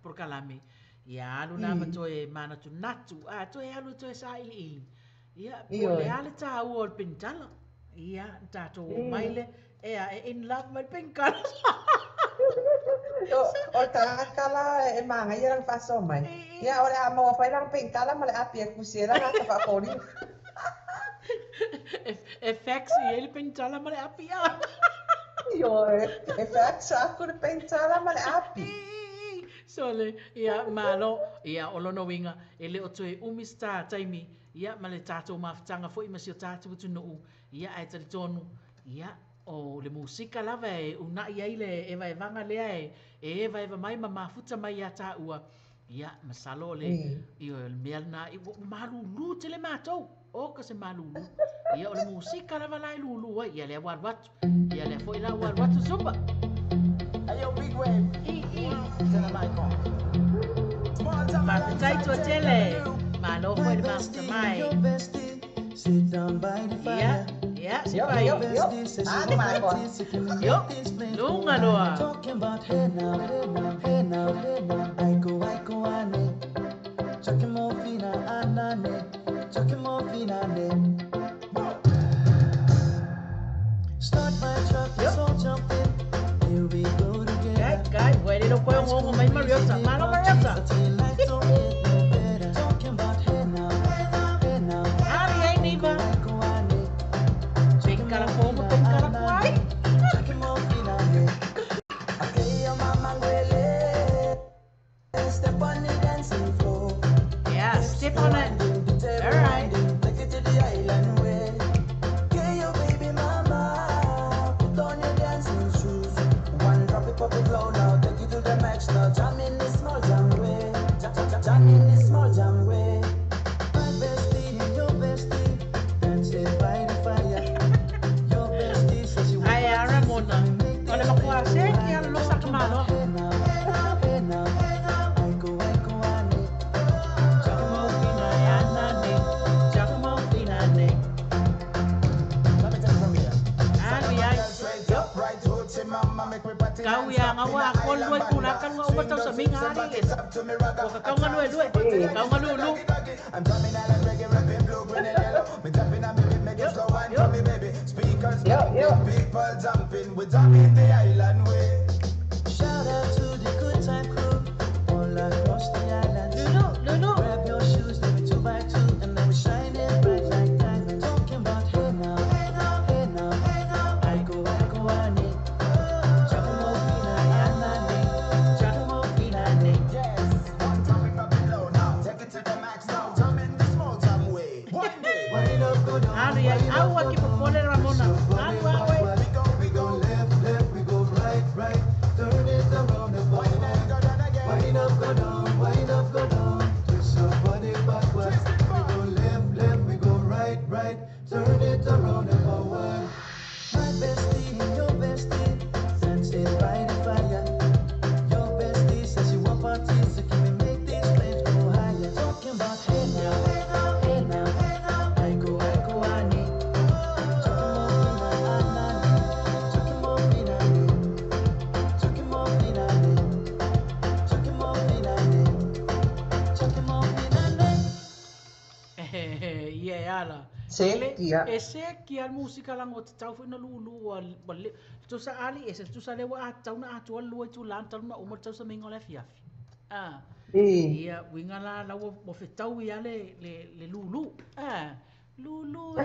Speaker 1: polokalame. Ia alu la ma toe manatunatu, a toe alu e toe sailiili. Ia, po o le a le taua o le penitala. Ia, na tatou omai lea, ea, e in love ma le penitala.
Speaker 2: O le tagata la e manaia lana faasoa mai. Ia, o le a maua foi lana penitala ma le api e tusi ai lana ata faafoliga.
Speaker 1: E fax i ai le penitala ma le api a.
Speaker 2: Ioe, e fax aku le penitala ma le api.
Speaker 1: Sole, ia, malo, ia, o lona uiga, e le o toe umi se ta taimi, ia, ma le tatou mafutaga foi ma si o tatou atunuu, ia, ae talitonu, ia, o le musika lava e unaʻi ai le evaevaga lea e evaeva mai ma mafuta mai iā taua, ia, masalo o le, ioe, o le mea lena, ua malūlū tele matou, oka se malūlū, ia, o le musika lava la e lūlū ai, ia, lea ua alu atu, ia, lea foi la ua alu atu Zumba.
Speaker 3: Hey yo, big wave.
Speaker 1: I, i.
Speaker 3: Tell the mic on. Small time
Speaker 1: Faafetai toatele. Malo foi le mafuta mai. Ia, ia, se
Speaker 2: Io,
Speaker 1: fai.
Speaker 2: io, io. Ah, le mic on.
Speaker 1: Io, lunga loa. Io. Kai, kai, ua e le iloa koe ogogo mai Mariota. Malo Mariota. Ali ai Niva. Penkala fou ma penkala kuai. Yeah, step on it. All right. Ai a Ramona. O le makua se ki ala losa ka malo. Giacomo fina e anane. Giacomo fina ne. Ali ai. Yo. Kau ia ngawa ko lue kula kan nga uma tau sa minga ali esa. O ka kau nga lue lue. Kau nga lulu. Yo, yo.
Speaker 2: Io, io.
Speaker 1: Lulu, lulu. Giacomo fina ne. Ali ai aua ki popole Ramona. Alu awe.
Speaker 3: Wind up, go down. right, turn it around and forward. My bestie and your bestie, dancing by the fire. Your bestie says she want parties, so can we make these flames go higher? Talking about hey now, hey now, hey now, hey now. I go, I need. Talking more, talking more, talking more, talking more,
Speaker 1: Ia ala.
Speaker 2: Se kia.
Speaker 1: E se kia musika lango te tau whena lulu wa tusa ali e se tusa lewa a tauna atua lua tu lan tauna o mo tau sa mingo le fiafi. Ah. Ia winga la la wo fetau ia le le lulu. Ah. Lulu.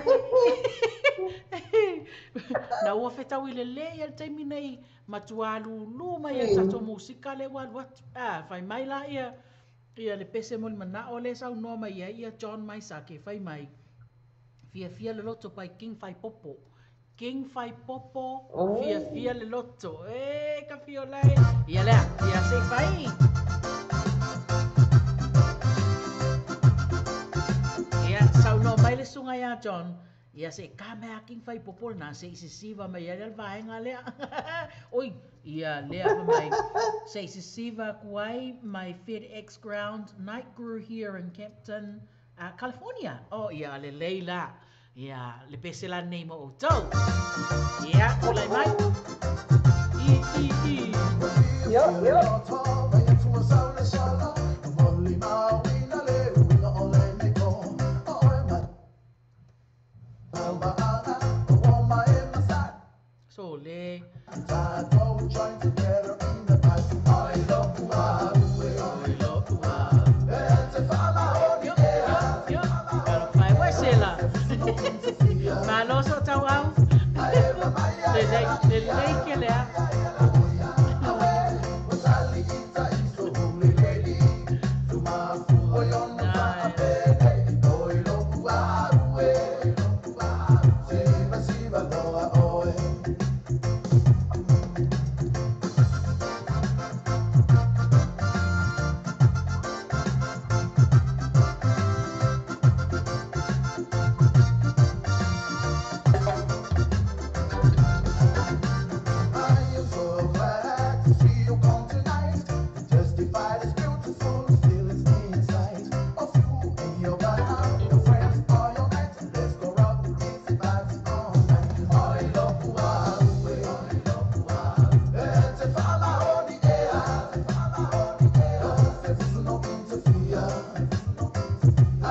Speaker 1: Na ua fetau i le le ia le taimi nei matua lulu mai ia tatou musika le wa wat. Ah, fai mai la ia ia le pese mo le manao le saunoa mai ia ia John Maisake fai mai. Fia fia le loto pai King Fai Popo. King Fai Popo, oh. Fia fia le loto. E ka fio lai. Ia lea, ia se fai. Ia saunoa mai le sunga ia John. Ia se ka mea King Fai Popo na se isisiva mai ia le vaenga lea. Oi, ia lea fa mai. Se isisiva kuai my FedEx ground night grew here in Campton, California. Oh, ia le leila. Ia le pese la nei mo o tau. Ia, ulai mai. I, i, i.
Speaker 2: Yo, yo.
Speaker 1: So le. Maloso tau au. Le le ke lea.
Speaker 3: I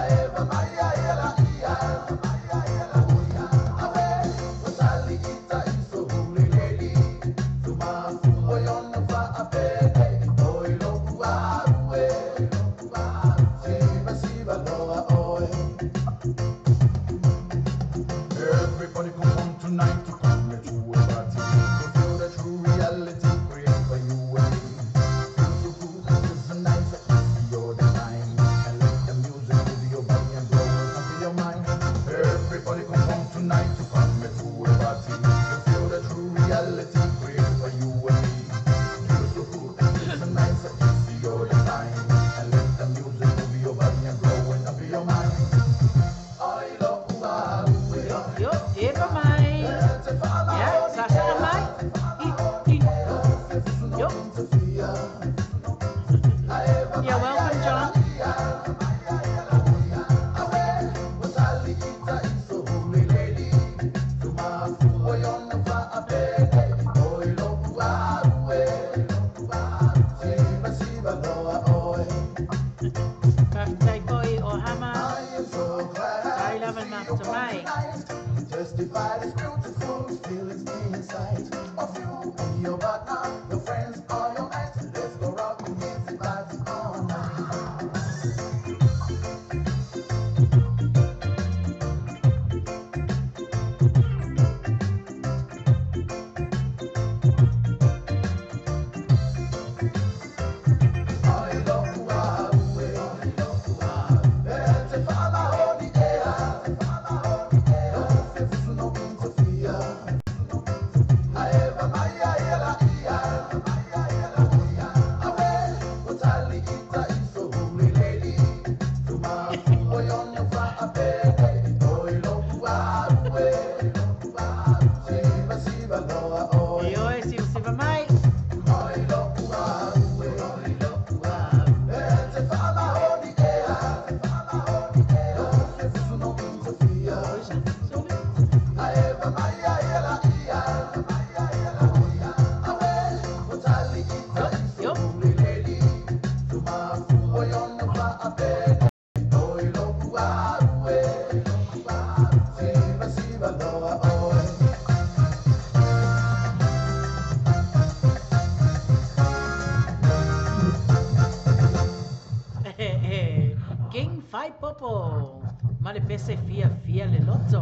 Speaker 1: Ma le pese fia fia le loto.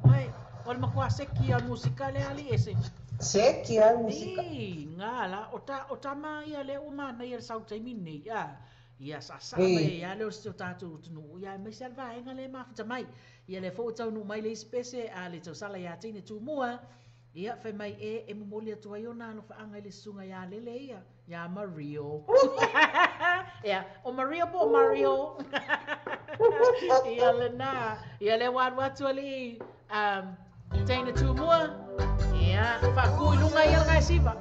Speaker 1: Ai, o le matua seki a musika le ali ese.
Speaker 2: Seki a musika.
Speaker 1: I, ngā la, o ta ma ia le o mana ia le sau taimi nei, a. Ia sa sa mai ia le o se o tātou tunu, ia mai se alva enga le mafuta mai. Ia le fo tau nu mai le spese a le tausala ia teine tūmua. Ia fai mai e momoli atu ai ona alofaʻaga i le susuga iā lele ia iā Mario. Ia o Mario po o Mario. Ia lena. Ia le ua alu atu alii teine tumua. Ia faakū i luga ia le gaesiva.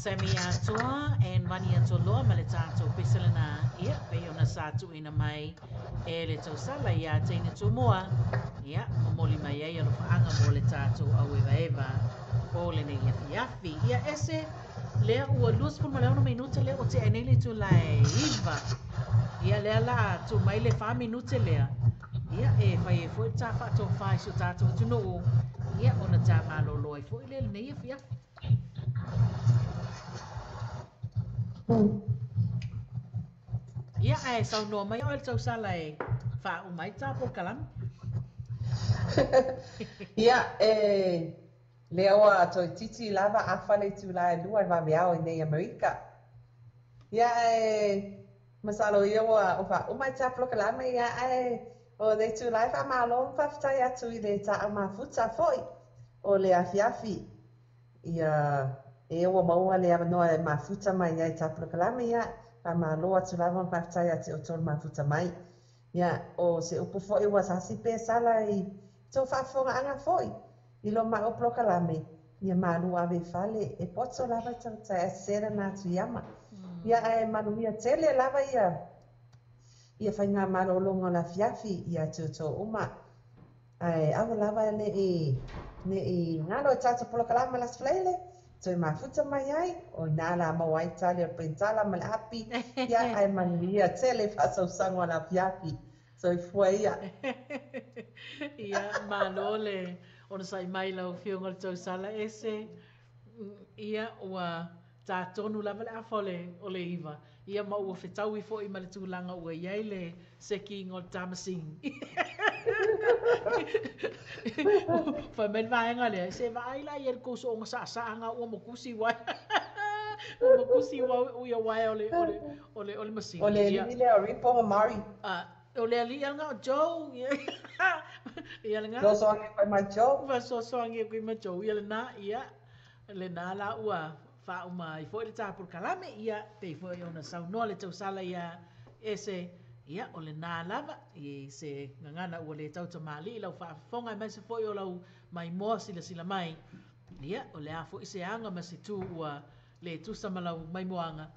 Speaker 1: Semi atoa and vani atoa loa ma le tātou peselena ia pe ona sa tuuina mai e le tausala ia teine tumua ia momoli mai ai alofaʻaga mo le tātou auevaeva o lenei afiafi ia ese lea ua 26 minute lea o tea nei le itula e 9 ia lea la tuu mai le 4 minute lea ia e fai ai foi tā faatofā i si o tātou atunuu ia ona tā malōlō ai foi le lenei afiafi. Ia ae saunoa mai o le tausala e faauma ai tā polokalame.
Speaker 2: Ia e lea ua toeitiiti lava afa le itula e lua i le vaveao i nei Amerika. Ia e masalo ia ua o faauma ai tā polokalame ia ae o le itula e faamālo ma faafetai atu i le taʻau mafuta foi. o le afiafi. Ia, e ua maua le avanoa e mafuta mai ai ta polokalame, ia, faamalo atu lava ma faafetai ia te outou le mafuta mai. Ia, o se upu foi ua sasi pe sala i tou faafofogaaga foi i lo maʻu polokalame, ia malu ave i fale, e poto lava i tautai ae sese lana atu iama. Ia, ae manuia tele lava ia ia faigamalologa o le afiafi ia te outou uma. Ae aua lava neʻi neʻi galo i tatou polokalame o le Aso Faraile, toe mafuta mai ai, o iina la maua ai tali o le penitala ma le api, ia ae manuia tele faasausaga o le afiafi. Soifua ia.
Speaker 1: Ia, malo le onosai mai lau Afioga i le Tausala Ese. Ia, ua ta tonu lava le afa o le 9, ia ma ua fetaui foi ma le tulaga ua i ai le sekiina o le tamasini. Fai mai le vaega lea, se vaai la i ai le kou so'oga sa'asa'a ua mokusi uaea. Ua mokusi ua uaea o le o le o le o le masini.
Speaker 2: O le alii lea o Ripo ma Mari.
Speaker 1: O le alii lena o Joe. Ia lena.
Speaker 2: Fesoasoani koe ma Joe.
Speaker 1: Fesoasoani koe ma Joe. Ia lena, ia lena la ua faauma ai foi le tapolokalame, ia pei foi ona saunoa le tausala ia Ese, ia o lena lava i se gagana ua le tautamāli'i lau faafofoga aemaise foi o lau maimoa silasila mai, ia o le a foi se aga ma se tu ua le tusa ma lau maimoaga.